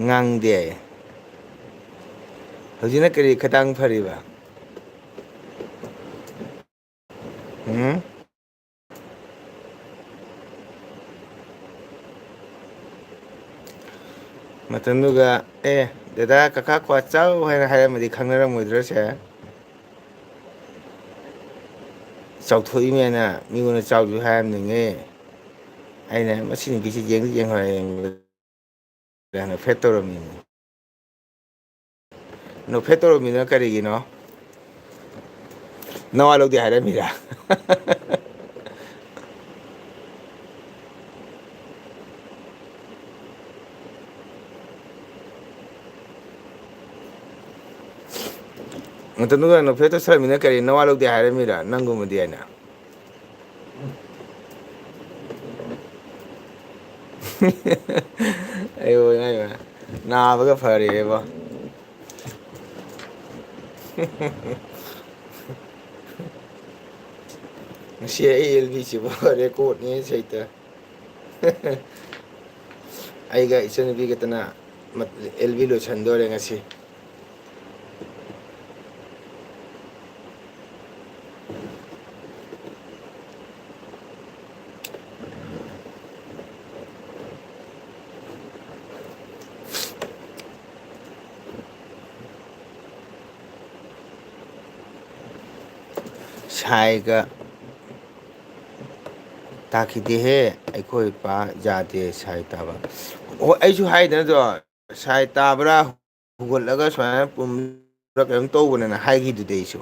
ꯉꯥꯡꯗꯦ꯫ ꯍꯧꯖꯤꯛꯅ ꯀꯔꯤ ꯈꯗꯥꯡ ꯐꯔꯤꯕ? ꯎꯝ? ꯃꯇꯝꯗꯨꯒ, "ꯑꯦ, ꯗꯗꯥ, ꯀꯀꯥ ꯀ꯭ꯋꯥ ꯆꯥꯎ" ꯍꯥꯏꯅ ꯍꯥꯏꯔꯝꯃꯗꯤ ꯈꯪꯅꯔꯝꯃꯣꯏꯗ꯭ꯔꯣ ꯁꯦ? ꯆꯥꯎꯊꯣꯛꯏꯃꯦꯅ ꯃꯤꯉꯣꯟꯗ ꯆꯥꯎꯁꯨ ꯍꯥꯏꯔꯝꯅꯤꯡꯉꯦ꯫ ꯑꯩꯅ ꯃꯁꯤ ꯅꯨꯄꯤꯁꯤ ꯌꯦꯡꯗꯤ ꯌꯦꯡꯍꯧꯔꯦ꯫ ꯅꯣꯛꯐꯦꯠ ꯇꯧꯔꯝꯃꯤꯅꯤ꯫ ꯅꯣꯛꯐꯦꯠ ꯇꯧꯔꯝꯃꯤꯗꯨꯅ ꯀꯔꯤꯒꯤꯅꯣ? ꯅꯋꯥ ꯂꯧꯗꯦ ꯍꯥꯏꯔꯝꯃꯤꯔꯥ? ꯃꯇꯝꯗꯨꯒ ꯅꯣꯛꯐꯦꯠꯇ ꯁꯔꯃꯤꯅ ꯀꯔꯤ ꯅꯋꯥ ꯂꯧꯗꯦ ꯍꯥꯏꯔꯝꯃꯤꯔ ꯅꯪꯒꯨꯝꯕꯗꯤ ꯍꯥꯏꯅ? ꯑꯩ ꯑꯣꯏ ꯉꯥꯏ ꯑꯣꯏ꯫ ꯅꯥꯕꯒ ꯐꯔꯦꯕꯣ꯫ ꯉꯁꯤ ꯑꯩ ꯑꯦꯜ ꯕꯤꯁꯤꯕꯨ ꯔꯦꯀꯣꯔꯠꯅꯤ ꯁꯩꯇ꯫ ꯑꯩꯒ ꯏꯆꯟꯅꯨꯄꯤ ꯈꯛꯇꯅ ꯑꯦꯜ ꯕꯤ ꯂꯣꯏꯁꯟꯗꯣꯔꯦ ꯉꯁꯤ꯫ ꯁꯥꯏꯒ ꯇꯥꯈꯤꯗꯦꯍꯦ꯫ ꯑꯩꯈꯣꯏ ꯄꯥ ꯌꯥꯗꯦ ꯁꯥꯏ ꯇꯥꯕ꯫ ꯑꯣ, ꯑꯩꯁꯨ ꯍꯥꯏꯗꯅꯗꯣ, ꯁꯥꯏ ꯇꯥꯕ꯭ꯔꯥ, ꯍꯨꯒꯠꯂꯒ ꯁꯨꯃꯥꯏꯅ ꯄꯨꯝꯕ꯭ꯔꯥ ꯀꯩꯅꯣꯝ ꯇꯧꯕꯅꯦꯅ ꯍꯥꯏꯈꯤꯗꯨꯗꯤ ꯑꯩꯁꯨ꯫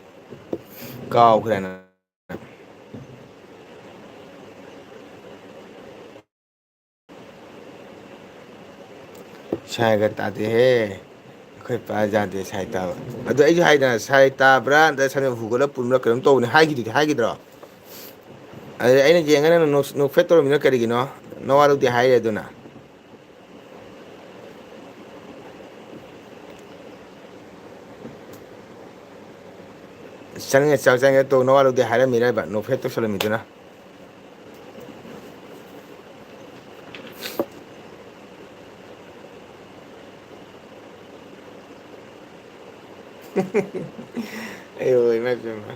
ꯀꯥꯎꯈ꯭ꯔꯦꯅ꯫ ꯁꯥꯏꯒ ꯇꯥꯗꯦꯍꯦ꯫ ꯑꯩꯈꯣꯏ ꯄꯥ ꯌꯥꯗꯦ ꯁꯥꯏ ꯇꯥꯕ꯫ ꯑꯗꯨ ꯑꯩꯁꯨ ꯍꯥꯏꯗꯅ, ꯁꯥꯏ ꯇꯥꯕ꯭ꯔꯥ ꯅꯠꯇ꯭ꯔꯒ ꯁꯥꯏ ꯍꯨꯒꯠꯂ ꯄꯨꯝꯕ꯭ꯔꯥ ꯀꯩꯅꯣꯝ ꯇꯧꯕꯅꯦ ꯍꯥꯏꯈꯤꯗꯨꯗꯤ, ꯍꯥꯏꯈꯤꯗ꯭ꯔꯣ? ꯑꯗꯨꯗꯤ ꯑꯩꯅ ꯌꯦꯡꯉ ꯅꯪꯅ ꯅꯣꯛ-, ꯅꯣꯛꯐꯦꯠ ꯇꯧꯔꯝꯃꯤꯅ ꯀꯔꯤꯒꯤꯅꯣ? ꯅꯋꯥ ꯂꯧꯗꯦ ꯍꯥꯏꯔꯦ ꯑꯗꯨꯅ꯫ ꯆꯪꯉꯦ, ꯆꯥꯛ ꯆꯪꯉꯦ ꯇꯧ, ꯅꯋꯥ ꯂꯧꯗꯦ ꯍꯥꯏꯔꯝꯃꯤꯔꯕ ꯅꯣꯛꯐꯦꯠ ꯇꯧꯁꯜꯂꯝꯃꯤꯗꯨꯅ? ꯑꯩ ꯍꯣꯏ, ꯏꯃꯥꯏ ꯄꯦꯝꯃ꯫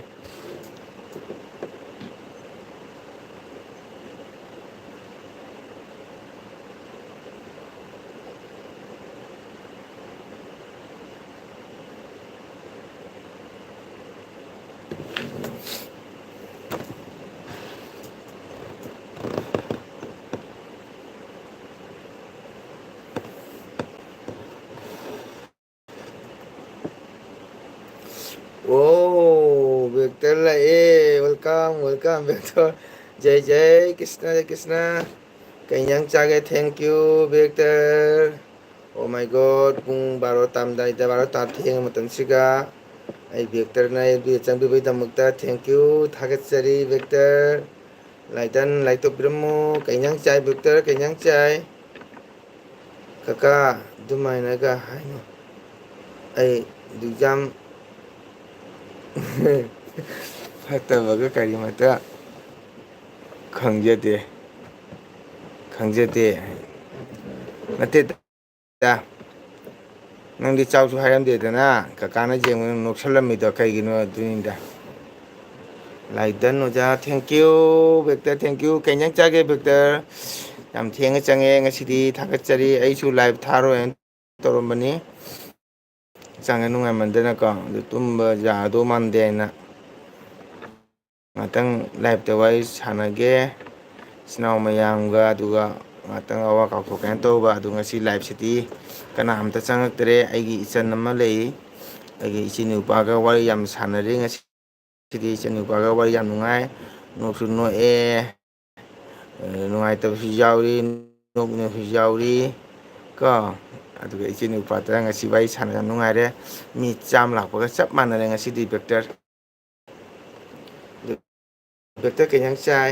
ꯑꯣ, ꯕꯦꯛꯇꯔ ꯂꯥꯛꯑꯦ꯫ Welcome, welcome, ꯕꯦꯛꯇꯔ꯫ ꯖꯩ, ꯖꯩ ꯀ꯭ꯔꯤꯁꯅ, ꯖꯩ ꯀ꯭ꯔꯤꯁꯅ꯫ ꯀꯩ ꯏꯟꯖꯥꯡ ꯆꯥꯒꯦ? Thank you, ꯕꯦꯛꯇꯔ꯫ Oh my God, ꯄꯨꯡ ꯕꯥꯔꯣ ꯇꯥꯔꯝꯗꯥꯏꯗ, ꯕꯥꯔꯣ ꯇꯥ ꯊꯦꯡꯉ ꯃꯇꯝꯁꯤꯒ꯫ ꯑꯩ ꯕꯦꯛꯇꯔꯅ ꯑꯦꯐ ꯕꯤꯗ ꯆꯪꯕꯤꯕꯒꯤꯗꯃꯛꯇ thank you, ꯊꯥꯒꯠꯆꯔꯤ ꯕꯦꯛꯇꯔ꯫ ꯂꯥꯏꯗꯟ, ꯂꯥꯏꯛ ꯇꯧꯕꯤꯔꯝꯃꯨ꯫ ꯀꯩ ꯏꯟꯖꯥꯡ ꯆꯥꯏ ꯕꯦꯛꯇꯔ? ꯀꯩ ꯏꯟꯖꯥꯡ ꯆꯥꯏ? ꯀꯀꯥ, ꯑꯗꯨꯃꯥꯏꯅꯒ ꯍꯥꯏꯅꯨ꯫ ꯑꯩ ꯑꯦꯛꯖꯥꯝ ꯐꯠꯇꯕꯒ ꯀꯔꯤꯃꯇ ꯈꯪꯖꯗꯦ꯫ ꯈꯪꯖꯗꯦ꯫ ꯅꯠꯇꯦꯗ꯫ ꯅꯪꯗꯤ ꯆꯥꯎꯁꯨ ꯍꯥꯏꯔꯝꯗꯦꯗꯅ, ꯀꯀꯥꯅ ꯌꯦꯡꯕꯗ ꯅꯣꯛꯁꯜꯂꯝꯃꯤꯗꯣ ꯀꯩꯒꯤꯅꯣ ꯑꯗꯨꯅꯤꯗ꯫ ꯂꯥꯏꯗꯟ ꯑꯣꯖꯥ, thank you꯫ ꯕꯦꯛꯇꯔ, thank you꯫ ꯀꯩ ꯏꯟꯖꯥꯡ ꯆꯥꯒꯦ ꯕꯦꯛꯇꯔ? ꯌꯥꯝ ꯊꯦꯡꯅ ꯆꯪꯉꯦ ꯉꯁꯤꯗꯤ, ꯊꯥꯒꯠꯆꯔꯤ꯫ ꯑꯩꯁꯨ ꯂꯥꯏꯚ ꯊꯥꯔꯣꯏꯅ ꯇꯧꯔꯝꯕꯅꯤ꯫ ꯍꯛꯆꯥꯡꯁꯦ ꯅꯨꯡꯉꯥꯏꯃꯟꯗꯅꯀꯣ, ꯑꯗꯨ ꯇꯨꯝꯕ ꯌꯥꯗꯧ ꯃꯥꯟꯗꯦ ꯍꯥꯏꯅ ꯉꯥꯛꯇꯪ ꯂꯥꯏꯞꯇ ꯋꯥꯔꯤ ꯁꯥꯟꯅꯒꯦ ꯏꯆꯤꯟ ꯏꯅꯥꯎ ꯃꯌꯥꯝꯒ, ꯑꯗꯨꯒ ꯉꯥꯛꯇꯪ ꯑꯋꯥ ꯀꯥꯎꯊꯣꯛꯀꯦꯅ ꯇꯧꯕ꯫ ꯑꯗꯨ ꯉꯁꯤ ꯂꯥꯏꯞꯁꯤꯗꯤ ꯀꯅꯥꯝꯇ ꯆꯪꯉꯛꯇ꯭ꯔꯦ꯫ ꯑꯩꯒꯤ ꯏꯆꯟ ꯑꯃ ꯂꯩ, ꯑꯩꯒꯤ ꯏꯆꯤꯟ ꯅꯨꯄꯥꯒ ꯋꯥꯔꯤ ꯌꯥꯝ ꯁꯥꯟꯅꯔꯤ꯫ ꯉꯁꯤꯗꯤ ꯏꯆꯤꯟ ꯅꯨꯄꯥꯒ ꯋꯥꯔꯤ ꯌꯥꯝ ꯅꯨꯡꯉꯥꯏ, ꯅꯣꯛꯁꯨ ꯅꯣꯛꯑꯦ, ꯑ, ꯅꯨꯡꯉꯥꯏꯇꯕꯁꯨ ꯌꯥꯎꯔꯤ, ꯅꯣꯛꯅꯤꯡꯕꯁꯨ ꯌꯥꯎꯔꯤ ꯀꯣ꯫ ꯑꯗꯨꯒ ꯏꯆꯤꯟ ꯅꯨꯄꯥꯗ ꯉꯁꯤ ꯋꯥꯔꯤ ꯁꯥꯟꯅꯕ ꯌꯥꯝ ꯅꯨꯡꯉꯥꯏꯔꯦ꯫ ꯃꯤ ꯆꯥꯝꯃ ꯂꯥꯛꯄꯒ ꯆꯞ ꯃꯥꯟꯅꯔꯦ ꯉꯁꯤꯗꯤ ꯕꯦꯛꯇꯔ꯫ ꯕꯦꯛꯇꯔ ꯀꯩ ꯏꯟꯖꯥꯡ ꯆꯥꯏ?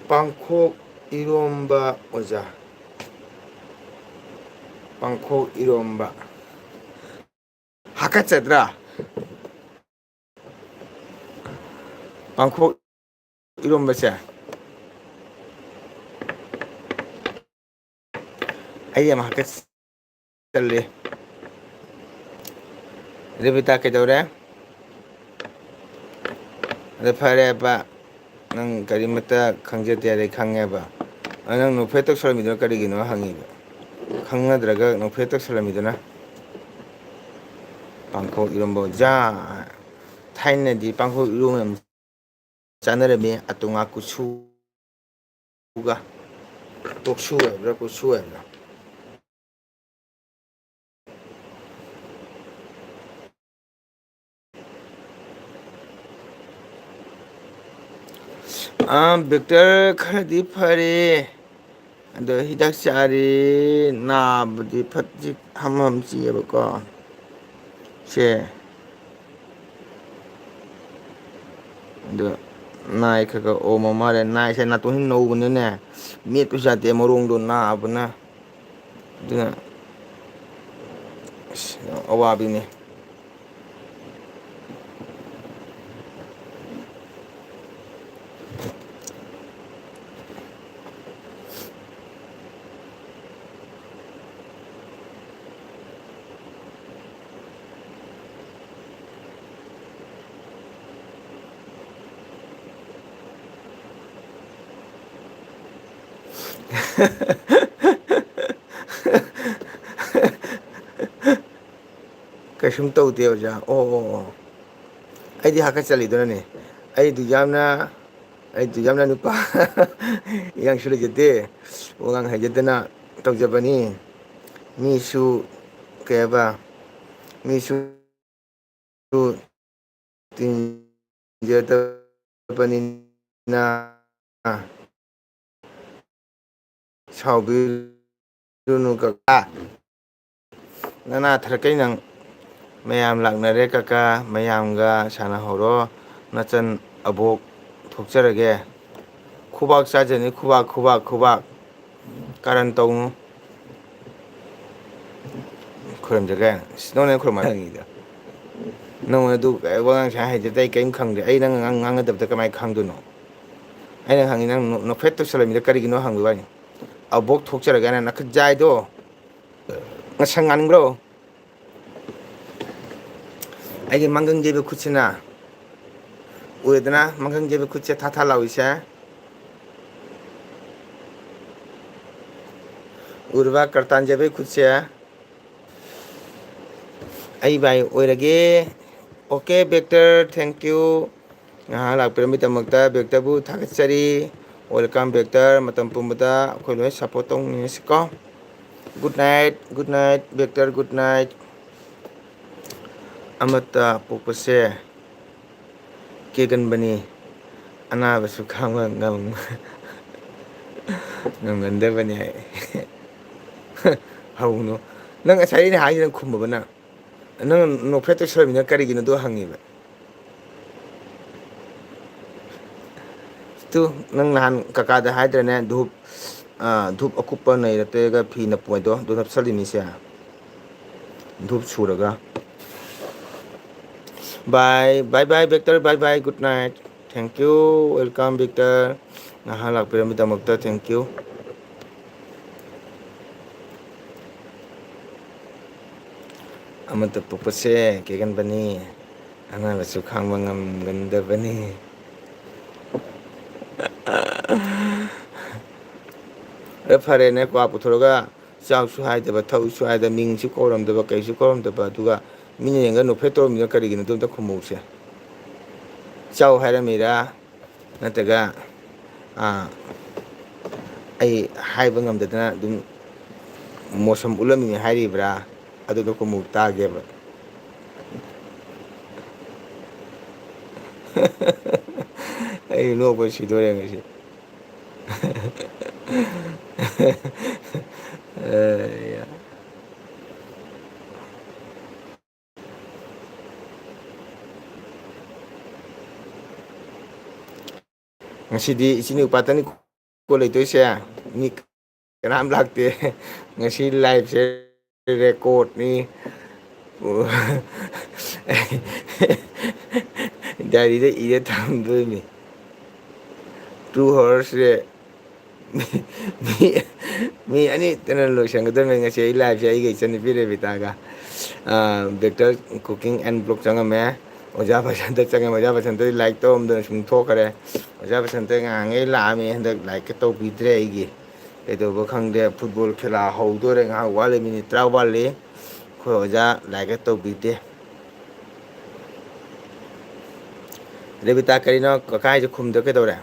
ꯄꯥꯡꯈꯣꯛ ꯏꯔꯣꯝꯕ ꯑꯣꯖꯥ꯫ ꯄꯥꯡꯈꯣꯛ ꯏꯔꯣꯝꯕ꯫ ꯍꯥꯀꯠꯆꯗ꯭ꯔꯥ? ꯄꯥꯡꯈꯣꯛ ꯏꯔꯣꯝꯕꯁꯦ꯫ ꯑꯩ ꯌꯥꯝ ꯍꯥꯀꯠꯆꯜꯂꯦ꯫ ꯔꯦꯕꯤꯇꯥ ꯀꯩꯗꯧꯔꯦ? ꯑꯗ ꯐꯔꯦꯕ, ꯅꯪ ꯀꯔꯤꯃꯠꯇ ꯈꯪꯖꯗꯦ ꯍꯥꯏꯔꯦ ꯈꯪꯉꯦꯕ꯫ ꯑ, ꯅꯪ ꯅꯣꯛꯐꯦꯠ ꯇꯧꯁꯜꯂꯝꯃꯤꯗꯨꯅ ꯀꯔꯤꯒꯤꯅꯣ ꯍꯪꯉꯤꯕ? ꯈꯪꯅꯗ꯭ꯔꯒ ꯅꯣꯛꯐꯦꯠ ꯇꯧꯁꯜꯂꯝꯃꯤꯗꯨꯅ? ꯄꯥꯡꯈꯣꯛ ꯏꯔꯣꯝꯕ ꯑꯣꯖꯥ꯫ ꯊꯥꯏꯅꯗꯤ ꯄꯥꯡꯈꯣꯛ ꯏꯔꯣꯝꯕ ꯌꯥꯝ ꯆꯥꯅꯔꯝꯃꯤ, ꯑꯇꯣꯉꯥ ꯀꯨꯠꯁꯨ ꯀꯨꯁꯨꯒ, ꯇꯣꯛꯁꯨ ꯍꯥꯏꯕ꯭ꯔꯥ, ꯀꯨꯁꯨ ꯍꯥꯏꯕ꯭ꯔꯥ? ꯑꯥ, ꯕꯦꯛꯇꯔ ꯈꯔꯗꯤ ꯐꯔꯦ꯫ ꯑꯗꯣ ꯍꯤꯗꯥꯛ ꯆꯥꯔꯤ, ꯅꯥꯕꯗꯤ ꯐꯠꯇꯤ ꯍꯝ ꯍꯝ ꯆꯤꯑꯕꯀꯣ꯫ ꯁꯦ꯫ ꯑꯗꯣ ꯅꯥꯏ ꯈꯔ ꯈꯔ ꯑꯣꯝꯃ ꯃꯥꯜꯂꯦ꯫ ꯅꯥꯏꯁꯦ ꯅꯥꯇꯣꯟꯁꯤ ꯅꯧꯕꯅꯤꯅꯅꯦ, ꯃꯦꯠꯄꯁꯨ ꯌꯥꯗꯦ, ꯃꯔꯣꯡꯗꯣ ꯅꯥꯕꯅ꯫ ꯑꯗꯨꯅ ꯑꯁ, ꯌꯥꯝ ꯑꯋꯥꯕꯤꯅꯤ꯫ ꯀꯩꯁꯨꯝ ꯇꯧꯗꯦ ꯑꯣꯖꯥ꯫ ꯑꯣ, ꯑꯣ, ꯑꯣ꯫ ꯑꯩꯗꯤ ꯍꯥꯀꯠꯆꯔꯤꯗꯨꯅꯅꯦ꯫ ꯑꯩꯗꯤ ꯌꯥꯝꯅ, ꯑꯩꯗꯤ ꯌꯥꯝꯅ ꯅꯨꯄꯥ ꯌꯥꯡꯁꯨ ꯂꯩꯖꯗꯦ꯫ ꯋꯥꯉꯥꯡ ꯍꯩꯖꯗꯅ ꯇꯧꯖꯕꯅꯤ꯫ ꯃꯤꯁꯨ, ꯀꯩ ꯍꯥꯏꯕ, ꯃꯤꯁꯨ ꯇꯤꯟꯖꯗꯕꯅꯤꯅ ꯁꯥꯎꯕꯤꯔꯨꯅꯨ ꯀꯀꯥ꯫ ꯅꯅꯥ ꯊꯔꯛꯀꯩ ꯅꯪ꯫ ꯃꯌꯥꯝ ꯂꯥꯛꯅꯔꯦ ꯀꯀꯥ, ꯃꯌꯥꯝꯒ ꯁꯥꯟꯅꯍꯧꯔꯣ꯫ ꯅꯆꯟ ꯑꯕꯣꯛ ꯊꯣꯛꯆꯔꯒꯦ꯫ ꯈꯨꯕꯥꯛ ꯆꯥꯖꯅꯤ, ꯈꯨꯕꯥꯛ, ꯈꯨꯕꯥꯛ, ꯈꯨꯕꯥꯛ꯫ ꯀꯥꯔꯟ ꯇꯧꯅꯨ꯫ ꯈꯨꯔꯨꯝꯖꯒꯦ꯫ ꯏꯁ, ꯅꯉꯣꯟꯗ ꯈꯨꯔꯨꯝꯃ ꯍꯪꯉꯤꯗ꯫ ꯅꯉꯣꯟꯗ ꯑꯗꯨ ꯋꯥꯉꯥꯡ ꯁꯉꯥꯡ ꯍꯩꯇꯦ, ꯑꯩ ꯀꯔꯤꯝ ꯈꯪꯗꯦ꯫ ꯑꯩ ꯅꯪ ꯉꯥꯡ-, ꯉꯥꯡꯒꯗꯕꯗ ꯀꯃꯥꯏꯅ ꯈꯪꯗꯣꯏꯅꯣ? ꯑꯩꯅ ꯍꯪꯉꯤ, ꯅꯪ ꯅꯣ-, ꯅꯣꯛꯐꯦꯠ ꯇꯧꯁꯜꯂꯝꯃꯤꯗꯣ ꯀꯔꯤꯒꯤꯅꯣ ꯍꯪꯕ ꯋꯥꯅꯤ꯫ ꯑꯕꯣꯛ ꯊꯣꯛꯆꯔꯒꯦ ꯍꯥꯏꯅ ꯅꯈꯨꯠ ꯌꯥꯏꯗꯣ꯫ ꯉꯁꯪ ꯉꯥꯟꯕ꯭ꯔꯣ? ꯑꯩꯒꯤ ꯃꯪꯒꯪ ꯌꯩꯕ ꯈꯨꯠꯁꯤꯅ, ꯎꯔꯦꯗꯅ, ꯃꯪꯒꯪ ꯌꯩꯕ ꯈꯨꯠꯁꯦ ꯊꯥ ꯊꯥ ꯂꯥꯎꯔꯤꯁꯦ꯫ ꯎꯔꯕ ꯀꯔꯇꯥꯟ ꯌꯩꯕꯒꯤ ꯈꯨꯠꯁꯦ? ꯑꯩ ꯚꯥꯏ ꯑꯣꯏꯔꯒꯦ꯫ Okay, Victor, thank you꯫ ꯉꯥꯏꯍꯥꯛ ꯂꯥꯛꯄꯤꯔꯝꯕꯒꯤꯗꯃꯛꯇ Victor-ꯕꯨ ꯊꯥꯒꯠꯆꯔꯤ꯫ Welcome, Victor꯫ ꯃꯇꯝ ꯄꯨꯝꯕꯗ ꯑꯩꯈꯣꯏ ꯂꯣꯏ support ꯇꯧꯃꯤꯟꯅꯁꯤꯀꯣ꯫ Good night, good night, Victor, good night꯫ ꯑꯃꯠꯇ ꯄꯣꯛꯄꯁꯦ ꯀꯦꯒꯟꯕꯅꯤ, ꯑꯅꯥꯕꯁꯨ ꯈꯥꯡꯕ ꯉꯝ-, ꯉꯝꯒꯟꯗꯕꯅꯦ ꯍꯥꯏ꯫ ꯍꯧꯅꯨ꯫ ꯅꯪ ꯉꯁꯥꯏ ꯑꯩꯅ ꯍꯥꯏꯁꯤ ꯅꯪ ꯈꯨꯝꯃꯕ ꯅꯪ? ꯅꯪ ꯅꯣꯛꯐꯦꯠꯇ ꯁꯣꯏꯕꯅꯤꯅ ꯀꯔꯤꯒꯤꯅꯣ ꯑꯗꯨ ꯍꯪꯉꯤꯕ? ꯇꯨ, ꯅꯪ ꯅꯍꯥꯟ ꯀꯀꯥꯗ ꯍꯥꯏꯗ꯭ꯔꯅꯦ, ꯙꯨꯞ, ꯑ, ꯙꯨꯞ ꯑꯀꯨꯞꯄ ꯅꯩꯔ ꯇꯩꯔꯒ ꯐꯤ ꯅꯞꯄꯣꯏꯗꯣ, ꯑꯗꯨ ꯅꯞꯁꯜꯂꯤꯃꯤꯁꯦ꯫ ꯙꯨꯞ ꯁꯨꯔꯒ꯫ Bye, bye bye, Victor, bye bye, good night. Thank you, welcome, Victor. ꯅꯍꯥꯛ ꯂꯥꯛꯄꯤꯔꯝꯕꯒꯤꯗꯃꯛꯇ thank you. ꯑꯃꯠꯇ ꯄꯣꯛꯄꯁꯦ ꯀꯦꯒꯟꯕꯅꯤ, ꯑꯅꯥꯕꯁꯨ ꯈꯥꯡꯕ ꯉꯝꯒꯟꯗꯕꯅꯤ꯫ ꯑꯦ, ꯐꯔꯦꯅꯦ, ꯀ꯭ꯋꯥ ꯄꯨꯊꯣꯔꯒ ꯆꯥꯎꯁꯨ ꯍꯥꯏꯗꯕ, ꯊꯛꯎꯁꯨ ꯍꯥꯏꯗꯕ, ꯃꯤꯡꯁꯨ ꯀꯧꯔꯝꯗꯕ, ꯀꯩꯁꯨ ꯀꯧꯔꯝꯗꯕ, ꯑꯗꯨꯒ ꯃꯤꯅ ꯌꯦꯡꯉꯒ ꯅꯣꯛꯐꯦꯠ ꯇꯧꯔꯝꯃꯤꯗꯣ ꯀꯔꯤꯒꯤꯅꯣ? ꯑꯗꯨ ꯑꯝꯇ ꯈꯨꯝꯃꯧꯁꯦ꯫ ꯆꯥꯎ ꯍꯥꯏꯔꯝꯃꯤꯔꯥ? ꯅꯠꯇ꯭ꯔꯒ, ꯑꯥ, ꯑꯩ ꯍꯥꯏꯕ ꯉꯝꯗꯗꯅ ꯑꯗꯨꯝ ꯃꯣꯁꯝ ꯎꯠꯂꯝꯃꯤꯅꯦ ꯍꯥꯏꯔꯤꯕ꯭ꯔꯥ? ꯑꯗꯨꯗꯣ ꯈꯨꯝꯃꯨꯛ ꯇꯥꯒꯦꯕ꯫ ꯑꯩ ꯅꯣꯛꯄ ꯁꯤꯗꯣꯔꯦ ꯉꯁꯤ꯫ ꯑꯦ, ꯉꯁꯤꯗꯤ ꯏꯆꯤꯟ ꯏꯅꯥꯎ ꯄꯥꯇꯅꯤ ꯀꯣ ꯂꯩꯇꯣꯏꯁꯦ꯫ ꯃꯤ ꯀꯅꯥꯝ ꯂꯥꯛꯇꯦ꯫ ꯉꯁꯤ live ꯁꯦ record ꯅꯤ꯫ Diary ꯗ ꯏꯔ ꯊꯝꯗꯣꯏꯅꯤ꯫ Two hours ꯁꯦ ꯃꯤ, ꯃꯤ, ꯃꯤ ꯑꯅꯤꯇꯅ ꯂꯣꯏꯁꯟꯒꯗꯕꯅꯤ ꯉꯁꯤ ꯑꯩ live ꯁꯦ, ꯑꯩꯒ ꯏꯆꯟꯅꯨꯄꯤ ꯔꯦꯕꯤꯇꯥꯒ꯫ ꯑꯥ, Victor Cooking and Vlog ꯆꯪꯉꯝꯃꯦ꯫ ꯑꯣꯖꯥ ꯕꯁꯟꯇ ꯆꯪꯉꯝꯃꯦ꯫ ꯑꯣꯖꯥ ꯕꯁꯟꯇꯗꯤ like ꯇꯧꯔꯝꯗꯅ ꯁꯨꯝ ꯊꯣꯛꯈ꯭ꯔꯦ꯫ ꯑꯣꯖꯥ ꯕꯁꯟꯇ ꯉꯍꯥꯡꯉꯩ ꯂꯥꯛꯑꯝꯃꯤ, ꯍꯟꯗꯛ like ꯀ ꯇꯧꯕꯤꯗ꯭ꯔꯦ ꯑꯩꯒꯤ꯫ ꯀꯩꯗꯧꯕ ꯈꯪꯗꯦ꯫ Football ꯈꯦꯂꯥ ꯍꯧꯗꯣꯔꯦ, ꯉꯥꯏꯍꯥꯛ ꯋꯥꯠꯂꯤ, minute ꯇꯔꯥ ꯋꯥꯠꯂꯤ꯫ ꯑꯩꯈꯣꯏ ꯑꯣꯖꯥ like ꯀ ꯇꯧꯕꯤꯗꯦ꯫ ꯔꯦꯕꯤꯇꯥ, ꯀꯔꯤꯅꯣ ꯀꯀꯥ ꯍꯥꯏꯁꯦ ꯈꯨꯝꯗ ꯀꯩꯗꯧꯔꯦ?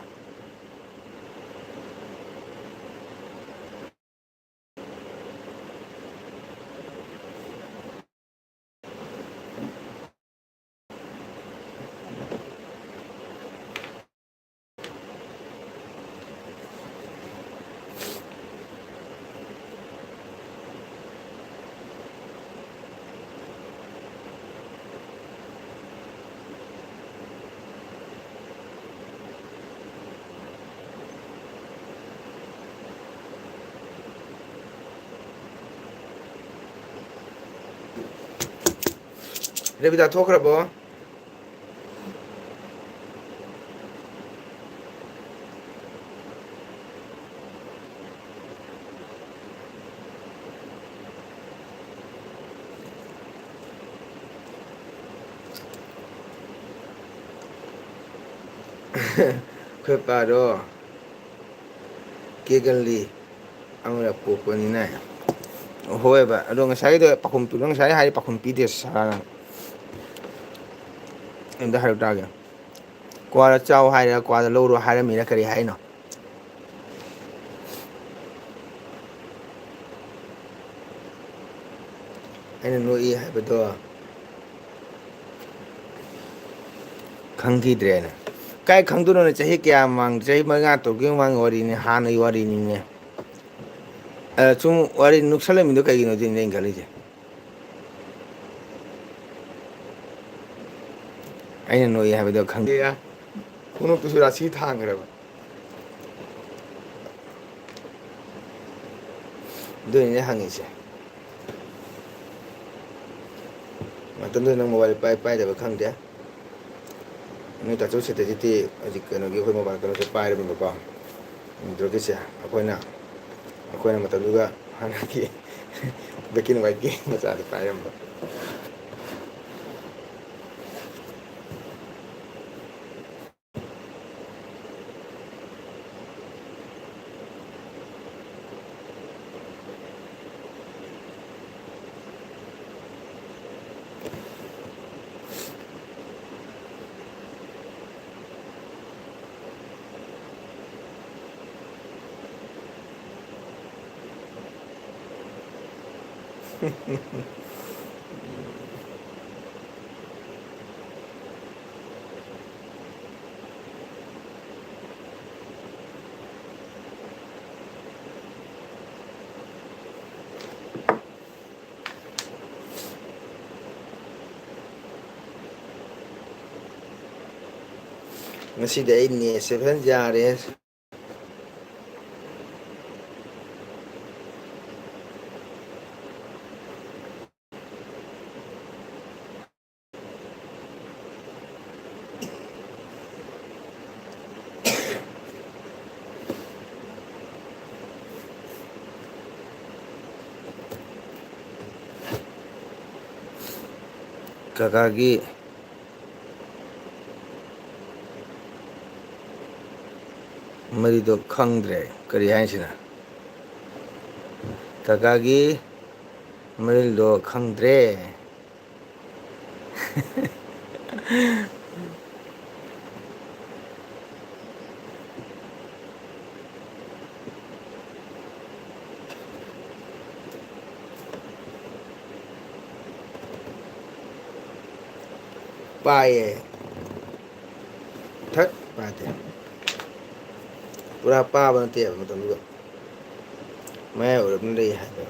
ꯔꯦꯕꯤꯗꯥ ꯊꯣꯛꯈ꯭ꯔꯕꯣ? ꯑꯩꯈꯣꯏ ꯄꯥꯗꯣ ꯀꯦꯒꯜꯂꯤ ꯑꯃꯔꯛ ꯄꯣꯛꯄꯅꯤꯅ꯫ ꯍꯣꯏꯕ, ꯑꯗꯣ ꯉꯁꯥꯏꯒꯤꯗꯣ ꯄꯥꯎꯈꯨꯝ ꯄꯤꯕ, ꯉꯁꯥꯏ ꯍꯥꯏꯔꯤ ꯄꯥꯎꯈꯨꯝ ꯄꯤꯗꯦ ꯁꯥꯔꯅ꯫ ꯑꯝꯇ ꯍꯥꯏꯔꯛ ꯇꯥꯒꯦ꯫ ꯀ꯭ꯋꯥꯗ ꯆꯥꯎ ꯍꯥꯏꯔ, ꯀ꯭ꯋꯥꯗ ꯂꯧꯔꯣ ꯍꯥꯏꯔꯝꯃꯤꯔ ꯀꯔꯤ ꯍꯥꯏꯅꯣ? ꯑꯩꯅ ꯅꯣꯛꯏ ꯍꯥꯏꯕꯗꯣ ꯈꯪꯈꯤꯗ꯭ꯔꯦꯅ꯫ ꯀꯥꯏ ꯈꯪꯗꯣꯏꯅꯣꯅꯦ? ꯆꯍꯤ ꯀꯌꯥ ꯃꯃꯥꯡ, ꯆꯍꯤ ꯃꯉꯥ ꯇꯔꯨꯛꯀꯤ ꯃꯃꯥꯡꯒꯤ ꯋꯥꯔꯤꯅꯤ, ꯍꯥꯟꯅꯒꯤ ꯋꯥꯔꯤꯅꯤꯅꯦ꯫ ꯑ, ꯁꯨꯝ ꯋꯥꯔꯤ ꯅꯨꯛꯁꯜꯂꯝꯃꯤꯗꯣ ꯀꯩꯒꯤꯅꯣ ꯁꯤꯅꯤ ꯑꯩꯅ ꯈꯜꯂꯤꯁꯦ꯫ ꯑꯩꯅ ꯅꯣꯛꯏ ꯍꯥꯏꯕꯗꯣ ꯈꯪꯗꯦ꯫ ꯈꯣꯡꯎꯞꯇꯨꯁꯨ ꯔꯥꯁꯤ ꯊꯥꯡꯈ꯭ꯔꯕ꯫ ꯑꯗꯨꯏꯅꯦ ꯍꯪꯉꯤꯁꯦ꯫ ꯃꯇꯝꯗꯨꯗ ꯅꯪ ꯃꯣꯕꯥꯏꯜ ꯄꯥꯏ-, ꯄꯥꯏꯗꯕ ꯈꯪꯗꯦ꯫ ꯅꯣꯏ ꯇꯥꯆꯧ ꯁꯦꯇꯖꯤꯠꯇꯤ ꯍꯧꯖꯤꯛ ꯀꯩꯅꯣꯒꯤ ꯑꯩꯈꯣꯏ ꯃꯣꯕꯥꯏꯜ ꯀꯩꯅꯣꯁꯦ ꯄꯥꯏꯔꯕꯅꯤꯀꯣ꯫ ꯑꯦꯟꯗ꯭ꯔꯣꯏꯗꯀꯤꯁꯦ ꯑꯩꯈꯣꯏꯅ, ꯑꯩꯈꯣꯏꯅ ꯃꯇꯝꯗꯨꯗ ꯍꯥꯟꯅꯒꯤ black and white ꯀꯤ ꯃꯆꯥꯗꯣ ꯄꯥꯏꯔꯝꯕ꯫ ꯉꯁꯤꯗꯤ ꯑꯩ ꯅꯦꯠꯁꯦ ꯐꯖꯅ ꯌꯥꯔꯦ꯫ ꯀꯀꯥꯒꯤ ꯃꯔꯤꯗꯣ ꯈꯪꯗ꯭ꯔꯦ꯫ ꯀꯔꯤ ꯍꯥꯏꯁꯤꯅ? ꯀꯀꯥꯒꯤ ꯃꯔꯤꯜꯗꯣ ꯈꯪꯗ꯭ꯔꯦ꯫ ꯄꯥꯏꯌꯦ꯫ ꯊꯠ ꯄꯥꯗꯦ꯫ ꯄꯨꯔꯥ ꯄꯥꯕ ꯅꯠꯇꯦꯕ ꯃꯇꯝꯗꯨꯗ꯫ ꯃꯌꯥꯏ ꯑꯣꯏꯔꯞꯅ ꯂꯩ ꯍꯥꯏꯕ꯫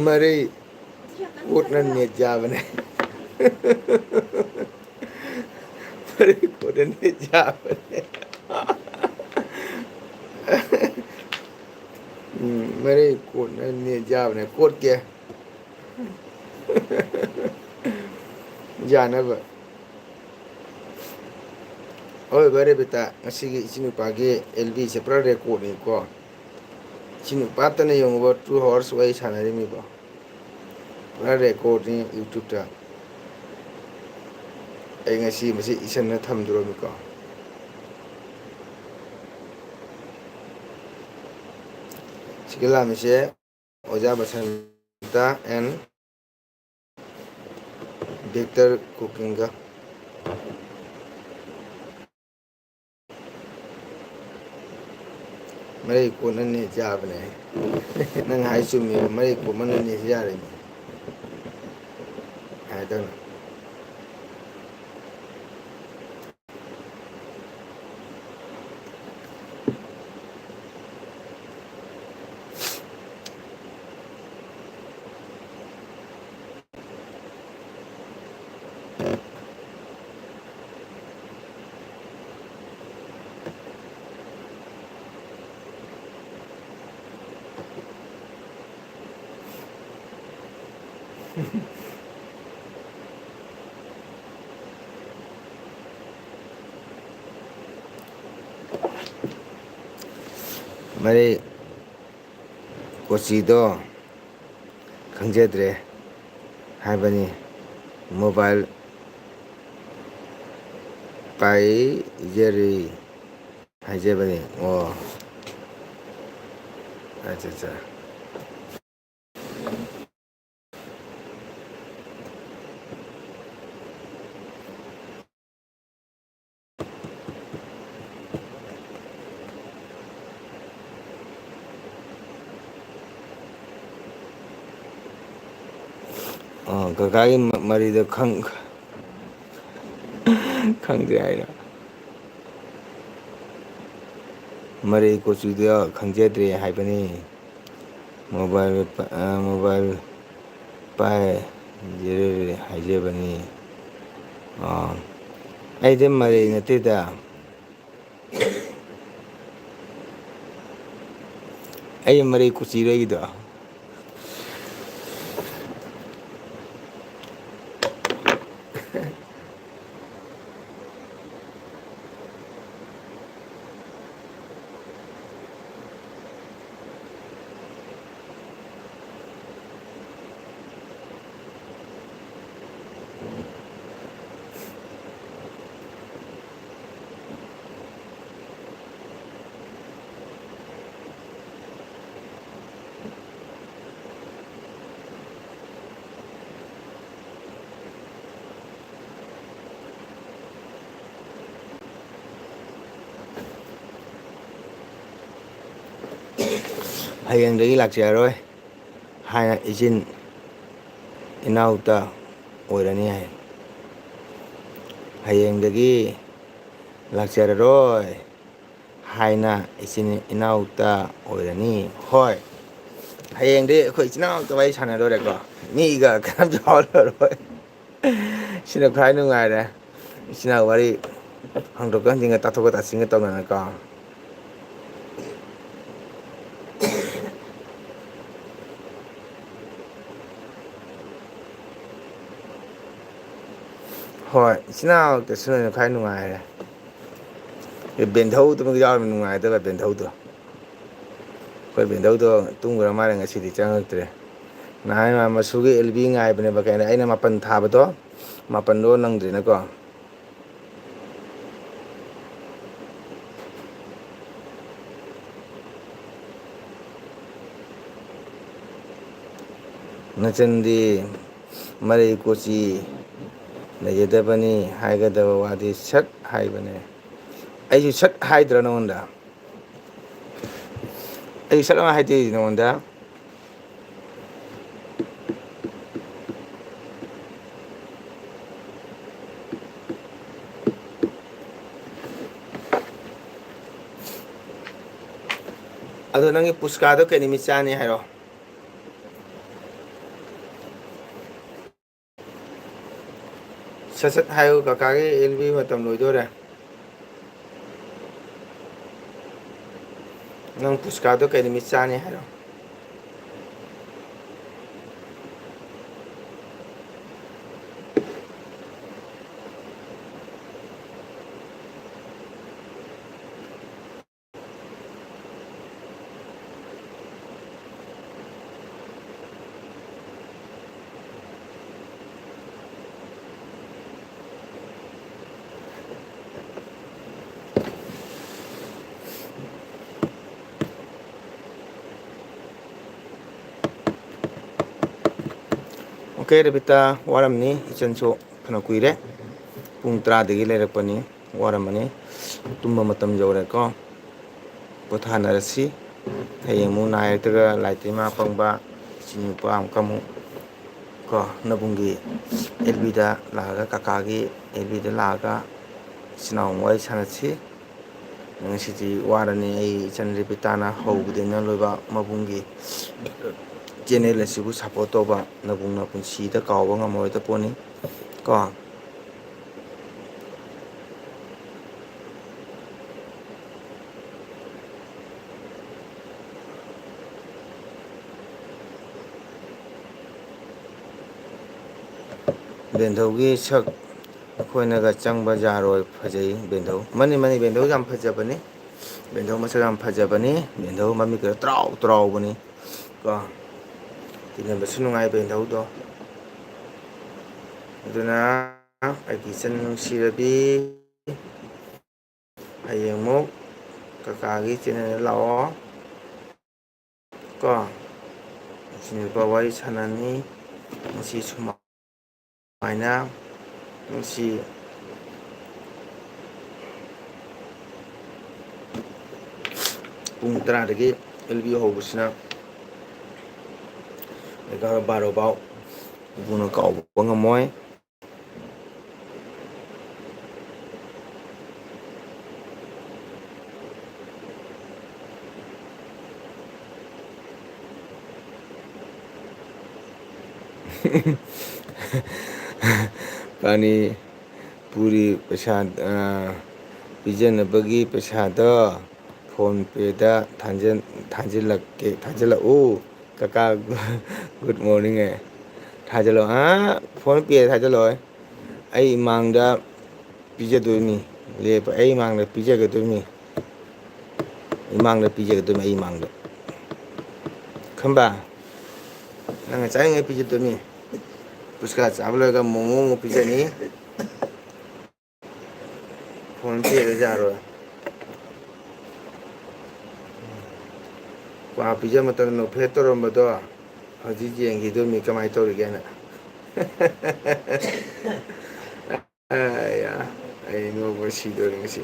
ꯃꯔꯩ ꯀꯣꯠꯅ ꯅꯦꯠ ꯌꯥꯕꯅꯦ꯫ ꯃꯔꯩ ꯀꯣꯠꯅ ꯅꯦꯠ ꯌꯥꯕꯅꯦ꯫ ꯎꯝ, ꯃꯔꯩ ꯀꯣꯠꯅ ꯅꯦꯠ ꯌꯥꯕꯅꯦ꯫ ꯀꯣꯠꯀꯦ꯫ ꯌꯥꯅꯕ꯫ ꯑꯍꯣꯏ, ꯚꯥꯏ ꯔꯦꯕꯤꯇꯥ, ꯉꯁꯤꯒꯤ ꯏꯆꯤꯟ ꯅꯨꯄꯥꯒꯤ ꯑꯦꯜ ꯕꯤꯁꯦ ꯄꯨꯔꯥ ꯔꯦꯀꯣꯔꯠꯅꯤꯀꯣ꯫ ꯏꯆꯤꯟ ꯅꯨꯄꯥꯇꯅ ꯌꯦꯡꯉꯨꯕ, two hours ꯋꯥꯔꯤ ꯁꯥꯟꯅꯔꯤꯃꯤꯀꯣ꯫ ꯄꯨꯔꯥ ꯔꯦꯀꯣꯔꯠꯅꯤ YouTube-ꯇ꯫ ꯑꯩ ꯉꯁꯤ ꯃꯁꯤ ꯏꯁꯟꯅ ꯊꯝꯗꯣꯔꯃꯤꯀꯣ꯫ ꯁꯤꯒ ꯂꯥꯝꯃꯤꯁꯦ ꯑꯣꯖꯥ ꯕꯁꯟꯇ and Victor cooking-ꯒ꯫ ꯃꯔꯩ ꯀꯣꯟꯅ ꯅꯦꯠ ꯌꯥꯕꯅꯦ꯫ ꯅꯪ ꯍꯥꯏ ꯆꯨꯝꯃꯦꯕ, ꯃꯔꯩ ꯀꯣꯟꯅ ꯅꯦꯠ ꯌꯥꯔꯦꯅꯦ꯫ ꯍꯥꯏꯗꯅ꯫ ꯃꯔꯩ ꯀꯣꯆꯤꯗꯣ ꯈꯪꯖꯗ꯭ꯔꯦ ꯍꯥꯏꯕꯅꯤ꯫ ꯃꯣꯕꯥꯏꯜ ꯄꯥꯏꯖꯔꯤ ꯍꯥꯏꯖꯕꯅꯤ꯫ ꯑꯣ, ꯑꯠꯆꯥ, ꯑꯠꯆꯥ꯫ ꯑꯣ, ꯀꯀꯥꯒꯤ ꯃ-, ꯃꯔꯤꯗꯣ ꯈꯪ-, ꯈꯪꯗꯦ ꯍꯥꯏꯔꯣ? ꯃꯔꯩ ꯀꯣꯆꯨꯗꯣ ꯈꯪꯖꯗ꯭ꯔꯦ ꯍꯥꯏꯕꯅꯤ꯫ ꯃꯣꯕꯥꯏꯜ ꯄ-, ꯑ, ꯃꯣꯕꯥꯏꯜ ꯄꯥꯏ ꯍꯥꯏꯖꯕꯅꯤ꯫ ꯑ, ꯑꯩꯗꯤ ꯃꯔꯩ ꯅꯠꯇꯦꯗ꯫ ꯑꯩ ꯃꯔꯩ ꯀꯨꯆꯤꯔꯣꯏꯒꯤꯗꯣ꯫ ꯍꯌꯦꯡꯗꯒꯤ ꯂꯥꯛꯆꯔꯔꯣꯏ ꯍꯥꯏꯅ ꯏꯆꯤꯟ ꯏꯅꯥꯎꯇ ꯑꯣꯏꯔꯅꯤ ꯍꯥꯏ꯫ ꯍꯌꯦꯡꯗꯒꯤ ꯂꯥꯛꯆꯔꯔꯣꯏ ꯍꯥꯏꯅ ꯏꯆꯤꯟ ꯏꯅꯥꯎꯇ ꯑꯣꯏꯔꯅꯤ꯫ ꯍꯣꯏ, ꯍꯌꯦꯡꯗꯤ ꯑꯩꯈꯣꯏ ꯏꯆꯤꯟ ꯏꯅꯥꯎꯇ ꯋꯥꯔꯤ ꯁꯥꯟꯅꯗꯣꯔꯦꯀꯣ꯫ ꯃꯤꯒ ꯀꯅꯥꯝ ꯌꯥꯎꯔꯔꯣꯏ꯫ ꯁꯤꯅ ꯈ꯭ꯋꯥꯏ ꯅꯨꯡꯉꯥꯏꯔꯦ꯫ ꯏꯆꯤꯟ ꯏꯅꯥꯎ ꯋꯥꯔꯤ ꯍꯪꯗꯣꯛꯀ ꯍꯪꯖꯤꯟꯒ ꯇꯥꯊꯣꯛꯀ ꯇꯥꯁꯤꯟꯒ ꯇꯧꯗꯅꯀꯣ꯫ ꯍꯣꯏ, ꯏꯆꯤꯟ ꯏꯅꯥꯎ ꯀꯩꯁꯨ ꯈ꯭ꯋꯥꯏ ꯅꯨꯡꯉꯥꯏꯔꯦ꯫ ꯕꯦꯟꯙꯧꯗꯨꯃꯒ ꯌꯥꯎꯔꯝꯃꯤ, ꯅꯨꯡꯉꯥꯏꯗꯕ ꯕꯦꯟꯙꯧꯗꯣ꯫ ꯑꯩꯈꯣꯏ ꯕꯦꯟꯙꯧꯗꯣ ꯇꯨꯝꯈ꯭ꯔ ꯃꯥꯜꯂꯦ, ꯉꯁꯤꯗꯤ ꯆꯪꯉꯛꯇ꯭ꯔꯦ꯫ ꯅꯍꯥꯟ ꯃꯥ ꯃꯁꯨꯒꯤ ꯑꯦꯜ ꯕꯤ ꯉꯥꯏꯕꯅꯦꯕ, ꯀꯩꯅꯣ, ꯑꯩꯅ ꯃꯥꯄꯟ ꯊꯥꯕꯗꯣ, ꯃꯥꯄꯟꯗꯣ ꯅꯪꯗ꯭ꯔꯦꯅꯀꯣ꯫ ꯅꯆꯟꯗꯤ ꯃꯔꯩ ꯀꯣꯆꯤ ꯂꯩꯖꯗꯕꯅꯤ, ꯍꯥꯏꯒꯗꯕ ꯋꯥꯗꯤ ꯁꯠ ꯍꯥꯏꯕꯅꯦ꯫ ꯑꯩꯁꯨ ꯁꯠ ꯍꯥꯏꯗ꯭ꯔꯣ ꯅꯉꯣꯟꯗ? ꯑꯩ ꯁꯠ ꯑꯃ ꯍꯥꯏꯗꯣꯛꯏ ꯅꯉꯣꯟꯗ꯫ ꯑꯗꯣ ꯅꯪꯒꯤ ꯄꯨꯁꯀꯥꯗꯣ ꯀꯩ ꯅꯨꯃꯤꯠ ꯆꯥꯅꯤ ꯍꯥꯏꯔꯣ? ꯁꯠ ꯁꯠ ꯍꯥꯏꯌꯨ, ꯀꯀꯥꯒꯤ ꯑꯦꯜ ꯕꯤ ꯃꯇꯝ ꯂꯣꯏꯗꯣꯔꯦ꯫ ꯅꯪ ꯄꯨꯁꯀꯥꯗꯣ ꯀꯩ ꯅꯨꯃꯤꯠ ꯆꯥꯅꯤ ꯍꯥꯏꯔꯣ? ꯑꯣꯀꯦ, ꯔꯦꯕꯤꯇꯥ, ꯋꯥꯔꯝꯅꯤ꯫ ꯏꯆꯟꯁꯨ ꯐꯅ ꯀꯨꯏꯔꯦ, ꯄꯨꯡ ꯇꯔꯥꯗꯒꯤ ꯂꯩꯔꯛꯄꯅꯤ, ꯋꯥꯔꯝꯃꯅꯤ꯫ ꯇꯨꯝꯕ ꯃꯇꯝ ꯌꯧꯔꯦꯀꯣ, ꯄꯣꯊꯥꯅꯔꯁꯤ꯫ ꯍꯌꯦꯡ ꯑꯃꯨꯛ ꯅꯥꯏꯔꯛꯇꯒ ꯂꯥꯏꯇꯩꯃ ꯄꯪꯕ ꯏꯆꯤꯟ ꯅꯨꯄꯥ ꯑꯃꯨꯛꯀ ꯑꯃꯨꯛ ꯀꯣ, ꯅꯕꯨꯡꯒꯤ ꯑꯦꯜ ꯕꯤꯗ ꯂꯥꯛꯑꯒ, ꯀꯀꯥꯒꯤ ꯑꯦꯜ ꯕꯤꯗ ꯂꯥꯛꯑꯒ ꯏꯆꯤꯟ ꯏꯅꯥꯎ ꯑꯃꯨꯛ ꯋꯥꯔꯤ ꯁꯥꯟꯅꯁꯤ꯫ ꯉꯁꯤꯗꯤ ꯋꯥꯔꯅꯤ꯫ ꯑꯩ ꯏꯆꯟ ꯔꯦꯕꯤꯇꯥꯅ ꯍꯧꯕꯗꯩꯅ ꯂꯣꯏꯕ ꯃꯕꯨꯡꯒꯤ ꯆꯦꯅꯦꯜ ꯑꯁꯤꯕꯨ ꯁꯞꯄꯣꯔꯠ ꯇꯧꯕ ꯅꯕꯨꯡꯅ ꯄꯨꯟꯁꯤꯗ ꯀꯥꯎꯕ ꯉꯝꯃꯔꯣꯏꯗ ꯄꯣꯠꯅꯤ ꯀꯣ꯫ ꯕꯦꯟꯙꯧꯒꯤ ꯁꯛ ꯑꯩꯈꯣꯏꯅꯒ ꯆꯪꯕ ꯌꯥꯔꯣꯏ꯫ ꯐꯖꯩ ꯕꯦꯟꯙꯧ꯫ ꯃꯥꯅꯤ, ꯃꯥꯅꯤ, ꯕꯦꯟꯙꯧ ꯌꯥꯝ ꯐꯖꯕꯅꯤ꯫ ꯕꯦꯟꯙꯧ ꯃꯁꯛ ꯌꯥꯝ ꯐꯖꯕꯅꯤ꯫ ꯕꯦꯟꯙꯧ ꯃꯃꯤꯠꯀ ꯇꯔꯥꯎ ꯇꯔꯥꯎꯕꯅꯤ꯫ ꯀꯣ꯫ ꯇꯤꯟꯅꯕꯁꯨ ꯅꯨꯡꯉꯥꯏ ꯕꯦꯟꯙꯧꯗꯣ꯫ ꯑꯗꯨꯅ ꯑꯩꯒꯤ ꯏꯆꯟ ꯅꯨꯡꯁꯤꯔꯕꯤ, ꯍꯌꯦꯡꯃꯨꯛ ꯀꯀꯥꯒꯤ ꯆꯦꯅꯦꯜꯗ ꯂꯥꯛꯑꯣ꯫ ꯀꯣ꯫ ꯏꯆꯤꯟ ꯅꯨꯄꯥ ꯋꯥꯔꯤ ꯁꯥꯟꯅꯅꯤ꯫ ꯉꯁꯤ ꯁꯨꯃꯥꯏꯅ ꯉꯁꯤ ꯄꯨꯡ ꯇꯔꯥꯗꯒꯤ ꯑꯦꯜ ꯕꯤ ꯍꯧꯕꯁꯤꯅ ꯑꯦꯒꯥꯔꯣ ꯕꯥꯔꯣ ꯐꯥꯎ ꯏꯕꯨꯡꯅ ꯀꯥꯎꯕ ꯉꯝꯃꯣꯏ꯫ ꯄꯥꯅꯤ ꯄꯨꯔꯤ ꯄꯩꯁꯥ, ꯑ, ꯄꯤꯖꯅꯕꯒꯤ ꯄꯩꯁꯥꯗꯣ PhonePeꯗ ꯊꯥꯖꯤꯜ-, ꯊꯥꯖꯤꯜꯂꯛꯀꯦ, ꯊꯥꯖꯤꯜꯂꯛꯎ꯫ ꯀꯀꯥ, good morning ꯑꯦ꯫ ꯊꯥꯖꯤꯜꯂꯣ꯫ ꯑ, PhonePeꯗ ꯊꯥꯖꯤꯜꯂꯛꯑꯣꯏ꯫ ꯑꯩ ꯏꯃꯥꯡꯗ ꯄꯤꯖꯗꯣꯏꯅꯤ꯫ ꯂꯦꯞꯄ꯫ ꯑꯩ ꯏꯃꯥꯡꯗ ꯄꯤꯖꯒꯗꯣꯏꯅꯤ꯫ ꯏꯃꯥꯡꯗ ꯄꯤꯖꯒꯗꯣꯏꯅꯤ, ꯑꯩ ꯏꯃꯥꯡꯗ꯫ ꯈꯪꯕ? ꯅꯪꯅ ꯆꯥꯅꯤꯡꯉꯩ ꯄꯤꯖꯗꯣꯏꯅꯤ꯫ ꯄꯨꯁꯀꯥ ꯆꯥꯕ ꯂꯣꯏꯔꯒ ꯃꯣꯃꯣ ꯑꯃꯨꯛ ꯄꯤꯖꯅꯤ꯫ PhonePeꯗ ꯌꯥꯔꯣꯏ꯫ ꯀ꯭ꯋꯥ ꯄꯤꯖ ꯃꯇꯝꯗ ꯅꯣꯛꯐꯦꯠ ꯇꯧꯔꯝꯕꯗꯣ ꯍꯧꯖꯤꯛ ꯌꯦꯡꯈꯤꯗꯣꯏꯅꯤ ꯀꯃꯥꯏꯅ ꯇꯧꯔꯤꯒꯦꯅ꯫ ꯑꯌꯥ, ꯑꯩ ꯅꯣꯛꯄ ꯁꯤꯗꯣꯔꯦ ꯉꯁꯤ꯫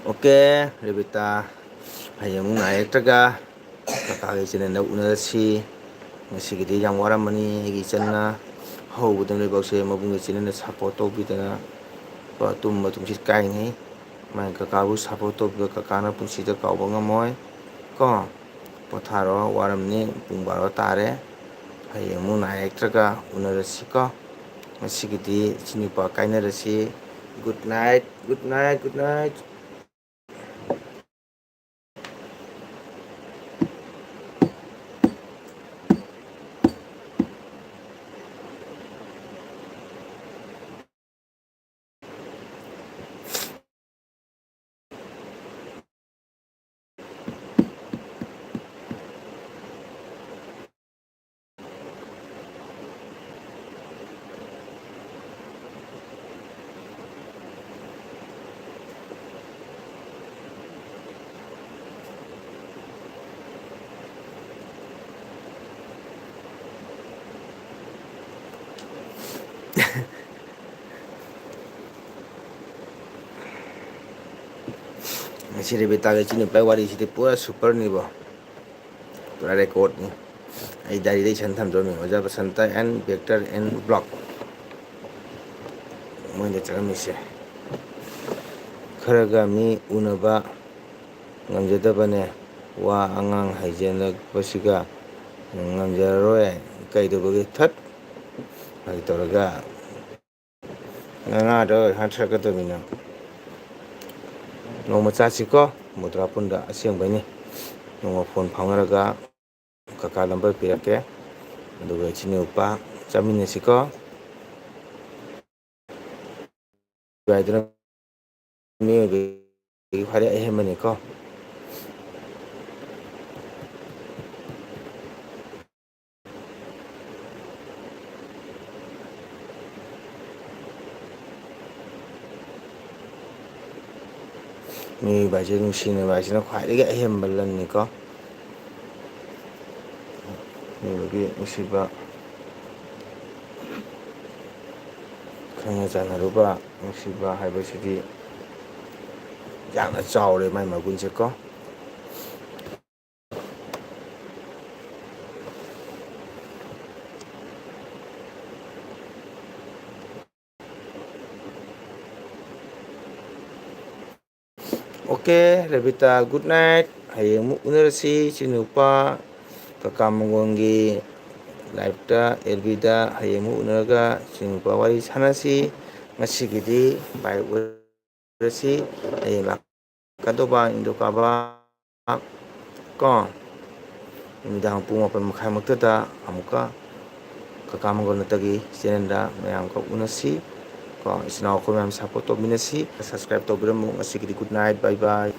OK, ꯔꯦꯕꯤꯇꯥ, ꯍꯌꯦꯡ ꯑꯃꯨꯛ ꯉꯥꯏꯔꯛꯇ꯭ꯔꯒ ꯀꯀꯥꯒꯤ ꯆꯦꯅꯦꯜꯗ ꯎꯅꯔꯁꯤ꯫ ꯉꯁꯤꯒꯤꯗꯤ ꯌꯥꯝ ꯋꯥꯔꯝꯃꯅꯤ ꯑꯩꯒꯤ ꯏꯆꯟꯅ꯫ ꯍꯧꯕꯗ ꯂꯣꯏꯕꯧꯁꯦ ꯃꯕꯨꯡꯒ ꯆꯤꯟꯅꯅ support ꯇꯧꯕꯤꯗꯅ ꯀꯣ, ꯇꯨꯝꯕ ꯇꯨꯝꯁꯤꯠ ꯀꯥꯏꯉꯩ ꯃꯥꯏ ꯀꯀꯥꯕꯨ support ꯇꯧꯕꯤꯕ ꯀꯀꯥꯅ ꯄꯨꯟꯁꯤꯗ ꯀꯥꯎꯕ ꯉꯝꯃꯣꯏ ꯀꯣ꯫ ꯄꯣꯊꯥꯔꯣ, ꯋꯥꯔꯝꯅꯤ, ꯄꯨꯡ ꯕꯥꯔꯣ ꯇꯥꯔꯦ꯫ ꯍꯌꯦꯡ ꯑꯃꯨꯛ ꯅꯥꯏꯔꯛꯇ꯭ꯔꯒ ꯎꯅꯔꯁꯤꯀꯣ꯫ ꯉꯁꯤꯒꯤꯗꯤ ꯏꯆꯤꯟ ꯏꯄꯥ ꯀꯥꯏꯅꯔꯁꯤ꯫ Good night, good night, good night꯫ ꯉꯁꯤ ꯔꯦꯕꯤꯇꯥꯒ ꯏꯆꯤꯟ ꯅꯨꯄꯥꯒꯤ ꯋꯥꯔꯤꯁꯤꯗꯤ ꯄꯨꯔꯥ superꯅꯤꯕꯣ, ꯄꯨꯔꯥ recordꯅꯤ꯫ ꯑꯩ diaryꯗ ꯏꯁꯟ ꯊꯝꯖꯔꯝꯃꯤ, ꯑꯣꯖꯥ Basanta and Vector and Block ꯃꯣꯏꯅ ꯆꯠꯂꯝꯃꯤꯁꯦ꯫ ꯈꯔꯒ ꯃꯤ ꯎꯅꯕ ꯉꯝꯖꯗꯕꯅꯦ꯫ ꯋꯥ ꯑꯉꯥꯡ ꯍꯩꯖꯤꯜꯂꯛꯄꯁꯤꯒ ꯉꯝꯖꯔꯔꯣꯏ꯫ ꯀꯩꯗꯧꯕꯒꯤ ꯊꯠ ꯍꯥꯏ ꯇꯧꯔꯒ ꯅꯅꯥꯗꯣ ꯍꯟꯊꯔꯛꯀꯗꯕꯅꯤꯅ꯫ ꯅꯣꯡꯃ ꯆꯥꯁꯤꯀꯣ, ꯃꯨꯗ꯭ꯔꯥ ꯄꯨꯟꯗ ꯑꯁꯦꯡꯕꯩꯅꯤ꯫ ꯅꯣꯡꯃ phone ꯐꯥꯎꯅꯔꯒ ꯀꯀꯥ number ꯄꯤꯔꯛꯀꯦ, ꯑꯗꯨꯒ ꯏꯆꯤꯟ ꯏꯄꯥ ꯆꯥꯃꯤꯟꯅꯁꯤꯀꯣ꯫ ꯍꯥꯏꯗꯨꯅ ꯃꯤꯑꯣꯏꯕꯒꯤ ꯈ꯭ꯋꯥꯏꯗꯒꯤ ꯑꯍꯦꯟꯕꯅꯤꯀꯣ꯫ ꯃꯤꯑꯣꯏꯕ ꯍꯥꯏꯁꯦ ꯅꯨꯡꯁꯤꯅꯕ ꯍꯥꯏꯁꯤꯅ ꯈ꯭ꯋꯥꯏꯗꯒꯤ ꯑꯍꯦꯟꯕ ꯂꯟꯅꯤꯀꯣ꯫ ꯃꯤꯑꯣꯏꯕꯒꯤ ꯅꯨꯡꯁꯤꯕ, ꯈꯪꯅ ꯆꯥꯟꯅꯔꯨꯕ, ꯅꯨꯡꯁꯤꯕ ꯍꯥꯏꯕꯁꯤꯗꯤ ꯌꯥꯝꯅ ꯆꯥꯎꯔꯦ ꯃꯥꯏ ꯃꯒꯨꯟꯁꯦꯀꯣ꯫ Okay, Rebita, good night. ꯍꯌꯦꯡ ꯑꯃꯨꯛ ꯎꯅꯔꯁꯤ꯫ ꯏꯆꯤꯟ ꯅꯨꯄꯥ ꯀꯀꯥ ꯃꯪꯒꯣꯟꯒꯤ live ꯇ, F B ꯗ ꯍꯌꯦꯡ ꯑꯃꯨꯛ ꯎꯅꯔꯒ ꯏꯆꯤꯟ ꯅꯨꯄꯥ ꯋꯥꯔꯤ ꯁꯥꯟꯅꯁꯤ꯫ ꯉꯁꯤꯒꯤꯗꯤ bye ꯑꯣꯏꯔꯁꯤ꯫ ꯍꯌꯦꯡ ꯂꯥꯛꯀꯗꯧꯕ ꯅꯤꯡꯊꯧꯀꯥꯕ ꯀꯣ, ꯅꯨꯃꯤꯗꯥꯡ ꯄꯨꯡ ꯃꯥꯄꯟ ꯃꯈꯥꯏꯃꯨꯛꯇꯗ ꯑꯃꯨꯛꯀ ꯀꯀꯥ ꯃꯪꯒꯣꯜ ꯅꯠꯇꯒꯤ channel ꯗ ꯃꯌꯥꯝꯒ ꯎꯅꯁꯤ ꯀꯣ꯫ ꯏꯆꯤꯟ ꯏꯅꯥꯎ ꯑꯩꯈꯣꯏ ꯃꯌꯥꯝ support ꯇꯧꯃꯤꯟꯅꯁꯤ꯫ Subscribe ꯇꯧꯕꯤꯔꯝꯃꯨ꯫ ꯉꯁꯤꯒꯤꯗꯤ good night, bye bye꯫